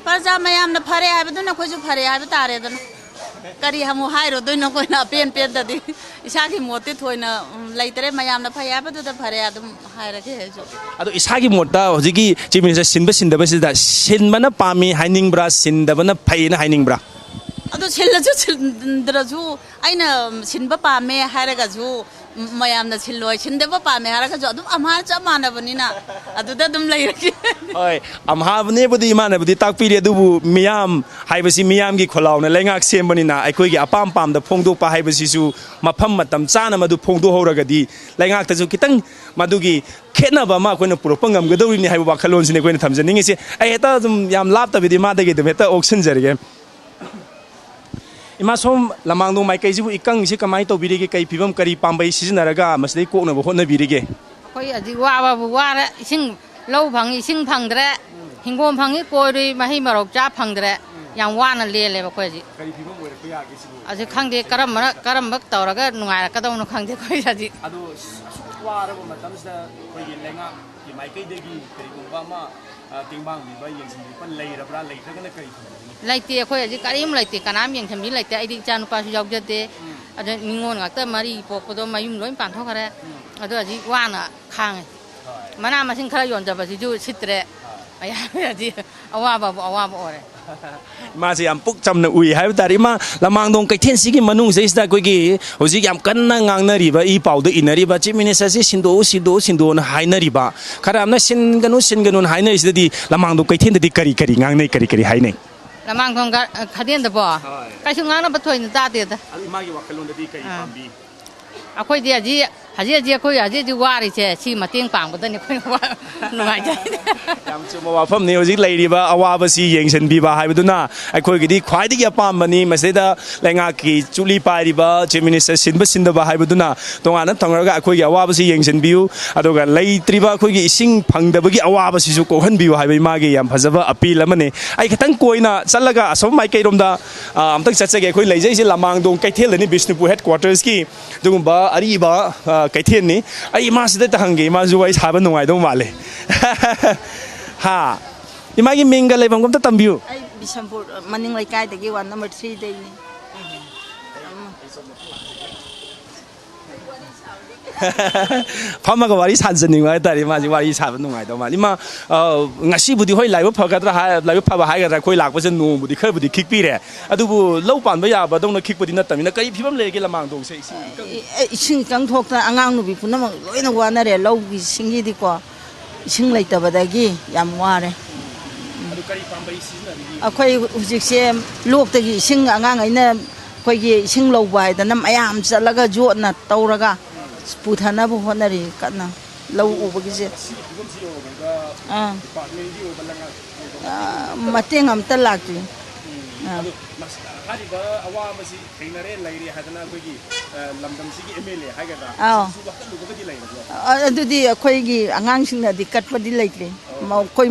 ꯄ꯭ꯔꯖꯥ ꯃꯌꯥꯝꯅ ꯐꯔꯦ ꯍꯥꯏꯕꯗꯨꯅ ꯑꯩꯈꯣꯏꯁꯨ ꯐꯔꯦ ꯍꯥꯏꯕ ꯇꯥꯔꯦꯗꯅ꯫ ꯀꯔꯤ ꯑꯃꯨꯛ ꯍꯥꯏꯔꯨꯗꯣꯏꯅꯣ ꯑꯩꯈꯣꯏꯅ ꯑꯄꯦꯟ ꯄꯦꯟꯗꯗꯤ? ꯏꯁꯥꯒꯤ ꯃꯣꯠꯇꯤ ꯊꯣꯏꯅ, ꯎꯝ, ꯂꯩꯇ꯭ꯔꯦ꯫ ꯃꯌꯥꯝꯅ ꯐꯩ ꯍꯥꯏꯕꯗꯨꯗ ꯐꯔꯦ ꯑꯗꯨꯝ ꯍꯥꯏꯔꯒꯦ ꯑꯩꯁꯨ꯫ ꯑꯗꯣ ꯏꯁꯥꯒꯤ ꯃꯣꯠꯇ ꯍꯧꯖꯤꯛꯀꯤ Chief Minister ꯁꯤꯟꯕ ꯁꯤꯟꯗꯕꯁꯤꯗ ꯁꯤꯟꯕꯅ ꯄꯥꯝꯃꯤ ꯍꯥꯏꯅꯤꯡꯕ꯭ꯔꯥ, ꯁꯤꯟꯗꯕꯅ ꯐꯩꯅ ꯍꯥꯏꯅꯤꯡꯕ꯭ꯔꯥ? ꯑꯗꯨ ꯁꯤꯜꯂꯁꯨ ꯁꯤꯟꯗ꯭ꯔꯁꯨ ꯑꯩꯅ ꯁꯤꯟꯕ ꯄꯥꯝꯃꯦ ꯍꯥꯏꯔꯒꯁꯨ ꯃꯌꯥꯝꯅ ꯁꯤꯜꯂꯣꯏ, ꯁꯤꯟꯗꯕ ꯄꯥꯝꯃꯦ ꯍꯥꯏꯔꯒꯁꯨ ꯑꯗꯨꯝ ꯑꯝꯍꯥ ꯆꯞ ꯃꯥꯟꯅꯕꯅꯤꯅ ꯑꯗꯨꯗ ꯑꯗꯨꯝ ꯂꯩꯔꯒꯦ꯫ ꯍꯣꯏ, ꯑꯝꯍꯥꯕꯨꯗꯤ ꯏꯃꯥꯅꯕꯨꯗꯤ ꯇꯥꯛꯄꯤꯔꯤ, ꯑꯗꯨꯕꯨ ꯃꯤꯌꯥꯝ ꯍꯥꯏꯕꯁꯤ ꯃꯤꯌꯥꯝꯒꯤ ꯈꯣꯜꯂꯥꯎꯅ ꯂꯩꯉꯥꯛ ꯁꯦꯝꯕꯅꯤꯅ ꯑꯩꯈꯣꯏꯒꯤ ꯑꯄꯥꯝ ꯄꯥꯝꯗ ꯐꯣꯡꯗꯣꯛꯄ ꯍꯥꯏꯕꯁꯤꯁꯨ ꯃꯐꯝ ꯃꯇꯝ ꯆꯥꯅ ꯃꯗꯨ ꯐꯣꯡꯗꯣꯛꯍꯧꯔꯒꯗꯤ ꯂꯩꯉꯥꯛꯇꯁꯨ ꯈꯤꯇꯪ ꯃꯗꯨꯒꯤ ꯈꯦꯠꯅꯕ ꯑꯃ ꯑꯩꯈꯣꯏꯅ ꯄꯨꯔꯛꯄ ꯉꯝꯒꯗꯧꯔꯤꯕꯅꯤ ꯍꯥꯏꯕ ꯋꯥꯈꯜꯂꯣꯟꯁꯤꯅꯤ ꯑꯩꯈꯣꯏꯅ ꯊꯝꯖꯅꯤꯡꯉꯤꯁꯦ꯫ ꯑꯩ ꯍꯦꯛꯇ ꯑꯗꯨꯝ ꯌꯥꯝ ꯂꯥꯞꯇꯕꯤꯗ ꯏꯃꯥꯗꯒꯤ ꯑꯗꯨꯝ ꯍꯦꯛꯇ ꯑꯣꯛꯁꯤꯟꯖꯔꯒꯦ꯫ ꯏꯃꯥ, ꯁꯣꯝ ꯂꯃꯥꯡꯗꯣꯡ ꯃꯥꯏꯀꯩꯁꯤꯕꯨ ꯏꯀꯪꯁꯤ ꯀꯃꯥꯏꯅ ꯇꯧꯕꯤꯔꯤꯒꯦ? ꯀꯩ ꯐꯤꯕꯝ, ꯀꯔꯤ ꯄꯥꯝꯕꯩ ꯁꯤꯖꯤꯟꯅꯔꯒ ꯃꯁꯤꯗꯩ ꯀꯣꯛꯅꯕ ꯍꯣꯠꯅꯕꯤꯔꯤꯒꯦ? ꯑꯩꯈꯣꯏ ꯍꯧꯖꯤꯛ ꯋꯥꯕꯕꯨ ꯋꯥꯔꯦ꯫ ꯏꯁꯤꯡ, ꯂꯧ ꯐꯪꯉꯤ, ꯏꯁꯤꯡ ꯐꯪꯗ꯭ꯔꯦ꯫ ꯍꯤꯡꯒꯣꯜ ꯐꯪꯉꯤ, ꯀꯣꯏꯔꯨꯏ, ꯃꯍꯩ ꯃꯔꯣꯡ ꯆꯥ ꯐꯪꯗ꯭ꯔꯦ꯫ ꯌꯥꯝ ꯋꯥꯅ ꯂꯦꯜꯂꯦꯕ ꯑꯩꯈꯣꯏ ꯍꯧꯖꯤꯛ꯫ ꯀꯔꯤ ꯐꯤꯕꯝ ꯑꯣꯏꯔꯛꯄ ꯍꯧꯖꯤꯛ ꯈꯪꯗꯦ, ꯀꯔꯝꯕꯅ, ꯀꯔꯝꯕ ꯇꯧꯔꯒ ꯅꯨꯡꯉꯥꯏꯔꯛꯀꯗꯧꯅꯣ ꯈꯪꯗꯦ ꯑꯩꯈꯣꯏ ꯍꯧꯖꯤꯛ꯫ ꯑꯗꯣ ꯑꯁꯨꯛ ꯋꯥꯔꯕ ꯃꯇꯝꯁꯤꯗ ꯑꯩꯈꯣꯏꯒꯤ ꯂꯩꯉꯥꯛꯀꯤ ꯃꯥꯏꯀꯩꯗꯒꯤ ꯀꯔꯤꯒꯨꯝꯕ ꯑꯃ, ꯑ, ꯇꯦꯡꯕꯥꯡꯕꯤꯕ, ꯌꯦꯡꯁꯤꯟꯕꯤꯕ ꯂꯩꯔꯕ꯭ꯔꯥ? ꯂꯩꯇ꯭ꯔꯒꯅ ꯀꯔꯤ ꯊꯝꯕꯤꯒꯅꯤ? ꯂꯩꯇꯦ, ꯑꯩꯈꯣꯏ ꯍꯧꯖꯤꯛ ꯀꯔꯤꯝ ꯂꯩꯇꯦ, ꯀꯅꯥꯝ ꯌꯦꯡꯁꯤꯟꯕꯤ ꯂꯩꯇꯦ꯫ ꯑꯩꯗꯤ ꯏꯆꯥ ꯅꯨꯄꯥꯁꯨ ꯌꯥꯎꯖꯗꯦ꯫ ꯎꯝ꯫ ꯑꯗ ꯅꯤꯉꯣꯜ ꯉꯥꯛꯇ, ꯃꯔꯤ ꯄꯣꯛꯄꯗꯣ ꯃꯌꯨꯝ ꯂꯣꯏ ꯄꯥꯟꯊꯣꯛꯈ꯭ꯔꯦ꯫ ꯎꯝ꯫ ꯑꯗꯣ ꯍꯧꯖꯤꯛ ꯋꯥꯅ ꯈꯥꯡꯉꯦ꯫ ꯍꯣꯏ꯫ ꯃꯅꯥ ꯃꯁꯤꯡ ꯈꯔ ꯌꯣꯟꯖꯕꯁꯤꯁꯨ ꯁꯤꯠꯇ꯭ꯔꯦ꯫ ꯍꯣꯏ꯫ ꯃꯌꯥꯝ ꯍꯧꯖꯤꯛ ꯑꯋꯥꯕꯕꯨ ꯑꯋꯥꯕ ꯑꯣꯏꯔꯦ꯫ ꯏꯃꯥꯁꯦ ꯌꯥꯝ ꯄꯨꯛ ꯆꯝꯅ ꯎꯏ ꯍꯥꯏꯕ ꯇꯥꯔꯦ꯫ ꯏꯃꯥ, ꯂꯃꯥꯡꯗꯣꯡ ꯀꯩꯊꯦꯜꯁꯤꯒꯤ ꯃꯅꯨꯡꯁꯤꯗꯩꯁꯤꯗ ꯑꯩꯈꯣꯏꯒꯤ ꯍꯧꯖꯤꯛ ꯌꯥꯝ ꯀꯟꯅ ꯉꯥꯡꯅꯔꯤꯕ, ꯏ ꯄꯥꯎꯗ ꯏꯅꯔꯤꯕ, Chief Minister ꯁꯤ ꯁꯤꯟꯗꯣꯛꯎ, ꯁꯤꯟꯗꯣꯛꯎ, ꯁꯤꯟꯗꯣꯛꯎꯅ ꯍꯥꯏꯅꯔꯤꯕ, ꯈꯔ ꯑꯃꯅ ꯁꯤꯟꯒꯅꯨ, ꯁꯤꯟꯒꯅꯨꯅ ꯍꯥꯏꯅꯔꯤꯁꯤꯗꯗꯤ ꯂꯃꯥꯡꯗꯣꯡ ꯀꯩꯊꯦꯜꯗꯗꯤ ꯀꯔꯤ ꯀꯔꯤ ꯉꯥꯡꯅꯩ, ꯀꯔꯤ ꯀꯔꯤ ꯍꯥꯏꯅꯩ? ꯂꯃꯥꯡꯗꯣꯡ ꯒꯥ-, ꯈꯗꯦꯟꯗꯕꯣ? ꯍꯣꯏ꯫ ꯀꯩꯁꯨ ꯉꯥꯡꯅꯕ ꯊꯣꯏꯅ ꯇꯥꯗꯦꯗ꯫ ꯑꯗꯨ ꯏꯃꯥꯒꯤ ꯋꯥꯈꯜꯂꯣꯟꯗꯗꯤ ꯀꯔꯤ ꯑꯥ꯫ ꯄꯥꯝꯕꯤ? ꯑꯩꯈꯣꯏꯗꯤ ꯍꯧꯖꯤꯛ, ꯍꯧꯖꯤꯛ ꯍꯧꯖꯤꯛ ꯑꯩꯈꯣꯏ ꯍꯧꯖꯤꯛ ꯍꯧꯖꯤꯛ ꯋꯥꯔꯤꯁꯦ ꯁꯤ ꯃꯇꯦꯡ ꯄꯥꯡꯕꯗꯅꯤ ꯑꯩꯈꯣꯏꯅ ꯋꯥ-, ꯅꯨꯡꯉꯥꯏꯖꯩ꯫ ꯌꯥꯝ ꯆꯨꯝꯕ ꯋꯥꯐꯝꯅꯤ꯫ ꯍꯧꯖꯤꯛ ꯂꯩꯔꯤꯕ ꯑꯋꯥꯕꯁꯤ ꯌꯦꯡꯁꯤꯟꯕꯤꯕ ꯍꯥꯏꯕꯗꯨꯅ ꯑꯩꯈꯣꯏꯒꯤꯗꯤ ꯈ꯭ꯋꯥꯏꯗꯒꯤ ꯑꯄꯥꯝꯕꯅꯤ꯫ ꯃꯁꯤꯗꯩꯗ ꯂꯩꯉꯥꯛꯀꯤ ꯆꯨꯂꯤ ꯄꯥꯏꯔꯤꯕ Chief Minister ꯁꯤꯟꯕ ꯁꯤꯟꯗꯕ ꯍꯥꯏꯕꯗꯨꯅ ꯇꯣꯉꯥꯟꯅ ꯊꯝꯈ꯭ꯔꯒ ꯑꯩꯈꯣꯏꯒꯤ ꯑꯋꯥꯕꯁꯤ ꯌꯦꯡꯁꯤꯟꯕꯤꯌꯨ, ꯑꯗꯨꯒ ꯂꯩꯇ꯭ꯔꯤꯕ ꯑꯩꯈꯣꯏꯒꯤ ꯏꯁꯤꯡ ꯐꯪꯗꯕꯒꯤ ꯑꯋꯥꯕꯁꯤꯁꯨ ꯀꯣꯛꯍꯟꯕꯤꯌꯨ ꯍꯥꯏꯕ ꯏꯃꯥꯒꯤ ꯌꯥꯝ ꯐꯖꯕ appeal ꯑꯃꯅꯤ꯫ ꯑꯩ ꯈꯤꯇꯪ ꯀꯣꯏꯅ ꯆꯠꯂꯒ ꯑꯁꯣꯝ ꯃꯥꯏꯀꯩꯔꯣꯝꯗ, ꯑ, ꯑꯝꯇꯪ ꯆꯠꯆꯒꯦ꯫ ꯑꯩꯈꯣꯏ ꯂꯩꯖꯩꯁꯦ ꯂꯃꯥꯡꯗꯣꯡ ꯀꯩꯊꯦꯜꯗꯅꯤ, ꯕꯤꯁꯅꯨꯄꯨꯔ headquarters ꯀꯤ ꯑꯗꯨꯒꯨꯝꯕ ꯑꯔꯤꯕ, ꯑ, ꯀꯩꯊꯦꯜꯅꯤ꯫ ꯑꯩ ꯏꯃꯥꯁꯤꯗ ꯍꯦꯛꯇ ꯍꯪꯒꯦ, ꯏꯃꯥꯁꯨ ꯋꯥꯔꯤ ꯁꯥꯕ ꯅꯨꯡꯉꯥꯏꯗꯧ ꯃꯥꯜꯂꯦ꯫ ꯍꯥ? ꯏꯃꯥꯒꯤ ꯃꯤꯡꯒ ꯂꯩꯐꯝꯒ ꯑꯝꯇ ꯇꯝꯕꯤꯌꯨ꯫ ꯑꯩ ꯕꯤꯁꯝꯄꯨꯔ ꯃꯅꯤꯡ ꯂꯩꯀꯥꯏꯗꯒꯤ, ward number three ꯗꯩꯅꯤ꯫ ꯐꯝꯃꯒ ꯋꯥꯔꯤ ꯁꯥꯖꯅꯤꯡꯕ ꯍꯥꯏꯇꯥꯔꯦ꯫ ꯃꯥꯁꯤ ꯋꯥꯔꯤ ꯁꯥꯕ ꯅꯨꯡꯉꯥꯏꯗꯧ ꯃꯥꯜꯂꯤ꯫ ꯏꯃꯥ, ꯑ, ꯉꯁꯤꯕꯨꯗꯤ ꯍꯣꯏ ꯂꯥꯏꯕꯛ ꯐꯒꯗ꯭ꯔꯥ ꯍꯥꯏ-, ꯂꯥꯏꯕꯛ ꯐꯕ ꯍꯥꯏꯒꯗ꯭ꯔꯥ, ꯑꯩꯈꯣꯏ ꯂꯥꯛꯄꯁꯦ ꯅꯣꯡꯕꯨꯗꯤ ꯈꯔꯕꯨꯗꯤ ꯈꯤꯛꯄꯤꯔꯦ, ꯑꯗꯨꯕꯨ ꯂꯧ ꯄꯥꯟꯕ ꯌꯥꯕꯗꯧꯅ ꯈꯤꯛꯄꯗꯤ ꯅꯠꯇꯕꯅꯤꯅ ꯀꯔꯤ ꯐꯤꯕꯝ ꯂꯩꯔꯒꯦ ꯂꯃꯥꯡꯗꯣꯡꯁꯦ? ꯏꯁꯤꯡ ꯏꯀꯪ- ꯑꯦ, ꯏꯁꯤꯡ ꯏꯀꯪ ꯊꯣꯛꯇꯅ ꯑꯉꯥꯡ ꯅꯨꯕꯤ ꯄꯨꯝꯅꯃꯛ ꯂꯣꯏꯅ ꯋꯥꯅꯔꯦ ꯂꯧꯒꯤ ꯏꯁꯤꯡꯒꯤꯗꯤꯀꯣ꯫ ꯏꯁꯤꯡ ꯂꯩꯇꯕꯗꯒꯤ ꯌꯥꯝ ꯋꯥꯔꯦ꯫ ꯑꯗꯨ ꯀꯔꯤ ꯄꯥꯝꯕꯩ ꯁꯤꯖꯤꯟꯅꯕꯤꯔꯤ? ꯑꯩꯈꯣꯏ ꯍꯧꯖꯤꯛꯁꯦ ꯂꯣꯛꯇꯒꯤ ꯏꯁꯤꯡ ꯑꯉꯥꯡꯈꯩꯅ ꯑꯩꯈꯣꯏꯒꯤ ꯏꯁꯤꯡ ꯂꯧꯕ ꯍꯥꯏꯗꯅ ꯃꯌꯥꯝ ꯆꯠꯂꯒ ꯌꯣꯠꯅ ꯇꯧꯔꯒ ꯄꯨꯊꯅꯕ ꯍꯣꯠꯅꯔꯤ ꯀꯟꯅ ꯂꯧ ꯎꯕꯒꯤꯁꯦ꯫ ꯑꯁꯤꯒꯤ ꯐꯤꯕꯝꯁꯤ ꯌꯧꯔꯕꯗ ꯑꯥ꯫ Department ꯀꯤ ꯑꯣꯏꯕ ꯂꯩꯉꯥꯛ ꯑꯥ, ꯃꯇꯦꯡ ꯑꯝꯇ ꯂꯥꯛꯇ꯭ꯔꯤ꯫ ꯎꯝ꯫ ꯑꯥ꯫ ꯑꯗꯨ ꯃꯁ-, ꯍꯥꯏꯔꯤꯕ ꯑꯋꯥꯕꯁꯤ ꯊꯦꯡꯅꯔꯦ, ꯂꯩꯔꯦ ꯍꯥꯏꯗꯅ ꯑꯩꯈꯣꯏꯒꯤ, ꯑ, ꯂꯝꯗꯝꯁꯤꯒꯤ M L A ꯍꯥꯏꯒꯗ꯭ꯔꯥ, ꯑꯥꯎ꯫ ꯑꯁꯤꯁꯨ ꯋꯥꯀꯠꯂꯨꯕꯒꯗꯤ ꯂꯩꯔꯕ꯭ꯔꯣ? ꯑ-, ꯑꯗꯨꯗꯤ ꯑꯩꯈꯣꯏꯒꯤ ꯑꯉꯥꯡꯁꯤꯡꯅꯗꯤ ꯀꯠꯄꯗꯤ ꯂꯩꯇ꯭ꯔꯤ꯫ ꯑꯣ꯫ ꯃ-, ꯑꯩꯈꯣꯏ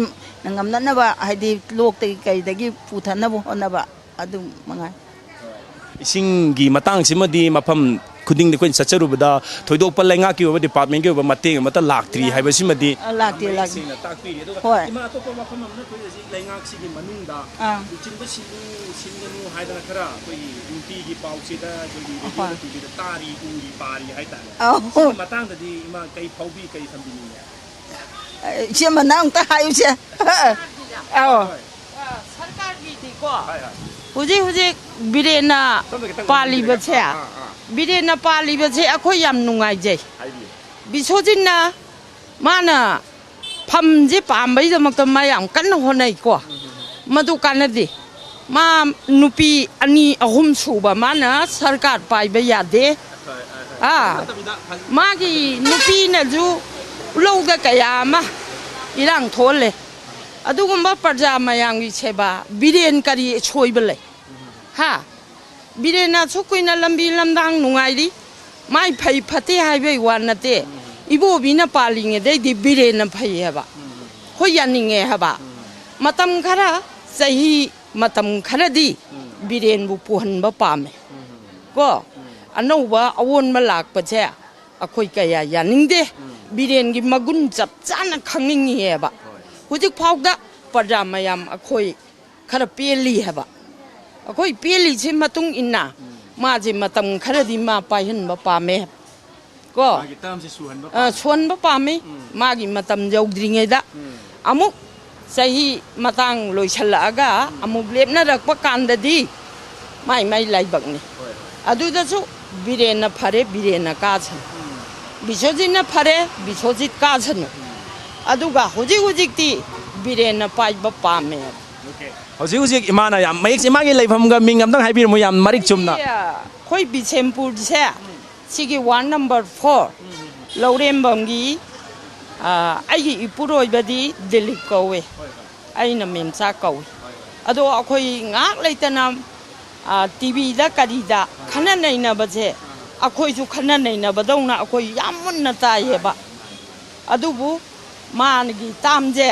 ꯉꯝꯅꯅꯕ ꯍꯥꯏꯗꯤ ꯂꯣꯛꯇꯒꯤ ꯀꯩꯗꯒꯤ ꯄꯨꯊꯅꯕ ꯍꯣꯠꯅꯕ ꯑꯗꯨ ꯃꯉꯥꯏ꯫ ꯍꯣꯏ꯫ ꯏꯁꯤꯡꯒꯤ ꯃꯇꯥꯡꯁꯤꯃꯗꯤ ꯃꯐꯝ ꯈꯨꯗꯤꯡꯗ ꯑꯩꯈꯣꯏꯅ ꯆꯠꯆꯔꯨꯕꯗ ꯊꯣꯏꯗꯣꯛꯄ ꯂꯩꯉꯥꯛꯀꯤ ꯑꯣꯏꯕ department ꯀꯤ ꯑꯣꯏꯕ ꯃꯇꯦꯡ ꯑꯃꯠꯇ ꯂꯥꯛꯇ꯭ꯔꯤ ꯍꯥꯏꯕꯁꯤꯃꯗꯤ ꯑ, ꯂꯥꯛꯇꯦ, ꯃꯌꯦꯛ ꯂꯥꯛꯇꯦ꯫ ꯁꯦꯡꯅ ꯇꯥꯛꯄꯤꯔꯤ꯫ ꯑꯗꯨꯒ ꯍꯣꯏ꯫ ꯏꯃꯥ, ꯑꯇꯣꯞꯄ ꯃꯐꯝ ꯑꯃꯅ ꯑꯩꯈꯣꯏ ꯍꯧꯖꯤꯛ ꯂꯩꯉꯥꯛꯁꯤꯒꯤ ꯃꯅꯨꯡꯗ ꯑꯥ꯫ ꯂꯨꯆꯤꯡꯕ ꯁꯤꯜꯂꯨ, ꯁꯤꯟꯒꯅꯨ ꯍꯥꯏꯗꯅ ꯈꯔ ꯑꯩꯈꯣꯏꯒꯤ ꯅꯨꯡꯇꯤꯒꯤ ꯄꯥꯎꯁꯤꯗ ꯑꯩꯈꯣꯏꯒꯤ ꯍꯣꯏ꯫ ꯔꯦꯗꯤꯑꯣꯗ, ꯇꯤꯚꯤꯗ ꯇꯥꯔꯤ, ꯎꯔꯤ, ꯄꯥꯔꯤ ꯍꯥꯏꯇꯥꯔꯦ꯫ ꯑꯧ꯫ ꯁꯤꯒꯤ ꯃꯇꯥꯡꯗꯗꯤ ꯏꯃꯥ ꯀꯩ ꯐꯥꯎꯕꯤ, ꯀꯩ ꯊꯝꯕꯤꯅꯤꯡꯉꯦ? ꯑꯦ, ꯏꯆꯦ ꯃꯅꯥ ꯑꯝꯇ ꯍꯥꯏꯌꯨꯁꯦ꯫ ꯑꯧ꯫ ꯍꯣꯏ꯫ ꯁꯔꯀꯥꯔꯒꯤꯗꯤꯀꯣ, ꯍꯣꯏ, ꯍꯣꯏ꯫ ꯍꯧꯖꯤꯛ ꯍꯧꯖꯤꯛ ꯕꯤꯔꯦꯟꯅ ꯁꯣꯝꯗ ꯈꯤꯇꯪ ꯄꯥꯜꯂꯤꯕꯁꯦ, ꯑꯥ, ꯑꯥ꯫ ꯕꯤꯔꯦꯟꯅ ꯄꯥꯜꯂꯤꯕꯁꯦ ꯑꯩꯈꯣꯏ ꯌꯥꯝ ꯅꯨꯡꯉꯥꯏꯖꯩ꯫ ꯍꯥꯏꯕꯤꯌꯨ꯫ ꯕꯤꯁꯣꯖꯤꯠꯅ ꯃꯥꯅ ꯐꯝꯁꯦ ꯄꯥꯝꯕꯩꯗꯃꯛꯇ ꯃꯥ ꯌꯥꯝ ꯀꯟꯅ ꯍꯣꯠꯅꯩꯀꯣ꯫ ꯎꯝ, ꯎꯝ, ꯎꯝ꯫ ꯃꯗꯨ ꯀꯥꯟꯅꯗꯦ꯫ ꯃꯥ ꯅꯨꯄꯤ ꯑꯅꯤ ꯑꯍꯨꯝ ꯁꯨꯕ, ꯃꯥꯅ ꯁꯔꯀꯥꯔ ꯄꯥꯏꯕ ꯌꯥꯗꯦ꯫ ꯍꯣꯏ, ꯍꯣꯏ, ꯍꯣꯏ꯫ ꯑꯥ, ꯅꯠꯇꯕꯤꯗ ꯐꯖ- ꯃꯥꯒꯤ ꯅꯨꯄꯤꯅꯁꯨ ꯂꯧꯗ ꯀꯌꯥ ꯑꯃ ꯏꯔꯥꯡ ꯊꯣꯛꯍꯜꯂꯦ꯫ ꯑꯗꯨꯒꯨꯝꯕ ꯄ꯭ꯔꯖꯥ ꯃꯌꯥꯝꯒꯤ ꯁꯦꯕꯥ ꯕꯤꯔꯦꯟ ꯀꯔꯤ ꯁꯣꯏꯕ ꯂꯩ? ꯍꯥ? ꯕꯤꯔꯦꯟꯅ ꯑꯁꯨꯛ ꯀꯨꯏꯅ ꯂꯝꯕꯤ ꯂꯝꯗꯥꯡ ꯅꯨꯡꯉꯥꯏꯔꯤ꯫ ꯃꯥꯏ ꯐꯩ ꯐꯠꯇꯦ ꯍꯥꯏꯕꯒꯤ ꯋꯥ ꯅꯠꯇꯦ꯫ ꯎꯝ꯫ ꯏꯕꯣꯕꯤꯅ ꯄꯥꯜꯂꯤꯉꯩꯗꯩꯗꯤ ꯕꯤꯔꯦꯟꯅ ꯐꯩ ꯍꯥꯏꯕ꯫ ꯎꯝ꯫ ꯍꯣꯏ, ꯌꯥꯅꯤꯡꯉꯦ ꯍꯥꯏꯕ꯫ ꯎꯝ꯫ ꯃꯇꯝ ꯈꯔ, ꯆꯍꯤ ꯃꯇꯝ ꯈꯔꯗꯤ ꯎꯝ꯫ ꯕꯤꯔꯦꯟꯕꯨ ꯄꯨꯍꯟꯕ ꯄꯥꯝꯃꯦ꯫ ꯎꯝ꯫ ꯀꯣ? ꯎꯝ꯫ ꯑꯅꯧꯕ ꯑꯑꯣꯟꯕ ꯂꯥꯛꯄꯁꯦ ꯑꯩꯈꯣꯏ ꯀꯌꯥ ꯌꯥꯅꯤꯡꯗꯦ꯫ ꯎꯝ꯫ ꯕꯤꯔꯦꯟꯒꯤ ꯃꯒꯨꯟ ꯆꯞ ꯆꯥꯅ ꯈꯪꯅꯤꯡꯉꯤꯑꯕ꯫ ꯍꯣꯏ꯫ ꯍꯧꯖꯤꯛ ꯐꯥꯎꯗ ꯄ꯭ꯔꯖꯥ ꯃꯌꯥꯝ ꯑꯩꯈꯣꯏ ꯈꯔ ꯄꯦꯜꯂꯤ ꯍꯥꯏꯕ꯫ ꯑꯩꯈꯣꯏ ꯄꯦꯜꯂꯤꯁꯤ ꯃꯇꯨꯡ ꯏꯟꯅ ꯎꯝ꯫ ꯃꯥꯁꯦ ꯃꯇꯝ ꯈꯔꯗꯤ ꯃꯥ ꯄꯥꯏꯍꯟꯕ ꯄꯥꯝꯃꯦ꯫ ꯀꯣ? ꯃꯥꯒꯤ term ꯁꯦ ꯁꯨꯍꯟꯕ ꯑ, ꯄꯥꯝꯃꯦ꯫ ꯁꯣꯟꯕ ꯄꯥꯝꯃꯤ꯫ ꯎꯝ꯫ ꯃꯥꯒꯤ ꯃꯇꯝ ꯌꯧꯗ꯭ꯔꯤꯉꯩꯗ ꯎꯝ꯫ ꯑꯃꯨꯛ ꯆꯍꯤ ꯃꯇꯥꯡ ꯂꯣꯏꯁꯜꯂꯛꯑꯒ ꯎꯝ꯫ ꯑꯃꯨꯛ ꯂꯦꯞꯅꯔꯛꯄ ꯀꯥꯟꯗꯗꯤ ꯃꯥꯏ ꯃꯥꯏ ꯂꯥꯏꯕꯛꯅꯤ꯫ ꯍꯣꯏ, ꯍꯣꯏ꯫ ꯑꯗꯨꯗꯁꯨ ꯕꯤꯔꯦꯟꯅ ꯐꯔꯦ, ꯕꯤꯔꯦꯟꯅ ꯀꯥꯁꯅꯨ꯫ ꯎꯝ꯫ ꯕꯤꯁꯣꯖꯤꯠꯅ ꯐꯔꯦ, ꯕꯤꯁꯣꯖꯤꯠ ꯀꯥꯁꯅꯨ꯫ ꯎꯝ꯫ ꯑꯗꯨꯒ ꯍꯧꯖꯤꯛ ꯍꯧꯖꯤꯛꯇꯤ ꯕꯤꯔꯦꯟꯅ ꯄꯥꯏꯕ ꯄꯥꯝꯃꯦ꯫ Okay꯫ ꯍꯧꯖꯤꯛ ꯍꯧꯖꯤꯛ ꯏꯃꯥꯅ ꯌꯥꯝ ꯃꯌꯦꯛ, ꯏꯃꯥꯒꯤ ꯂꯩꯐꯝꯒ ꯃꯤꯡ ꯑꯝꯇꯪ ꯍꯥꯏꯕꯤꯔꯝꯃꯨ, ꯌꯥꯝ ꯃꯔꯤꯛ ꯆꯨꯝꯅ꯫ ꯑꯩꯈꯣꯏ ꯕꯤꯁꯦꯝꯄꯨꯔꯁꯦ, ꯎꯝ꯫ ꯁꯤꯒꯤ ward number four, ꯎꯝ, ꯎꯝ, ꯎꯝ꯫ ꯂꯧꯔꯦꯝꯕꯝꯒꯤ, ꯑ, ꯑꯩꯒꯤ ꯏꯄꯨꯔꯣꯏꯕꯗꯤ ꯗꯤꯂꯤꯞ ꯀꯧꯋꯦ꯫ ꯍꯣꯏ, ꯍꯣꯏ꯫ ꯑꯩꯅ ꯃꯦꯝꯆꯥ ꯀꯧꯏ꯫ ꯍꯣꯏ, ꯍꯣꯏ꯫ ꯑꯗꯣ ꯑꯩꯈꯣꯏ ꯉꯥꯏꯍꯥꯛ ꯂꯩꯇꯅ, ꯑ, ꯇꯤꯚꯤꯗ ꯀꯔꯤꯗ ꯈꯟꯅ ꯅꯩꯅꯕꯁꯦ, ꯑꯥ꯫ ꯑꯩꯈꯣꯏꯁꯨ ꯈꯟꯅ ꯅꯩꯅꯕꯗꯧꯅ ꯑꯩꯈꯣꯏ ꯌꯥꯝ ꯃꯨꯟꯅ ꯇꯥꯏꯌꯦꯕ꯫ ꯑꯗꯨꯕꯨ ꯃꯥꯒꯤ term ꯁꯦ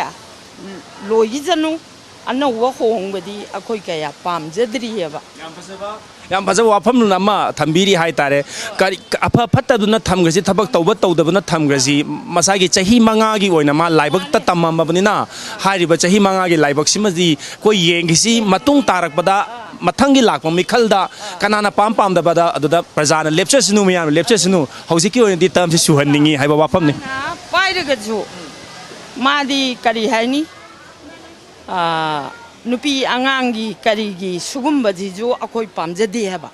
ꯂꯣꯏꯈꯤꯁꯅꯨ꯫ ꯑꯅꯧꯕ ꯍꯣꯡꯕꯗꯤ ꯑꯩꯈꯣꯏ ꯀꯌꯥ ꯄꯥꯝꯖꯗ꯭ꯔꯤꯑꯕ꯫ ꯌꯥꯝ ꯐꯖꯕ ꯋꯥꯐꯝꯂꯣꯟ ꯑꯃ ꯊꯝꯕꯤꯔꯤ ꯍꯥꯏꯇꯥꯔꯦ꯫ ꯀꯔꯤ, ꯑꯐ ꯐꯠꯇꯗꯨꯅ ꯊꯝꯈ꯭ꯔꯁꯤ, ꯊꯕꯛ ꯇꯧꯕ ꯇꯧꯗꯕꯅ ꯊꯝꯈ꯭ꯔꯁꯤ, ꯃꯁꯥꯒꯤ ꯆꯍꯤ ꯃꯉꯥꯒꯤ ꯑꯣꯏꯅ ꯃꯥ ꯂꯥꯏꯕꯛꯇ ꯇꯝꯃꯝꯃꯕꯅꯤꯅ, ꯍꯥꯏꯔꯤꯕ ꯆꯍꯤ ꯃꯉꯥꯒꯤ ꯂꯥꯏꯕꯛꯁꯤꯃꯗꯤ ꯑꯩꯈꯣꯏ ꯌꯦꯡꯈꯤꯁꯤ꯫ ꯃꯇꯨꯡ ꯇꯥꯔꯛꯄꯗ, ꯃꯊꯪꯒꯤ ꯂꯥꯛꯄ ꯃꯤꯈꯜꯗ ꯀꯅꯥꯅ ꯄꯥꯝ ꯄꯥꯝꯗꯕꯗ ꯑꯗꯨꯗ ꯄ꯭ꯔꯖꯥꯅ ꯂꯦꯞꯆꯁꯅꯨ, ꯃꯤꯌꯥꯝꯅ ꯂꯦꯞꯆꯁꯅꯨ꯫ ꯍꯧꯖꯤꯛꯀꯤ ꯑꯣꯏꯅꯗꯤ ꯇꯔꯝꯁꯤ ꯁꯨꯍꯟꯅꯤꯡꯉꯤ ꯍꯥꯏꯕ ꯋꯥꯐꯝꯅꯤ꯫ ꯄꯥꯏꯔꯒꯁꯨ ꯃꯥꯗꯤ ꯀꯔꯤ ꯍꯥꯏꯅꯤ? ꯑꯥ, ꯅꯨꯄꯤ ꯑꯉꯥꯡꯒꯤ ꯀꯔꯤꯒꯤ ꯁꯤꯒꯨꯝꯕꯁꯤꯁꯨ ꯑꯩꯈꯣꯏ ꯄꯥꯝꯖꯗꯦ ꯍꯥꯏꯕ꯫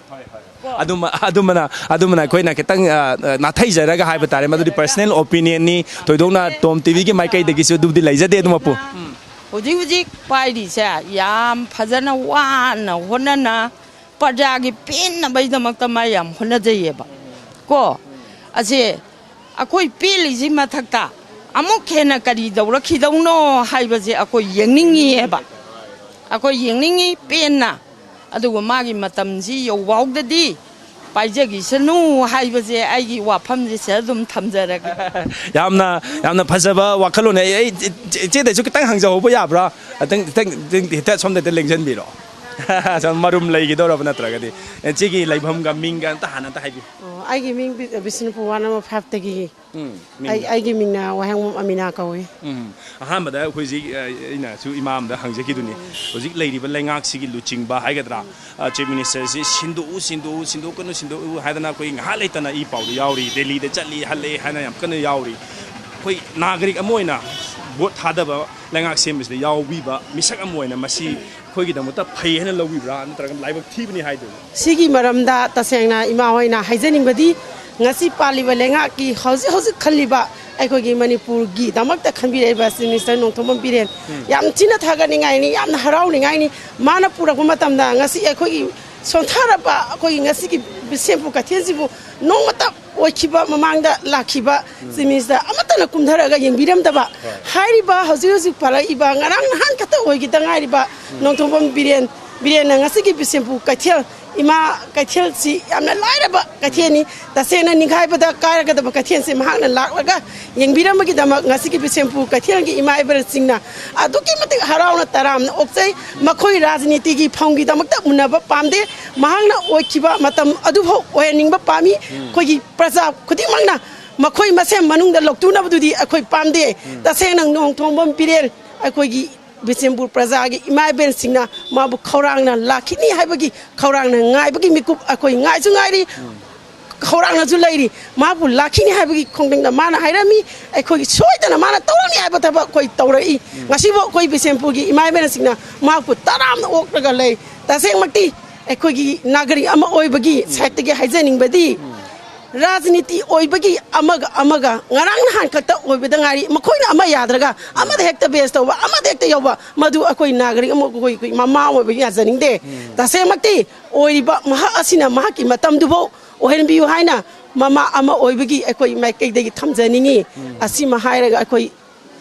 ꯑꯗꯨꯃ-, ꯑꯗꯨꯃꯅ, ꯑꯗꯨꯃꯅ ꯑꯩꯈꯣꯏꯅ ꯈꯤꯇꯪ, ꯑ, ꯑ, ꯅꯥꯊꯩꯖꯔꯒ ꯍꯥꯏꯕ ꯇꯥꯔꯦ, ꯃꯗꯨꯗꯤ personal opinionꯅꯤ꯫ ꯊꯣꯏꯗꯣꯛꯅ ꯇꯣꯝ ꯇꯤꯚꯤꯒꯤ ꯃꯥꯏꯀꯩꯗꯒꯤꯁꯨ ꯑꯗꯨꯕꯨꯗꯤ ꯂꯩꯖꯗꯦ ꯑꯗꯨꯃꯛꯄꯨ꯫ ꯎꯝ꯫ ꯍꯧꯖꯤꯛ ꯍꯧꯖꯤꯛ ꯄꯥꯏꯔꯤꯁꯦ ꯌꯥꯝ ꯐꯖꯅ ꯋꯥꯅ ꯍꯣꯠꯅꯅ ꯄ꯭ꯔꯖꯥꯒꯤ ꯄꯦꯟꯅꯕꯒꯤꯗꯃꯛꯇ ꯃꯥ ꯌꯥꯝ ꯍꯣꯠꯅꯖꯩꯌꯦꯕ꯫ ꯀꯣ? ꯑꯁꯦ ꯑꯩꯈꯣꯏ ꯄꯦꯜꯂꯤꯁꯤ ꯃꯊꯛꯇ ꯑꯃꯨꯛ ꯍꯦꯟꯅ ꯀꯔꯤ ꯇꯧꯔꯛꯈꯤꯗꯧꯅꯣ ꯍꯥꯏꯕꯁꯦ ꯑꯩꯈꯣꯏ ꯌꯦꯡꯅꯤꯡꯉꯤꯑꯕ꯫ ꯑꯩꯈꯣꯏ ꯌꯦꯡꯅꯤꯡꯉꯤ ꯄꯦꯟꯅ꯫ ꯑꯗꯨꯒ ꯃꯥꯒꯤ ꯃꯇꯝꯁꯤ ꯌꯧꯐꯥꯎꯗꯗꯤ ꯄꯥꯏꯖꯈꯤꯁꯅꯨ ꯍꯥꯏꯕꯁꯦ ꯑꯩꯒꯤ ꯋꯥꯐꯝꯁꯦ ꯁꯤꯗ ꯑꯗꯨꯝ ꯊꯝꯖꯔꯒꯦ꯫ ꯌꯥꯝꯅ, ꯌꯥꯝꯅ ꯐꯖꯕ ꯋꯥꯈꯜꯂꯣꯟꯅꯦ꯫ ꯑꯩ, ꯑꯩ ꯏꯆꯦ-, ꯏꯆꯦꯗꯩꯁꯨ ꯈꯤꯇꯪ ꯍꯪꯖꯍꯧꯕ ꯌꯥꯕ꯭ꯔꯥ? ꯈꯤꯇꯪ, ꯈꯤꯇꯪ, ꯈꯤꯇꯪ ꯍꯦꯛꯇ ꯁꯣꯝꯗ ꯍꯦꯛꯇ ꯂꯦꯡꯁꯤꯟꯕꯤꯔꯣ꯫ ꯁꯨꯝ ꯃꯔꯨꯝ ꯂꯩꯒꯗꯧꯔꯕ ꯅꯠꯇ꯭ꯔꯒꯗꯤ꯫ ꯏꯆꯦꯒꯤ ꯂꯩꯐꯝꯒ ꯃꯤꯡꯒ ꯑꯝꯇ ꯍꯥꯟꯅ ꯑꯝꯇ ꯍꯥꯏꯕꯤꯌꯨ꯫ ꯑꯣ, ꯑꯩꯒꯤ ꯃꯤꯡ ꯕꯤ-, ꯕꯤꯁꯅꯨꯄꯨꯔ ꯋꯥꯔꯗ ꯅꯝꯕꯔ ꯐꯥꯏꯚꯇꯒꯤ꯫ ꯎꯝ, ꯑꯩ, ꯃꯤꯡꯗ꯫ ꯑꯩꯒꯤ ꯃꯤꯡꯅ ꯋꯥꯍꯦꯡꯕꯝ ꯑꯃꯤꯅꯥ ꯀꯧꯏ꯫ ꯎꯝ꯫ ꯑꯍꯥꯟꯕꯗ ꯑꯩꯈꯣꯏ ꯍꯧꯖꯤꯛ, ꯑ, ꯑꯩꯅꯁꯨ ꯏꯃꯥ ꯑꯃꯗ ꯍꯪꯖꯈꯤꯗꯨꯅꯤ꯫ ꯍꯧꯖꯤꯛ ꯂꯩꯔꯤꯕ ꯂꯩꯉꯥꯛꯁꯤꯒꯤ ꯂꯨꯆꯤꯡꯕ ꯍꯥꯏꯒꯗ꯭ꯔꯥ, ꯑ, Chief Ministerꯁꯤ ꯁꯤꯟꯗꯣꯛꯎ, ꯁꯤꯟꯗꯣꯛꯎ, ꯁꯤꯟꯗꯣꯛꯀꯅꯨ, ꯁꯤꯟꯗꯣꯛꯎ ꯍꯥꯏꯗꯅ ꯑꯩꯈꯣꯏ ꯉꯥꯏꯍꯥꯛ ꯂꯩꯇꯅ ꯏ ꯄꯥꯎꯗ ꯌꯥꯎꯔꯤ, ꯗꯦꯜꯂꯤꯗ ꯆꯠꯂꯤ, ꯍꯜꯂꯛꯑꯦ ꯍꯥꯏꯅ ꯌꯥꯝ ꯀꯟꯅ ꯌꯥꯎꯔꯤ꯫ ꯑꯩꯈꯣꯏ ꯅꯥꯒꯔꯤꯛ ꯑꯃ ꯑꯣꯏꯅ ꯚꯣꯠ ꯊꯥꯗꯕ ꯂꯩꯉꯥꯛ ꯁꯦꯝꯕꯁꯤꯗ ꯌꯥꯎꯕꯤꯕ ꯃꯤꯁꯛ ꯑꯃ ꯑꯣꯏꯅ ꯃꯁꯤ ꯑꯩꯈꯣꯏꯒꯤꯗꯃꯛꯇ ꯐꯩ ꯍꯥꯏꯅ ꯂꯧꯕꯤꯕ꯭ꯔꯥ, ꯅꯠꯇ꯭ꯔꯒ ꯂꯥꯏꯕꯛ ꯊꯤꯕꯅꯤ ꯍꯥꯏꯗꯣꯏꯔꯥ? ꯁꯤꯒꯤ ꯃꯔꯝꯗ ꯇꯁꯦꯡꯅ ꯏꯃꯥ ꯍꯣꯏꯅ ꯍꯥꯏꯖꯅꯤꯡꯕꯗꯤ, ꯉꯁꯤ ꯄꯥꯜꯂꯤꯕ ꯂꯩꯉꯥꯛꯀꯤ ꯍꯧꯖꯤꯛ ꯍꯧꯖꯤꯛ ꯈꯜꯂꯤꯕ ꯑꯩꯈꯣꯏꯒꯤ ꯃꯅꯤꯄꯨꯔꯒꯤꯗꯃꯛꯇ ꯈꯟꯕꯤꯔꯛꯏꯕ Chief Minister ꯅꯣꯡꯊꯣꯝꯕꯝ ꯕꯤꯔꯦꯟ, ꯎꯝ꯫ ꯌꯥꯝ ꯊꯤꯅ ꯊꯥꯒꯠꯅꯤꯡꯉꯥꯏꯅꯤ, ꯌꯥꯝꯅ ꯍꯔꯥꯎꯅꯤꯡꯉꯥꯏꯅꯤ꯫ ꯃꯥꯅ ꯄꯨꯔꯛꯄ ꯃꯇꯝꯗ ꯉꯁꯤ ꯑꯩꯈꯣꯏꯒꯤ ꯁꯣꯟꯊꯔꯕ ꯑꯩꯈꯣꯏꯒꯤ ꯉꯁꯤꯒꯤ ꯕꯤꯁꯦꯝꯄꯨꯔ ꯀꯩꯊꯦꯜꯁꯤꯕꯨ ꯅꯣꯡꯃꯇ ꯑꯣꯏꯈꯤꯕ ꯃꯃꯥꯡꯗ ꯂꯥꯛꯈꯤꯕ Chief Minister ꯑꯃꯠꯇꯅ ꯀꯨꯝꯊꯔꯒ ꯌꯦꯡꯕꯤꯔꯝꯗꯕ, ꯍꯣꯏ꯫ ꯍꯥꯏꯔꯤꯕ ꯍꯧꯖꯤꯛ ꯍꯧꯖꯤꯛ ꯄꯥꯜꯂꯛꯏꯕ, ꯉꯔꯥꯡ ꯅꯍꯥꯟ ꯈꯛꯇ ꯑꯣꯏꯈꯤꯗ ꯉꯥꯏꯔꯤꯕ ꯅꯣꯡꯊꯣꯝꯕꯝ ꯕꯤꯔꯦꯟ ꯕꯤꯔꯦꯟꯅ ꯉꯁꯤꯒꯤ ꯕꯤꯁꯦꯝꯄꯨꯔ ꯀꯩꯊꯦꯜ, ꯏꯃꯥ ꯀꯩꯊꯦꯜꯁꯤ ꯌꯥꯝꯅ ꯂꯥꯏꯔꯕ ꯀꯩꯊꯦꯜꯅꯤ꯫ ꯇꯁꯦꯡꯅ ꯅꯤꯡꯈꯥꯏꯕꯗ ꯀꯥꯏꯔꯒꯗꯕ ꯀꯩꯊꯦꯜꯁꯤ ꯃꯍꯥꯛꯅ ꯂꯥꯛꯂꯒ ꯌꯦꯡꯕꯤꯔꯝꯕꯒꯤꯗꯃꯛ ꯉꯁꯤꯒꯤ ꯕꯤꯁꯦꯝꯄꯨꯔ ꯀꯩꯊꯦꯜꯒꯤ ꯏꯃꯥ ꯏꯕꯦꯜꯁꯤꯡꯅ ꯑꯗꯨꯛꯀꯤ ꯃꯇꯤꯛ ꯍꯔꯥꯎꯅ ꯇꯔꯥꯝꯅ ꯑꯣꯛꯆꯩ꯫ ꯃꯈꯣꯏ ꯔꯥꯖꯅꯤꯇꯤꯒꯤ ꯐꯝꯒꯤꯗꯃꯛꯇ ꯃꯨꯟꯅꯕ ꯄꯥꯝꯗꯦ꯫ ꯃꯍꯥꯛꯅ ꯑꯣꯏꯈꯤꯕ ꯃꯇꯝ ꯑꯗꯨꯐꯥꯎ ꯑꯣꯏꯍꯟꯅꯤꯡꯕ ꯄꯥꯝꯃꯤ꯫ ꯑꯩꯈꯣꯏꯒꯤ ꯄ꯭ꯔꯖꯥ ꯈꯨꯗꯤꯡꯃꯛꯅ ꯃꯈꯣꯏ ꯃꯁꯦꯟ ꯃꯅꯨꯡꯗ ꯂꯧꯇꯨꯅꯕꯗꯨꯗꯤ ꯑꯩꯈꯣꯏ ꯄꯥꯝꯗꯦ꯫ ꯇꯁꯦꯡꯅ ꯅꯣꯡꯊꯣꯝꯕꯝ ꯕꯤꯔꯦꯟ ꯑꯩꯈꯣꯏꯒꯤ ꯕꯤꯁꯦꯝꯄꯨꯔ ꯄ꯭ꯔꯖꯥꯒꯤ ꯏꯃꯥ ꯏꯕꯦꯜꯁꯤꯡꯅ ꯃꯥꯕꯨ ꯈꯧꯔꯥꯡꯅ ꯂꯥꯛꯈꯤꯅꯤ ꯍꯥꯏꯕꯒꯤ ꯈꯧꯔꯥꯡꯅ ꯉꯥꯏꯕꯒꯤ ꯃꯤꯀꯨꯞ ꯑꯩꯈꯣꯏ ꯉꯥꯏꯁꯨ ꯉꯥꯏꯔꯤ꯫ ꯈꯧꯔꯥꯡꯅꯁꯨ ꯂꯩꯔꯤ꯫ ꯃꯥꯕꯨ ꯂꯥꯛꯈꯤꯅꯤ ꯍꯥꯏꯕꯒꯤ ꯈꯣꯡꯖꯪꯗ ꯃꯥꯅ ꯍꯥꯏꯔꯝꯃꯤ꯫ ꯑꯩꯈꯣꯏꯒꯤ ꯁꯣꯏꯗꯅ ꯃꯥꯅ ꯇꯧꯔꯅꯤ ꯍꯥꯏꯕ ꯊꯕꯛ ꯑꯩꯈꯣꯏ ꯇꯧꯔꯛꯏ꯫ ꯉꯁꯤꯐꯥꯎ ꯑꯩꯈꯣꯏ ꯕꯤꯁꯦꯝꯄꯨꯔꯒꯤ ꯏꯃꯥ ꯏꯕꯦꯜꯁꯤꯡꯅ ꯃꯍꯥꯛꯄꯨ ꯇꯔꯥꯝꯅ ꯑꯣꯛꯂꯒ ꯂꯩ꯫ ꯇꯁꯦꯡꯃꯛꯇꯤ ꯑꯩꯈꯣꯏꯒꯤ ꯅꯥꯒꯔꯤꯛ ꯑꯃ ꯑꯣꯏꯕꯒꯤ ꯁꯥꯏꯠꯇꯒꯤ ꯍꯥꯏꯖꯅꯤꯡꯕꯗꯤ, ꯔꯥꯖꯅꯤꯇꯤ ꯑꯣꯏꯕꯒꯤ ꯑꯃꯒ ꯑꯃꯒ ꯉꯔꯥꯡ ꯅꯍꯥꯟ ꯈꯛꯇ ꯑꯣꯏꯕꯗ ꯉꯥꯏꯔꯤ꯫ ꯃꯈꯣꯏꯅ ꯑꯃ ꯌꯥꯗ꯭ꯔꯒ ꯑꯃꯗ ꯍꯦꯛꯇ ꯕꯦꯁ ꯇꯧꯕ, ꯑꯃꯗ ꯍꯦꯛꯇ ꯌꯧꯕ, ꯃꯗꯨ ꯑꯩꯈꯣꯏ ꯅꯥꯒꯔꯤꯛ ꯑꯃ, ꯑꯩꯈꯣꯏ, ꯑꯩꯈꯣꯏ ꯃꯃꯥ ꯑꯣꯏꯕꯒꯤ ꯌꯥꯖꯅꯤꯡꯗꯦ꯫ ꯇꯁꯦꯡꯃꯛꯇꯤ ꯑꯣꯏꯔꯤꯕ ꯃꯍꯥꯛ ꯑꯁꯤꯅ ꯃꯍꯥꯛꯀꯤ ꯃꯇꯝꯗꯨꯐꯥꯎ ꯑꯣꯏꯍꯟꯕꯤꯌꯨ ꯍꯥꯏꯅ ꯃꯃꯥ ꯑꯃ ꯑꯣꯏꯕꯒꯤ ꯑꯩꯈꯣꯏ ꯃꯥꯏꯀꯩꯗꯒꯤ ꯊꯝꯖꯅꯤꯡꯉꯤ꯫ ꯑꯁꯤꯃ ꯍꯥꯏꯔꯒ ꯑꯩꯈꯣꯏ,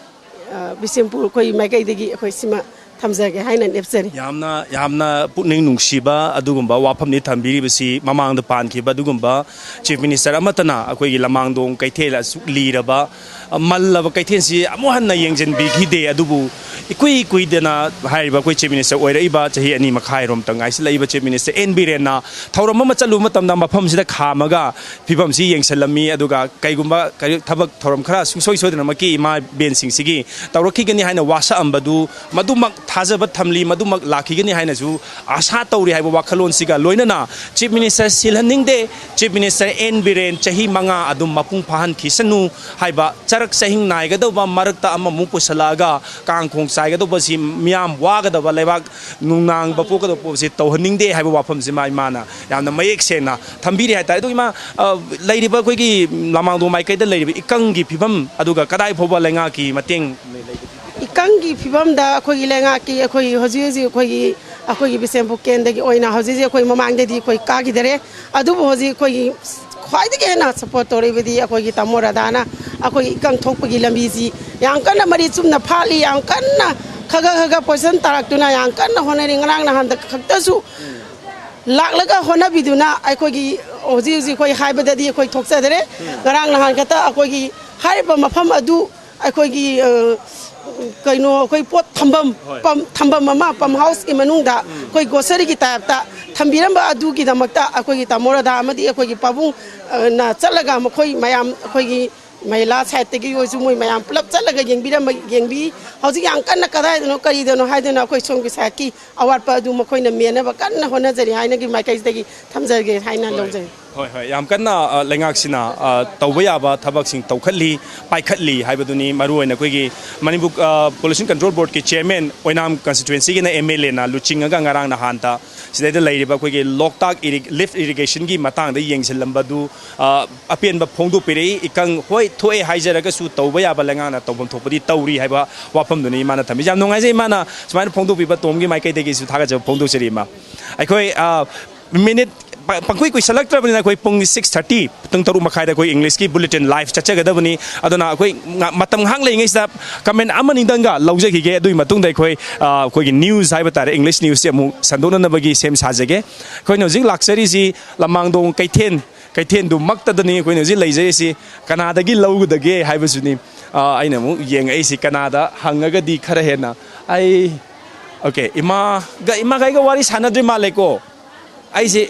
ꯑ, ꯕꯤꯁꯦꯝꯄꯨꯔ ꯑꯩꯈꯣꯏ ꯃꯥꯏꯀꯩꯗꯒꯤ ꯑꯩꯈꯣꯏ ꯁꯤꯃ ꯊꯝꯖꯒꯦ ꯍꯥꯏꯅ ꯂꯦꯞꯆꯔꯤ꯫ ꯌꯥꯝꯅ, ꯌꯥꯝꯅ ꯄꯨꯛꯅꯤꯡ ꯅꯨꯡꯁꯤꯕ ꯑꯗꯨꯒꯨꯝꯕ ꯋꯥꯐꯝꯅꯤ ꯊꯝꯕꯤꯔꯤꯕꯁꯤ꯫ ꯃꯃꯥꯡꯗ ꯄꯥꯟꯈꯤꯕ ꯑꯗꯨꯒꯨꯝꯕ ꯆꯤꯐ ꯃꯤꯅꯤꯁꯇꯔ ꯑꯃꯠꯇꯅ ꯑꯩꯈꯣꯏꯒꯤ ꯂꯃꯥꯡꯗꯣꯡ ꯀꯩꯊꯦꯜ ꯑꯁꯨꯛ ꯂꯤꯔꯕ, ꯑ, ꯃꯜꯂꯕ ꯀꯩꯊꯦꯜꯁꯤ ꯑꯃꯨꯛ ꯍꯟꯅ ꯌꯦꯡꯁꯤꯟꯕꯤꯈꯤꯗꯦ꯫ ꯑꯗꯨꯕꯨ ꯏꯀꯨꯏ ꯀꯨꯏꯗꯅ ꯍꯥꯏꯔꯤꯕ ꯑꯩꯈꯣꯏ ꯆꯤꯐ ꯃꯤꯅꯤꯁꯇꯔ ꯑꯣꯏꯔꯛꯏꯕ ꯆꯍꯤ ꯑꯅꯤ ꯃꯈꯥꯏꯔꯣꯝꯇ ꯉꯥꯏꯁꯤꯜꯂꯛꯏꯕ ꯆꯤꯐ ꯃꯤꯅꯤꯁꯇꯔ ꯑꯦꯟ ꯕꯤꯔꯦꯟꯅ ꯊꯧꯔꯝ ꯑꯃ ꯆꯠꯂꯨꯕ ꯃꯇꯝꯗ ꯃꯐꯝꯁꯤꯗ ꯈꯥꯝꯃꯒ ꯐꯤꯕꯝꯁꯤ ꯌꯦꯡꯁꯤꯜꯂꯝꯃꯤ꯫ ꯑꯗꯨꯒ ꯀꯩꯒꯨꯝꯕ ꯀꯔꯤ ꯊꯕꯛ ꯊꯧꯔꯝ ꯈꯔ ꯁꯨꯡꯁꯣꯏ ꯁꯣꯏꯗꯅꯃꯛꯀꯤ ꯏꯃꯥ ꯏꯕꯦꯟꯁꯤꯡꯁꯤꯒꯤ ꯇꯧꯔꯛꯈꯤꯒꯅꯤ ꯍꯥꯏꯅ ꯋꯥꯁꯛꯑꯝꯕꯗꯨ ꯃꯗꯨꯃꯛ ꯊꯥꯖꯕ ꯊꯝꯂꯤ, ꯃꯗꯨꯃꯛ ꯂꯥꯛꯈꯤꯒꯅꯤ ꯍꯥꯏꯅꯁꯨ ꯑꯥꯁꯥ ꯇꯧꯔꯤ ꯍꯥꯏꯕ ꯋꯥꯈꯜꯂꯣꯟꯁꯤꯒ ꯂꯣꯏꯅꯅ ꯆꯤꯐ ꯃꯤꯅꯤꯁꯇꯔ ꯁꯤꯜꯍꯟꯅꯤꯡꯗꯦ꯫ ꯆꯤꯐ ꯃꯤꯅꯤꯁꯇꯔ ꯑꯦꯟ ꯕꯤꯔꯦꯟ ꯆꯍꯤ ꯃꯉꯥ ꯑꯗꯨꯝ ꯃꯄꯨꯡ ꯐꯥꯍꯟꯈꯤꯁꯅꯨ ꯍꯥꯏꯕ ꯆꯔꯛ ꯆꯍꯤꯡ ꯅꯥꯏꯒꯗꯧꯕ ꯃꯔꯛꯇ ꯑꯃꯃꯨꯛ ꯄꯨꯁꯜꯂꯛꯑꯒ ꯀꯥꯡ ꯈꯣꯡ ꯆꯥꯏꯒꯗꯧꯕꯁꯤ ꯃꯤꯌꯥꯝ ꯋꯥꯒꯗꯕ, ꯂꯩꯕꯥꯛ ꯅꯨꯡꯅꯥꯡꯕ ꯄꯣꯛꯀꯗꯧꯕꯁꯤ ꯇꯧꯍꯟꯅꯤꯡꯗꯦ ꯍꯥꯏꯕ ꯋꯥꯐꯝꯁꯤꯃ ꯏꯃꯥꯅ ꯌꯥꯝꯅ ꯃꯌꯦꯛ ꯁꯦꯡꯅ ꯊꯝꯕꯤꯔꯤ ꯍꯥꯏꯇꯥꯔꯦ꯫ ꯑꯗꯨ ꯏꯃꯥ, ꯑ, ꯂꯩꯔꯤꯕ ꯑꯩꯈꯣꯏꯒꯤ ꯂꯃꯥꯡꯗꯣꯡ ꯃꯥꯏꯀꯩꯗ ꯂꯩꯔꯤꯕ ꯏꯀꯪꯒꯤ ꯐꯤꯕꯝ ꯑꯗꯨꯒ ꯀꯗꯥꯏ ꯐꯥꯎꯕ ꯂꯩꯉꯥꯛꯀꯤ ꯃꯇꯦꯡ ꯂꯩꯒꯗꯒꯦ? ꯏꯀꯪꯒꯤ ꯐꯤꯕꯝꯗ ꯑꯩꯈꯣꯏꯒꯤ ꯂꯩꯉꯥꯛꯀꯤ, ꯑꯩꯈꯣꯏꯒꯤ ꯍꯧꯖꯤꯛ ꯍꯧꯖꯤꯛ ꯑꯩꯈꯣꯏꯒꯤ, ꯑꯩꯈꯣꯏꯒꯤ ꯕꯤꯁꯦꯝꯄꯨꯔ ꯀꯦꯟꯗ꯭ꯔꯒꯤ ꯑꯣꯏꯅ ꯍꯧꯖꯤꯛ ꯍꯧꯖꯤꯛ ꯑꯩꯈꯣꯏ ꯃꯃꯥꯡꯗꯗꯤ ꯑꯩꯈꯣꯏ ꯀꯥꯈꯤꯗꯔꯦ꯫ ꯑꯗꯨꯕꯨ ꯍꯧꯖꯤꯛ ꯑꯩꯈꯣꯏꯒꯤ ꯈ꯭ꯋꯥꯏꯗꯒꯤ ꯍꯦꯟꯅ ꯁꯞꯄꯣꯔꯠ ꯇꯧꯔꯤꯕꯗꯤ ꯑꯩꯈꯣꯏꯒꯤ ꯇꯥꯃꯣ ꯔꯥꯙꯥꯅ ꯑꯩꯈꯣꯏꯒꯤ ꯏꯀꯪ ꯊꯣꯛꯄꯒꯤ ꯂꯝꯕꯤꯁꯤ ꯌꯥꯝ ꯀꯟꯅ ꯃꯔꯤ ꯆꯨꯝꯅ ꯐꯥꯠꯂꯤ, ꯌꯥꯝ ꯀꯟꯅ ꯈꯒ ꯈꯒ ꯄꯣꯖꯤꯁꯟ ꯇꯥꯔꯛꯇꯨꯅ ꯌꯥꯝ ꯀꯟꯅ ꯍꯣꯠꯅꯔꯤ꯫ ꯉꯔꯥꯡ ꯅꯍꯥꯟꯗ ꯈꯛꯇꯁꯨ ꯂꯥꯛꯂꯒ ꯍꯣꯠꯅꯕꯤꯗꯨꯅ ꯑꯩꯈꯣꯏꯒꯤ ꯍꯧꯖꯤꯛ ꯍꯧꯖꯤꯛ ꯑꯩꯈꯣꯏ ꯍꯥꯏꯕꯗꯗꯤ ꯑꯩꯈꯣꯏ ꯊꯣꯛꯆꯗ꯭ꯔꯦ꯫ ꯉꯔꯥꯡ ꯅꯍꯥꯟ ꯈꯛꯇ ꯑꯩꯈꯣꯏꯒꯤ ꯍꯥꯏꯔꯤꯕ ꯃꯐꯝ ꯑꯗꯨ ꯑꯩꯈꯣꯏꯒꯤ, ꯑ, ꯀꯩꯅꯣ, ꯑꯩꯈꯣꯏ ꯄꯣꯠ ꯊꯝꯐꯝ, ꯍꯣꯏ꯫ ꯄꯝ, ꯊꯝꯐꯝ ꯑꯃ, ꯄꯝ ꯍꯥꯎꯁꯀꯤ ꯃꯅꯨꯡꯗ ꯑꯩꯈꯣꯏ ꯒ꯭ꯔꯣꯁꯔꯤꯒꯤ ꯇꯥꯏꯞꯇ ꯊꯝꯕꯤꯔꯝꯕ ꯑꯗꯨꯒꯤꯗꯃꯛꯇ ꯑꯩꯈꯣꯏꯒꯤ ꯇꯥꯃꯣ ꯔꯥꯙꯥ ꯑꯃꯗꯤ ꯑꯩꯈꯣꯏꯒꯤ ꯄꯥꯕꯨꯡ, ꯑ, ꯅ ꯆꯠꯂꯒ ꯃꯈꯣꯏ ꯃꯌꯥꯝ, ꯑꯩꯈꯣꯏꯒꯤ ꯃꯍꯤꯂꯥ ꯁꯥꯏꯠꯇꯒꯤ ꯑꯣꯏꯔꯁꯨ ꯃꯣꯏ ꯃꯌꯥꯝ ꯄꯨꯂꯞ ꯆꯠꯂꯒ ꯌꯦꯡꯕꯤꯔꯝꯕ, ꯌꯦꯡꯕꯤ꯫ ꯍꯧꯖꯤꯛ ꯌꯥꯝ ꯀꯟꯅ ꯀꯗꯥꯏꯗꯅꯣ ꯀꯔꯤꯗꯅꯣ ꯍꯥꯏꯗꯅ ꯑꯩꯈꯣꯏ ꯁꯣꯝꯒꯤ ꯁꯥꯏꯠꯀꯤ ꯑꯋꯥꯠꯄ ꯑꯗꯨ ꯃꯈꯣꯏꯅ ꯃꯦꯟꯅꯕ ꯀꯟꯅ ꯍꯣꯠꯅꯖꯔꯤ ꯍꯥꯏꯅꯒꯤ ꯃꯥꯏꯀꯩꯗꯒꯤ ꯊꯝꯖꯒꯦ ꯍꯥꯏꯅ ꯍꯣꯏ꯫ ꯂꯧꯖꯩ꯫ ꯍꯣꯏ, ꯍꯣꯏ, ꯌꯥꯝ ꯀꯟꯅ, ꯑ, ꯂꯩꯉꯥꯛꯁꯤꯅ, ꯑ, ꯇꯧꯕ ꯌꯥꯕ ꯊꯕꯛꯁꯤꯡ ꯇꯧꯈꯠꯂꯤ, ꯄꯥꯏꯈꯠꯂꯤ ꯍꯥꯏꯕꯗꯨꯅꯤ꯫ ꯃꯔꯨꯑꯣꯏꯅ ꯑꯩꯈꯣꯏꯒꯤ ꯃꯅꯤꯄꯨꯔ, ꯑ, ꯄꯣꯂꯨꯁꯟ ꯀꯟꯇ꯭ꯔꯣꯜ ꯕꯣꯔꯗꯀꯤ ꯆꯤꯌꯔꯃꯦꯟ ꯑꯣꯏꯅꯥꯝ ꯀꯟꯁꯇꯤꯇ꯭ꯋꯦꯟꯁꯤꯒꯤꯅ ꯑꯦꯝ ꯑꯦꯜ ꯑꯦꯅ ꯂꯨꯆꯤꯡꯉꯒ ꯉꯔꯥꯡ ꯅꯍꯥꯟꯇ ꯁꯤꯗꯩꯗ ꯂꯩꯔꯤꯕ ꯑꯩꯈꯣꯏꯒꯤ ꯂꯣꯛꯇꯥꯛ ꯏꯔꯤ-, ꯂꯤꯐ ꯏꯔꯤꯒꯦꯁꯟꯒꯤ ꯃꯇꯥꯡꯗ ꯌꯦꯡꯁꯤꯜꯂꯝꯕꯗꯨ, ꯑ, ꯑꯄꯦꯟꯕ ꯐꯣꯡꯗꯣꯛꯄꯤꯔꯛꯏ꯫ ꯏꯀꯪ ꯍꯣꯏ ꯊꯣꯛꯑꯦ ꯍꯥꯏꯖꯔꯒꯁꯨ ꯇꯧꯕ ꯌꯥꯕ ꯂꯩꯉꯥꯛꯅ ꯇꯧꯐꯝ ꯊꯣꯛꯄꯗꯤ ꯇꯧꯔꯤ ꯍꯥꯏꯕ ꯋꯥꯐꯝꯗꯨꯅꯤ ꯃꯥꯅ ꯊꯝꯃꯤꯁꯦ꯫ ꯌꯥꯝ ꯅꯨꯡꯉꯥꯏꯖꯩ ꯏꯃꯥꯅ ꯁꯨꯃꯥꯏꯅ ꯐꯣꯡꯗꯣꯛꯄꯤꯕ ꯇꯣꯝꯒꯤ ꯃꯥꯏꯀꯩꯗꯒꯤꯁꯨ ꯊꯥꯒꯠꯆꯕ ꯐꯣꯡꯗꯣꯛꯆꯔꯤ ꯏꯃꯥ꯫ ꯑꯩꯈꯣꯏ, ꯑ, ꯃꯤꯅꯤꯠ ꯄ-, ꯄꯪꯀꯨꯏ ꯀꯨꯏꯁꯜꯂꯛꯇ꯭ꯔꯕꯅꯤꯅ ꯑꯩꯈꯣꯏ ꯄꯨꯡ ꯁꯤꯛꯁ ꯊꯥꯔꯇꯤ, ꯄꯨꯡ ꯇꯔꯨꯛ ꯃꯈꯥꯏꯗ ꯑꯩꯈꯣꯏ ꯏꯪꯂꯤꯁꯀꯤ ꯕꯨꯂꯦꯇꯤꯟ ꯂꯥꯏꯐ ꯆꯠꯆꯒꯗꯕꯅꯤ꯫ ꯑꯗꯨꯅ ꯑꯩꯈꯣꯏ ꯉ-, ꯃꯇꯝ ꯉꯥꯏꯍꯥꯛ ꯂꯩꯔꯤꯉꯩꯁꯤꯗ ꯀꯃꯦꯟ ꯑꯃꯅꯤꯗꯪꯒ ꯂꯧꯖꯈꯤꯒꯦ꯫ ꯑꯗꯨꯒꯤ ꯃꯇꯨꯡꯗ ꯑꯩꯈꯣꯏ, ꯑ, ꯑꯩꯈꯣꯏꯒꯤ ꯅ꯭ꯌꯨꯁ ꯍꯥꯏꯕ ꯇꯥꯔꯦ, ꯏꯪꯂꯤꯁ ꯅ꯭ꯌꯨꯁꯁꯤ ꯑꯃꯨꯛ ꯁꯟꯗꯣꯛꯅꯅꯕꯒꯤ ꯁꯦꯝ ꯁꯥꯖꯒꯦ꯫ ꯑꯩꯈꯣꯏꯅ ꯍꯧꯖꯤꯛ ꯂꯥꯛꯆꯔꯤꯁꯤ ꯂꯃꯥꯡꯗꯣꯡ ꯀꯩꯊꯦꯜ, ꯀꯩꯊꯦꯜꯗꯨꯃꯛꯇꯗꯅꯤ ꯑꯩꯈꯣꯏꯅ ꯍꯧꯖꯤꯛ ꯂꯩꯖꯔꯤꯁꯤ꯫ ꯀꯅꯥꯗꯒꯤ ꯂꯧꯒꯗꯒꯦ ꯍꯥꯏꯕꯁꯤꯅꯤ, ꯑ, ꯑꯩꯅ ꯑꯃꯨꯛ ꯌꯦꯡꯉꯛꯏꯁꯤ꯫ ꯀꯅꯥꯗ ꯍꯪꯉꯒꯗꯤ ꯈꯔ ꯍꯦꯟꯅ ꯑꯩ, ꯑꯣꯀꯦ, ꯏꯃꯥꯒ, ꯏꯃꯥꯒ ꯑꯩꯒ ꯋꯥꯔꯤ ꯁꯥꯟꯅꯗ꯭ꯔꯤ ꯃꯥꯜꯂꯦꯀꯣ꯫ ꯑꯩꯁꯦ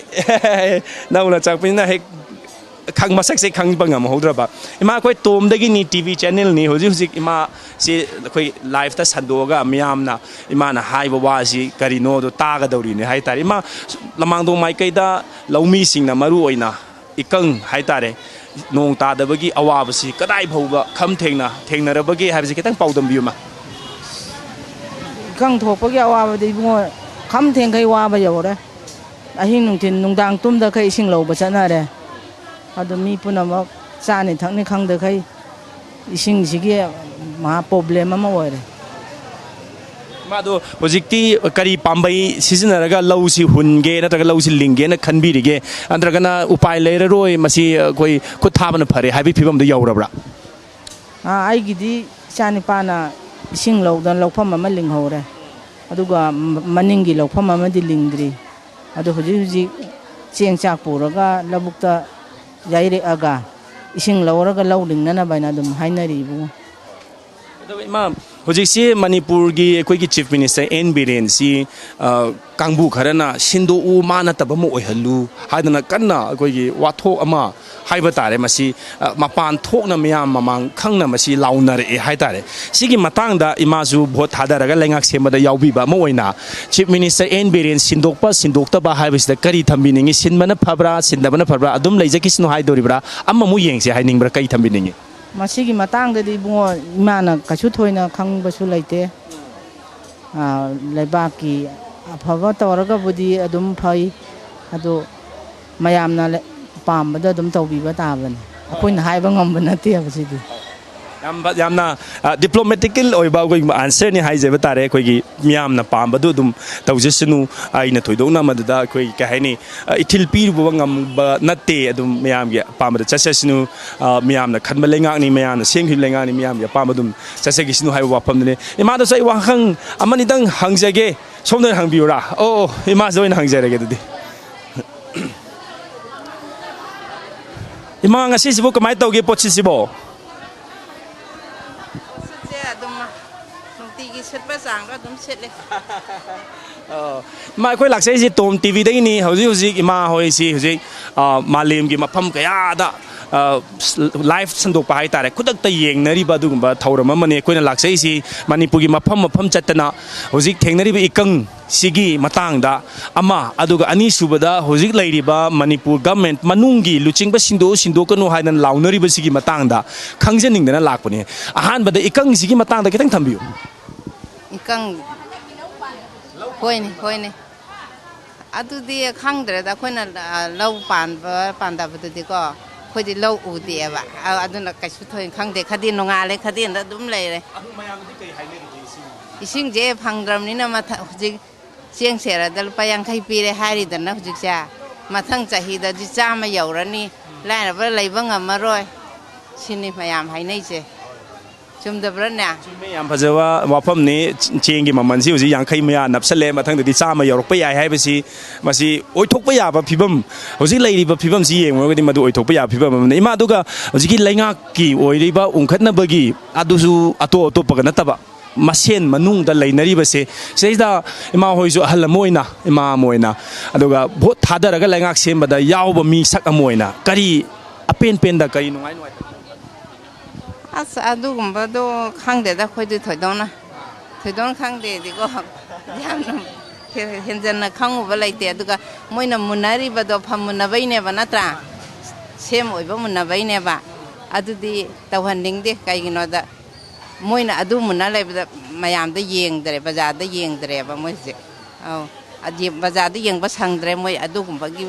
ꯅꯧꯅ ꯆꯪꯉꯛꯄꯅꯤꯅ ꯍꯦꯛ ꯈꯪ-, ꯃꯁꯛꯁꯦ ꯈꯪꯕ ꯉꯝꯍꯧꯗ꯭ꯔꯕ꯫ ꯏꯃꯥ, ꯑꯩꯈꯣꯏ ꯇꯣꯝꯗꯒꯤꯅꯤ, ꯇꯤ ꯚꯤ ꯆꯦꯅꯦꯜꯅꯤ꯫ ꯍꯧꯖꯤꯛ ꯍꯧꯖꯤꯛ ꯏꯃꯥꯁꯤ ꯑꯩꯈꯣꯏ ꯂꯥꯏꯐꯇ ꯁꯟꯗꯣꯛꯑꯒ ꯃꯤꯌꯥꯝꯅ ꯏꯃꯥꯅ ꯍꯥꯏꯕ ꯋꯥꯁꯤ ꯀꯔꯤꯅꯣꯗꯣ ꯇꯥꯒꯗꯧꯔꯤꯅꯦ ꯍꯥꯏ ꯇꯥꯔꯦ꯫ ꯏꯃꯥ, ꯂꯃꯥꯡꯗꯣꯡ ꯃꯥꯏꯀꯩꯗ ꯂꯧꯃꯤꯁꯤꯡꯅ ꯃꯔꯨ ꯑꯣꯏꯅ ꯏꯀꯪ ꯍꯥꯏ ꯇꯥꯔꯦ, ꯅꯣꯡ ꯇꯥꯗꯕꯒꯤ ꯑꯋꯥꯕꯁꯤ ꯀꯗꯥꯏ ꯐꯥꯎꯕ ꯈꯝ ꯊꯦꯡꯅ ꯊꯦꯡꯅꯔꯕꯒꯦ ꯍꯥꯏꯕꯁꯤ ꯈꯤꯇꯪ ꯄꯥꯎꯗꯝꯕꯤꯌꯨ, ꯏꯃꯥ꯫ ꯏꯀꯪ ꯊꯣꯛꯄꯒꯤ ꯑꯋꯥꯕꯗꯤ, ꯏꯕꯨꯡꯉꯣ, ꯈꯝ ꯊꯦꯡꯈꯩ ꯋꯥꯕ ꯌꯧꯔꯦ꯫ ꯑꯍꯤꯡ ꯅꯨꯡꯊꯤꯜ ꯅꯨꯡꯗꯥꯡ ꯇꯨꯝꯗꯈꯩ ꯏꯁꯤꯡ ꯂꯧꯕ ꯆꯠꯅꯔꯦ꯫ ꯑꯗꯨ ꯃꯤ ꯄꯨꯝꯅꯃꯛ ꯆꯥꯅꯤ ꯊꯛꯅꯤ ꯈꯪꯗꯈꯩ ꯏꯁꯤꯡꯁꯤꯒꯤ ꯃꯍꯥ ꯄ꯭ꯔꯣꯕ꯭ꯂꯦꯝ ꯑꯃ ꯑꯣꯏꯔꯦ꯫ ꯃꯥꯗꯣ ꯍꯧꯖꯤꯛꯇꯤ ꯀꯔꯤ ꯄꯥꯝꯕꯩ ꯁꯤꯖꯤꯟꯅꯔꯒ ꯂꯧꯁꯤ ꯍꯨꯟꯒꯦ ꯅꯠꯇ꯭ꯔꯒ ꯂꯧꯁꯤ ꯂꯤꯡꯒꯦꯅ ꯈꯟꯕꯤꯔꯤꯒꯦ? ꯅꯠꯇ꯭ꯔꯒꯅ ꯎꯄꯥꯏ ꯂꯩꯔꯔꯣꯏ, ꯃꯁꯤ ꯑꯩꯈꯣꯏ ꯈꯨꯠ ꯊꯥꯕꯅ ꯐꯔꯦ ꯍꯥꯏꯕꯒꯤ ꯐꯤꯕꯝꯗ ꯌꯧꯔꯕ꯭ꯔꯥ? ꯑꯥ, ꯑꯩꯒꯤꯗꯤ ꯏꯆꯥꯅꯤꯄꯥꯅ ꯏꯁꯤꯡ ꯂꯧꯗꯅ ꯂꯧꯐꯝ ꯑꯃ ꯂꯤꯡꯍꯧꯔꯦ꯫ ꯑꯗꯨꯒ ꯃ-, ꯃꯅꯤꯡꯒꯤ ꯂꯧꯐꯝ ꯑꯃꯗꯤ ꯂꯤꯡꯗ꯭ꯔꯤ꯫ ꯑꯗꯨ ꯍꯧꯖꯤꯛ ꯍꯧꯖꯤꯛ ꯆꯦꯡ ꯆꯥꯛ ꯄꯨꯔꯒ ꯂꯧꯕꯨꯛꯇ ꯌꯩꯔꯛꯑꯒ ꯏꯁꯤꯡ ꯂꯧꯔꯒ ꯂꯧ ꯂꯤꯡꯅꯅꯕ ꯍꯥꯏꯅ ꯑꯗꯨꯝ ꯍꯥꯏꯅꯔꯤ, ꯏꯕꯨꯡꯉꯣ꯫ ꯑꯗꯣ ꯏꯃꯥ, ꯍꯧꯖꯤꯛꯁꯤ ꯃꯅꯤꯄꯨꯔꯒꯤ ꯑꯩꯈꯣꯏꯒꯤ Chief Minister ꯑꯦꯟ ꯕꯤꯔꯦꯟꯁꯤ, ꯑ, ꯀꯥꯡꯕꯨ ꯈꯔꯅ "ꯁꯤꯟꯗꯣꯛꯎ, ꯃꯥ ꯅꯠꯇꯕ ꯑꯃ ꯑꯣꯏꯍꯜꯂꯨ" ꯍꯥꯏꯗꯅ ꯀꯟꯅ ꯑꯩꯈꯣꯏꯒꯤ ꯋꯥꯊꯣꯛ ꯑꯃ ꯍꯥꯏꯕ ꯇꯥꯔꯦ, ꯃꯁꯤ, ꯑ, ꯃꯄꯥꯟ ꯊꯣꯛꯅ ꯃꯤꯌꯥꯝ ꯃꯃꯥꯡ ꯈꯪꯅ ꯃꯁꯤ ꯂꯥꯎꯅꯔꯛꯑꯦ ꯍꯥꯏ ꯇꯥꯔꯦ꯫ ꯁꯤꯒꯤ ꯃꯇꯥꯡꯗ ꯏꯃꯥꯁꯨ ꯚꯣꯠ ꯊꯥꯗꯔꯒ ꯂꯩꯉꯥꯛ ꯁꯦꯝꯕꯗ ꯌꯥꯎꯕꯤꯕ ꯑꯃ ꯑꯣꯏꯅ, Chief Minister ꯑꯦꯟ ꯕꯤꯔꯦꯟ ꯁꯤꯟꯗꯣꯛꯄ ꯁꯤꯟꯗꯣꯛꯇꯕ ꯍꯥꯏꯕꯁꯤꯗ ꯀꯔꯤ ꯊꯝꯕꯤꯅꯤꯡꯉꯤ? ꯁꯤꯟꯕꯅ ꯐꯕ꯭ꯔꯥ, ꯁꯤꯟꯗꯕꯅ ꯐꯕ꯭ꯔꯥ, ꯑꯗꯨꯝ ꯂꯩꯖꯈꯤꯁꯅꯨ ꯍꯥꯏꯗꯣꯔꯤꯕ꯭ꯔꯥ, ꯑꯃꯃꯨꯛ ꯌꯦꯡꯁꯦ ꯍꯥꯏꯅꯤꯡꯕ꯭ꯔꯥ, ꯀꯔꯤ ꯊꯝꯕꯤꯅꯤꯡꯉꯤ? ꯃꯁꯤꯒꯤ ꯃꯇꯥꯡꯗꯗꯤ, ꯏꯕꯨꯡꯉꯣ, ꯏꯃꯥꯅ ꯀꯩꯁꯨ ꯊꯣꯏꯅ ꯈꯪꯕꯁꯨ ꯂꯩꯇꯦ꯫ ꯑꯥ, ꯂꯩꯕꯥꯛꯀꯤ ꯑꯐꯕ ꯇꯧꯔꯒꯕꯨꯗꯤ ꯑꯗꯨꯝ ꯐꯩ, ꯑꯗꯨ ꯃꯌꯥꯝꯅ ꯂꯩ-, ꯄꯥꯝꯕꯗꯣ ꯑꯗꯨꯝ ꯇꯧꯕꯤꯕ ꯇꯥꯕꯅꯤ꯫ ꯑꯩꯈꯣꯏꯅ ꯍꯥꯏꯕ ꯉꯝꯕ ꯅꯠꯇꯦꯕ ꯁꯤꯗꯤ꯫ ꯌꯥꯝ ꯐ-, ꯌꯥꯝꯅ, ꯑ, diplomatical ꯑꯣꯏꯕ ꯑꯩꯈꯣꯏꯒꯤ answerꯅꯤ ꯍꯥꯏꯖꯕ ꯇꯥꯔꯦ꯫ ꯑꯩꯈꯣꯏꯒꯤ ꯃꯤꯌꯥꯝꯅ ꯄꯥꯝꯕꯗꯨ ꯑꯗꯨꯝ ꯇꯧꯖꯁꯅꯨ꯫ ꯑꯩꯅ ꯊꯣꯏꯗꯣꯛꯅ ꯃꯗꯨꯗ ꯑꯩꯈꯣꯏ, ꯀꯩ ꯍꯥꯏꯅꯤ, ꯑ, ꯏꯊꯤꯜ ꯄꯤꯔꯨꯕ ꯉꯝꯕ ꯅꯠꯇꯦ꯫ ꯑꯗꯨꯝ ꯃꯌꯥꯝꯒꯤ ꯑꯄꯥꯝꯕꯗ ꯆꯠꯆꯁꯅꯨ꯫ ꯑ, ꯃꯤꯌꯥꯝꯅ ꯈꯟꯕ ꯂꯩꯉꯥꯛꯅꯤ, ꯃꯌꯥꯝꯅ ꯁꯦꯝꯈꯤꯕ ꯂꯩꯉꯥꯛꯅꯤ, ꯃꯤꯌꯥꯝꯒꯤ ꯑꯄꯥꯝꯕ ꯑꯗꯨꯝ ꯆꯠꯆꯈꯤꯁꯅꯨ ꯍꯥꯏꯕ ꯋꯥꯐꯝꯗꯨꯅꯤ꯫ ꯏꯃꯥꯗꯁꯨ ꯑꯩ ꯋꯥꯍꯪ ꯑꯃꯅꯤꯗꯪ ꯍꯪꯖꯒꯦ, ꯁꯣꯝꯗ ꯑꯣꯏꯅ ꯍꯪꯕꯤꯌꯨꯔꯥ? ꯑꯣ, ꯑꯣ, ꯏꯃꯥꯁꯤꯗ ꯑꯣꯏꯅ ꯍꯪꯖꯔꯒꯦ ꯑꯗꯨꯗꯤ꯫ ꯏꯃꯥ, ꯉꯁꯤꯁꯤꯕꯨ ꯀꯃꯥꯏꯅ ꯇꯧꯒꯦ ꯄꯣꯠꯁꯤꯠꯁꯤꯕꯣ? ꯄꯣꯠꯁꯤꯠꯁꯦ ꯑꯗꯨꯝ ꯅꯨꯡꯇꯤꯒꯤ ꯁꯤꯠꯄ ꯆꯥꯡꯗꯣ ꯑꯗꯨꯝ ꯁꯤꯠꯂꯦ꯫ ꯑꯣ, ꯏꯃꯥ, ꯑꯩꯈꯣꯏ ꯂꯥꯛꯆꯩꯁꯤ ꯇꯣꯝ ꯇꯤꯚꯤꯗꯒꯤꯅꯤ꯫ ꯍꯧꯖꯤꯛ ꯍꯧꯖꯤꯛ ꯏꯃꯥ ꯍꯣꯏꯁꯤ ꯍꯧꯖꯤꯛ, ꯑ, ꯃꯥꯂꯦꯝꯒꯤ ꯃꯐꯝ ꯀꯌꯥꯗ, ꯑ, ꯂꯥꯏꯚ ꯁꯟꯗꯣꯛꯄ ꯍꯥꯏꯇꯥꯔꯦ, ꯈꯨꯗꯛꯇ ꯌꯦꯡꯅꯔꯤꯕ ꯑꯗꯨꯒꯨꯝꯕ ꯊꯧꯔꯝ ꯑꯃꯅꯤ꯫ ꯑꯩꯈꯣꯏꯅ ꯂꯥꯛꯆꯩꯁꯤ ꯃꯅꯤꯄꯨꯔꯒꯤ ꯃꯐꯝ ꯃꯐꯝ ꯆꯠꯇꯅ ꯍꯧꯖꯤꯛ ꯊꯦꯡꯅꯔꯤꯕ ꯏꯀꯪ ꯁꯤꯒꯤ ꯃꯇꯥꯡꯗ ꯑꯃ, ꯑꯗꯨꯒ ꯑꯅꯤꯁꯨꯕꯗ ꯍꯧꯖꯤꯛ ꯂꯩꯔꯤꯕ ꯃꯅꯤꯄꯨꯔ ꯒꯃꯦꯟ ꯃꯅꯨꯡꯒꯤ ꯂꯨꯆꯤꯡꯕ ꯁꯤꯟꯗꯣꯛꯎ ꯁꯤꯟꯗꯣꯛꯀꯅꯨ ꯍꯥꯏꯗꯅ ꯂꯥꯎꯅꯔꯤꯕꯁꯤꯒꯤ ꯃꯇꯥꯡꯗ ꯈꯪꯖꯅꯤꯡꯗꯅ ꯂꯥꯛꯄꯅꯤ꯫ ꯑꯍꯥꯟꯕꯗ ꯏꯀꯪꯁꯤꯒꯤ ꯃꯇꯥꯡꯗ ꯈꯤꯇꯪ ꯊꯝꯕꯤꯌꯨ꯫ ꯏꯀꯪ, ꯍꯣꯏꯅꯦ, ꯍꯣꯏꯅꯦ꯫ ꯑꯗꯨꯗꯤ ꯈꯪꯗ꯭ꯔꯦꯗ, ꯑꯩꯈꯣꯏꯅ, ꯑ, ꯂꯧ ꯄꯥꯟꯕ ꯄꯥꯟꯗꯕꯗꯨꯗꯤꯀꯣ, ꯑꯩꯈꯣꯏꯗꯤ ꯂꯧ ꯎꯗꯦꯕ꯫ ꯑ-, ꯑꯗꯨꯅ ꯀꯩꯁꯨ ꯊꯣꯏꯅ ꯈꯪꯗꯦ꯫ ꯈꯗꯦꯟ ꯅꯣꯡꯉꯥꯜꯂꯦ, ꯈꯗꯦꯟꯗ ꯑꯗꯨꯝ ꯂꯩꯔꯦ꯫ ꯑꯗꯨ ꯃꯌꯥꯝꯗꯤ ꯀꯩ ꯍꯥꯏꯅꯔꯤꯒꯦ ꯏꯁꯤꯡ? ꯏꯁꯤꯡꯁꯦ ꯐꯪꯗ꯭ꯔꯕꯅꯤꯅ ꯃꯊ-, ꯍꯧꯖꯤꯛ ꯆꯦꯡ ꯁꯦꯔꯗ ꯂꯨꯄꯥ ꯌꯥꯡꯈꯩ ꯄꯤꯔꯦ ꯍꯥꯏꯔꯤꯗꯅ ꯍꯧꯖꯤꯛꯁꯦ, ꯃꯊꯪ ꯆꯍꯤꯗꯗꯤ ꯆꯥꯝꯃ ꯌꯧꯔꯅꯤ, ꯂꯥꯏꯔꯕ ꯂꯩꯕ ꯉꯝꯃꯔꯣꯏ, ꯁꯤꯅꯤ ꯃꯌꯥꯝ ꯍꯥꯏꯅꯩꯁꯦ꯫ ꯆꯨꯝꯗꯕ꯭ꯔꯥꯅꯦ? ꯆꯨꯝꯃꯦ, ꯌꯥꯝ ꯐꯖꯕ ꯋꯥꯐꯝꯅꯤ꯫ ꯆꯦꯡꯒꯤ ꯃꯃꯜꯁꯤ ꯍꯧꯖꯤꯛ ꯌꯥꯡꯈꯩ ꯃꯌꯥ ꯅꯞꯁꯜꯂꯦ, ꯃꯊꯪꯗꯗꯤ ꯆꯥꯝꯃ ꯌꯧꯔꯛꯄ ꯌꯥꯏ ꯍꯥꯏꯕꯁꯤ, ꯃꯁꯤ ꯑꯣꯏꯊꯣꯛꯄ ꯌꯥꯕ ꯐꯤꯕꯝ, ꯍꯧꯖꯤꯛ ꯂꯩꯔꯤꯕ ꯐꯤꯕꯝꯁꯤ ꯌꯦꯡꯂꯨꯔꯒꯗꯤ ꯃꯗꯨ ꯑꯣꯏꯊꯣꯛꯄ ꯌꯥꯕ ꯐꯤꯕꯝ ꯑꯃꯅꯤ꯫ ꯏꯃꯥ, ꯑꯗꯨꯒ ꯍꯧꯖꯤꯛꯀꯤ ꯂꯩꯉꯥꯛꯀꯤ ꯑꯣꯏꯔꯤꯕ ꯎꯪꯈꯠꯅꯕꯒꯤ ꯑꯗꯨꯁꯨ ꯑꯇꯣꯞ ꯑꯇꯣꯞꯄꯒ ꯅꯠꯇꯕ ꯃꯁꯦꯟ ꯃꯅꯨꯡꯗ ꯂꯩꯅꯔꯤꯕꯁꯦ, ꯁꯤꯗꯩꯁꯤꯗ ꯏꯃꯥ ꯍꯣꯏꯁꯨ ꯑꯍꯜ ꯑꯃ ꯑꯣꯏꯅ, ꯏꯃꯥ ꯑꯃ ꯑꯣꯏꯅ, ꯑꯗꯨꯒ ꯚꯣꯠ ꯊꯥꯗꯔꯒ ꯂꯩꯉꯥꯛ ꯁꯦꯝꯕꯗ ꯌꯥꯎꯕ ꯃꯤꯁꯛ ꯑꯃ ꯑꯣꯏꯅ ꯀꯔꯤ ꯑꯄꯦꯟ ꯄꯦꯟꯗ, ꯀꯔꯤ ꯅꯨꯡꯉꯥꯏ ꯅꯨꯡꯉꯥꯏꯇꯕ? ꯑꯁ, ꯑꯗꯨꯒꯨꯝꯕꯗꯣ ꯈꯪꯗꯦꯗ, ꯑꯩꯈꯣꯏꯗꯤ ꯊꯣꯏꯗꯣꯛꯅ ꯊꯣꯏꯗꯣꯛꯅ ꯈꯪꯗꯦꯗꯤꯀꯣ꯫ ꯌꯥꯝꯅ ꯍꯦꯟꯖꯟꯅ ꯈꯪꯉꯨꯕ ꯂꯩꯇꯦ꯫ ꯑꯗꯨꯒ ꯃꯣꯏꯅ ꯃꯨꯟꯅꯔꯤꯕꯗꯣ ꯐꯝ ꯃꯨꯟꯅꯕꯩꯅꯦꯕ, ꯅꯠꯇ꯭ꯔꯥ? ꯁꯦꯝ ꯑꯣꯏꯕ ꯃꯨꯟꯅꯕꯩꯅꯦꯕ꯫ ꯑꯗꯨꯗꯤ ꯇꯧꯍꯟꯅꯤꯡꯗꯦ꯫ ꯀꯩꯒꯤꯅꯣꯗ, ꯃꯣꯏꯅ ꯑꯗꯨ ꯃꯨꯟꯅ ꯂꯩꯕꯗ ꯃꯌꯥꯝꯗ ꯌꯦꯡꯗ꯭ꯔꯦ, ꯕꯖꯥꯔꯗ ꯌꯦꯡꯗ꯭ꯔꯦꯕ ꯃꯣꯏ ꯍꯧꯖꯤꯛ꯫ ꯑꯧ, ꯑꯗꯤ ꯕꯖꯥꯔꯗ ꯌꯦꯡꯕ ꯁꯪꯗ꯭ꯔꯦ ꯃꯣꯏ ꯑꯗꯨꯒꯨꯝꯕꯒꯤ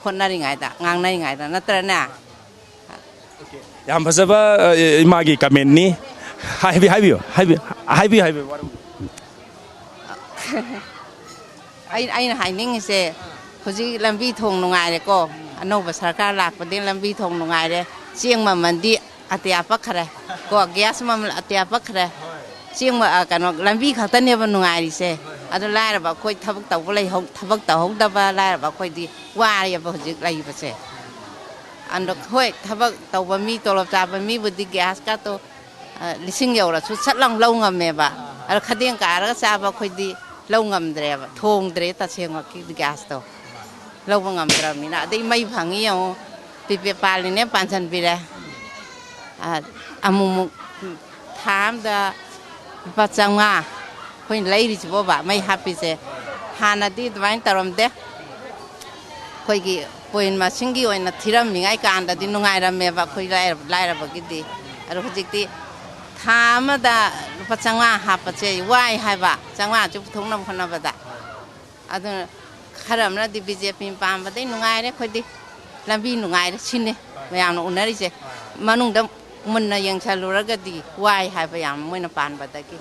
ꯍꯣꯠꯅꯔꯤꯉꯩꯗ, ꯉꯥꯡꯅꯔꯤꯉꯩꯗ, ꯅꯠꯇ꯭ꯔꯅꯦ? ꯌꯥꯝ ꯐꯖꯕ, ꯑ, ꯏꯃꯥꯒꯤ ꯀꯃꯦꯟꯅꯤ꯫ ꯍꯥꯏꯕꯤ-, ꯍꯥꯏꯕꯤꯌꯨ, ꯍꯥꯏꯕꯤ-, ꯍꯥꯏꯕꯤꯌꯨ, ꯍꯥꯏꯕꯤꯌꯨ, ꯋꯥꯔꯝ-꯫ ꯑꯩ-, ꯑꯩꯅ ꯍꯥꯏꯅꯤꯡꯉꯤꯁꯦ, ꯍꯧꯖꯤꯛ ꯂꯝꯕꯤ ꯊꯣꯡ ꯅꯨꯡꯉꯥꯏꯔꯦꯀꯣ, ꯑꯅꯧꯕ ꯁꯔꯀꯥꯔ ꯂꯥꯛꯄꯗꯒꯤ ꯂꯝꯕꯤ ꯊꯣꯡ ꯅꯨꯡꯉꯥꯏꯔꯦ, ꯆꯦꯡ ꯃꯃꯜꯗꯤ ꯑꯇꯤꯌꯥ ꯄꯛꯈ꯭ꯔꯦ ꯀꯣ, ꯒ꯭ꯌꯥꯁ ꯃꯃꯜ ꯑꯇꯤꯌꯥ ꯄꯛꯈ꯭ꯔꯦ꯫ ꯆꯦꯡ ꯃ-, ꯑ, ꯀꯩꯅꯣ, ꯂꯝꯕꯤ ꯈꯛꯇꯅꯦꯕ ꯅꯨꯡꯉꯥꯏꯔꯤꯁꯦ꯫ ꯑꯗꯨ ꯂꯥꯏꯔꯕ ꯑꯩꯈꯣꯏ ꯊꯕꯛ ꯇꯧꯕ ꯂꯩꯍꯧ-, ꯊꯕꯛ ꯇꯧꯍꯧꯗꯕ ꯂꯥꯏꯔꯕ ꯑꯩꯈꯣꯏꯗꯤ ꯋꯥꯔꯦꯕ ꯍꯧꯖꯤꯛ ꯂꯩꯕꯁꯦ꯫ ꯑꯗꯣ ꯍꯣꯏ, ꯊꯕꯛ ꯇꯧꯕ ꯃꯤ, ꯇꯣꯂꯣꯞ ꯆꯥꯕ ꯃꯤꯕꯨꯗꯤ ꯒ꯭ꯌꯥꯁꯀꯇꯣ, ꯑ, ꯂꯤꯁꯤꯡ ꯌꯧꯔꯁꯨ ꯁꯠ ꯂꯥꯎ ꯂꯧ ꯉꯝꯃꯦꯕ꯫ ꯑꯗꯣ ꯈꯗꯦꯡ ꯀꯥꯔꯒ ꯆꯥꯕ ꯑꯩꯈꯣꯏꯗꯤ ꯂꯧ ꯉꯝꯗ꯭ꯔꯦꯕ, ꯊꯣꯡꯗ꯭ꯔꯦ ꯇꯁꯦꯡꯃꯛꯀꯤ ꯒ꯭ꯌꯥꯁꯇꯣ꯫ ꯂꯧꯕ ꯉꯝꯗ꯭ꯔꯕꯅꯤꯅ꯫ ꯑꯗꯩ ꯃꯩ ꯐꯪꯉꯤ ꯌꯦꯡꯉꯨ, ꯄ꯭ꯔꯤꯄꯦꯗ ꯄꯥꯜꯂꯤꯅꯦ, ꯄꯥꯟꯁꯤꯟꯕꯤꯔꯦ꯫ ꯑ, ꯑꯃꯨꯛꯃꯨꯛ ꯊꯥ ꯑꯝꯗ ꯂꯨꯄꯥ ꯆꯥꯝꯃꯉꯥ ꯑꯩꯈꯣꯏꯅ ꯂꯩꯔꯤꯁꯤꯕꯣꯕ, ꯃꯩ ꯍꯥꯞꯄꯤꯁꯦ꯫ ꯍꯥꯟꯅꯗꯤ ꯑꯗꯨꯃꯥꯏꯅ ꯇꯧꯔꯝꯗꯦ꯫ ꯑꯩꯈꯣꯏꯒꯤ ꯄꯣꯏꯟ ꯃꯁꯤꯡꯒꯤ ꯑꯣꯏꯅ ꯊꯤꯔꯝꯃꯤꯉꯥꯏ ꯀꯥꯟꯗꯗꯤ ꯅꯨꯡꯉꯥꯏꯔꯝꯃꯦꯕ ꯑꯩꯈꯣꯏ ꯂꯥꯏꯔꯕ-, ꯂꯥꯏꯔꯕꯒꯤꯗꯤ꯫ ꯑꯗꯣ ꯍꯧꯖꯤꯛꯇꯤ ꯊꯥ ꯑꯃꯗ ꯂꯨꯄꯥ ꯆꯥꯝꯃꯉꯥ ꯍꯥꯞꯄꯁꯦ ꯋꯥꯏ ꯍꯥꯏꯕ, ꯆꯥꯝꯃꯉꯥꯁꯨ ꯄꯨꯊꯣꯛꯅꯕ ꯍꯣꯠꯅꯕꯗ꯫ ꯑꯗꯨꯅ ꯈꯔ ꯑꯃꯅꯗꯤ ꯕꯤ ꯖꯦ ꯄꯤ ꯄꯥꯝꯕꯗꯩ ꯅꯨꯡꯉꯥꯏꯔꯦ ꯑꯩꯈꯣꯏꯗꯤ, ꯂꯝꯕꯤ ꯅꯨꯡꯉꯥꯏꯔꯦ ꯁꯤꯅꯤ ꯃꯌꯥꯝꯅ ꯎꯅꯔꯤꯁꯦ꯫ ꯃꯅꯨꯡꯗ ꯃꯨꯟꯅ ꯌꯦꯡꯁꯜꯂꯨꯔꯒꯗꯤ ꯋꯥꯏ ꯍꯥꯏꯕ ꯌꯥꯝ ꯃꯣꯏꯅ ꯄꯥꯟꯕꯗꯒꯤ꯫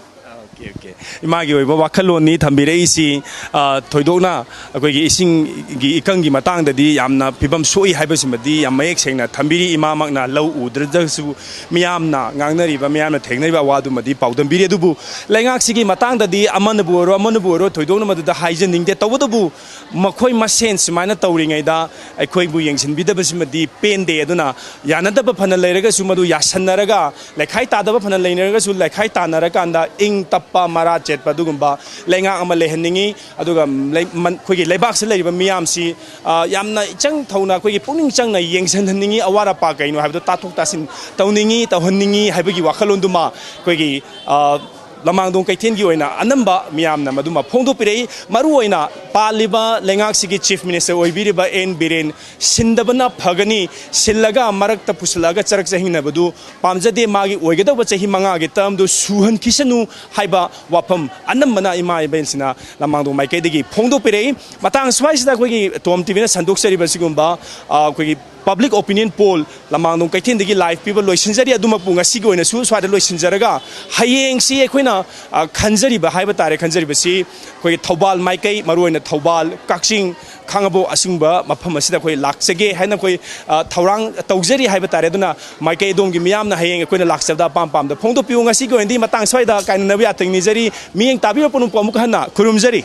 ꯑꯣꯀꯦ꯫ ꯏꯃꯥꯒꯤ ꯑꯣꯏꯕ ꯋꯥꯈꯜꯂꯣꯟꯅꯤ ꯊꯝꯕꯤꯔꯛꯏꯁꯤ꯫ ꯑ, ꯊꯣꯏꯗꯣꯛꯅ ꯑꯩꯈꯣꯏꯒꯤ ꯏꯁꯤꯡꯒꯤ ꯏꯀꯪꯒꯤ ꯃꯇꯥꯡꯗꯗꯤ ꯌꯥꯝꯅ ꯐꯤꯕꯝ ꯁꯣꯛꯏ ꯍꯥꯏꯕꯁꯤꯃꯗꯤ ꯌꯥꯝ ꯃꯌꯦꯛ ꯁꯦꯡꯅ ꯊꯝꯕꯤꯔꯤ꯫ ꯏꯃꯥꯃꯛꯅ ꯂꯧ ꯎꯗ꯭ꯔꯒꯁꯨ ꯃꯤꯌꯥꯝꯅ ꯉꯥꯡꯅꯔꯤꯕ, ꯃꯤꯌꯥꯝꯅ ꯊꯦꯡꯅꯔꯤꯕ ꯑꯋꯥꯗꯨꯃꯗꯤ ꯄꯥꯎꯗꯝꯕꯤꯔꯤ꯫ ꯑꯗꯨꯕꯨ ꯂꯩꯉꯥꯛꯁꯤꯒꯤ ꯃꯇꯥꯡꯗꯗꯤ ꯑꯃꯅꯕꯨ ꯑꯣꯏꯔꯣ, ꯑꯃꯅꯕꯨ ꯑꯣꯏꯔꯣ, ꯊꯣꯏꯗꯣꯛꯅ ꯃꯗꯨꯗ ꯍꯥꯏꯖꯅꯤꯡꯗꯦ꯫ ꯇꯧꯕꯇꯕꯨ ꯃꯈꯣꯏ ꯃꯁꯦꯟ ꯁꯨꯃꯥꯏꯅ ꯇꯧꯔꯤꯉꯩꯗ ꯑꯩꯈꯣꯏꯕꯨ ꯌꯦꯡꯁꯤꯟꯕꯤꯗꯕꯁꯤꯃꯗꯤ ꯄꯦꯟꯗꯦ꯫ ꯑꯗꯨꯅ ꯌꯥꯅꯗꯕ ꯐꯅ ꯂꯩꯔꯒꯁꯨ ꯃꯗꯨ ꯌꯥꯁꯟꯅꯔꯒ, ꯂꯩꯈꯥꯏ ꯇꯥꯗꯕ ꯐꯅ ꯂꯩꯅꯔꯒꯁꯨ ꯂꯩꯈꯥꯏ ꯇꯥꯅꯔꯀꯥꯟꯗ ꯏꯪ ꯇꯞꯄ, ꯃꯔꯥ ꯆꯦꯠꯄ ꯑꯗꯨꯒꯨꯝꯕ ꯂꯩꯉꯥꯛ ꯑꯃ ꯂꯩꯍꯟꯅꯤꯡꯉꯤ꯫ ꯑꯗꯨꯒ ꯂꯩ-, ꯃꯟ-, ꯑꯩꯈꯣꯏꯒꯤ ꯂꯩꯕꯥꯛꯁꯤꯗ ꯂꯩꯔꯤꯕ ꯃꯤꯌꯥꯝꯁꯤ, ꯑ, ꯌꯥꯝꯅ ꯏꯆꯪ ꯊꯧꯅ ꯑꯩꯈꯣꯏꯒꯤ ꯄꯨꯛꯅꯤꯡ ꯆꯪꯅ ꯌꯦꯡꯁꯤꯟꯍꯟꯅꯤꯡꯉꯤ꯫ ꯑꯋꯥꯠ ꯑꯄꯥ ꯀꯩꯅꯣ ꯍꯥꯏꯕꯗꯣ ꯇꯥꯊꯣꯛ ꯇꯥꯁꯤꯟ ꯇꯧꯅꯤꯡꯉꯤ, ꯇꯧꯍꯟꯅꯤꯡꯉꯤ ꯍꯥꯏꯕꯒꯤ ꯋꯥꯈꯜꯂꯣꯟꯗꯨꯃ ꯑꯩꯈꯣꯏꯒꯤ, ꯑ, ꯂꯃꯥꯡꯗꯣꯡ ꯀꯩꯊꯦꯜꯒꯤ ꯑꯣꯏꯅ ꯑꯅꯝꯕ ꯃꯤꯌꯥꯝꯅ ꯃꯗꯨꯃ ꯐꯣꯡꯗꯣꯛꯄꯤꯔꯛꯏ꯫ ꯃꯔꯨꯑꯣꯏꯅ ꯄꯥꯜꯂꯤꯕ ꯂꯩꯉꯥꯛꯁꯤꯒꯤ Chief Minister ꯑꯣꯏꯕꯤꯔꯤꯕ ꯑꯦꯟ ꯕꯤꯔꯦꯟ ꯁꯤꯟꯗꯕꯅ ꯐꯒꯅꯤ, ꯁꯤꯜꯂꯒ ꯃꯔꯛꯇ ꯄꯨꯁꯤꯜꯂꯛꯑꯒ ꯆꯔꯛ ꯆꯍꯤꯡꯅꯕꯗꯨ ꯄꯥꯝꯖꯗꯦ꯫ ꯃꯥꯒꯤ ꯑꯣꯏꯒꯗꯧꯕ ꯆꯍꯤ ꯃꯉꯥꯒꯤ termꯗꯨ ꯁꯨꯍꯟꯈꯤꯁꯅꯨ ꯍꯥꯏꯕ ꯋꯥꯐꯝ ꯑꯅꯝꯕꯅ ꯏꯃꯥ ꯏꯕꯦꯟꯁꯤꯡꯅ ꯂꯃꯥꯡꯗꯣꯡ ꯃꯥꯏꯀꯩꯗꯒꯤ ꯐꯣꯡꯗꯣꯛꯄꯤꯔꯛꯏ꯫ ꯃꯇꯥꯡ ꯁ꯭ꯋꯥꯏꯁꯤꯗ ꯑꯩꯈꯣꯏꯒꯤ ꯇꯣꯝ ꯇꯤꯚꯤꯅ ꯁꯟꯗꯣꯛꯆꯔꯤꯕ ꯁꯤꯒꯨꯝꯕ, ꯑ, ꯑꯩꯈꯣꯏꯒꯤ public opinion poll ꯂꯃꯥꯡꯗꯣꯡ ꯀꯩꯊꯦꯜꯗꯒꯤ live ꯄꯤꯕ ꯂꯣꯏꯁꯤꯟꯖꯔꯤ꯫ ꯑꯗꯨꯃꯛꯄꯨ ꯉꯁꯤꯒꯤ ꯑꯣꯏꯅꯁꯨ ꯁ꯭ꯋꯥꯏꯗ ꯂꯣꯏꯁꯤꯟꯖꯔꯒ, ꯍꯌꯦꯡꯁꯤ ꯑꯩꯈꯣꯏꯅ, ꯑ, ꯈꯟꯖꯔꯤꯕ ꯍꯥꯏꯕ ꯇꯥꯔꯦ, ꯈꯟꯖꯔꯤꯕꯁꯤ ꯑꯩꯈꯣꯏꯒꯤ ꯊꯧꯕꯥꯜ ꯃꯥꯏꯀꯩ, ꯃꯔꯨꯑꯣꯏꯅ ꯊꯧꯕꯥꯜ, ꯀꯛꯆꯤꯡ, ꯈꯥꯡꯉꯕꯣꯛ ꯑꯁꯤꯒꯨꯝꯕ ꯃꯐꯝ ꯑꯁꯤꯗ ꯑꯩꯈꯣꯏ ꯂꯥꯛꯆꯒꯦ ꯍꯥꯏꯅ ꯑꯩꯈꯣꯏ, ꯑ, ꯊꯧꯔꯥꯡ ꯇꯧꯖꯔꯤ ꯍꯥꯏꯕ ꯇꯥꯔꯦ꯫ ꯑꯗꯨꯅ ꯃꯥꯏꯀꯩ ꯑꯗꯣꯝꯒꯤ ꯃꯤꯌꯥꯝꯅ ꯍꯌꯦꯡ ꯑꯩꯈꯣꯏꯅ ꯂꯥꯛꯆꯕꯗ ꯑꯄꯥꯝ ꯄꯥꯝꯗ ꯐꯣꯡꯗꯣꯛꯄꯤꯌꯨ꯫ ꯉꯁꯤꯒꯤ ꯑꯣꯏꯅꯗꯤ ꯃꯇꯥꯡ ꯁ꯭ꯋꯥꯏꯗ ꯀꯥꯏꯅꯅꯕ ꯌꯥꯊꯪ ꯅꯤꯖꯔꯤ꯫ ꯃꯤꯠꯌꯦꯡ ꯇꯥꯕꯤꯔꯛꯄ ꯄꯨꯝꯅꯃꯛꯄꯨ ꯑꯃꯨꯛ ꯍꯟꯅ ꯈꯨꯔꯨꯝꯖꯔꯤ꯫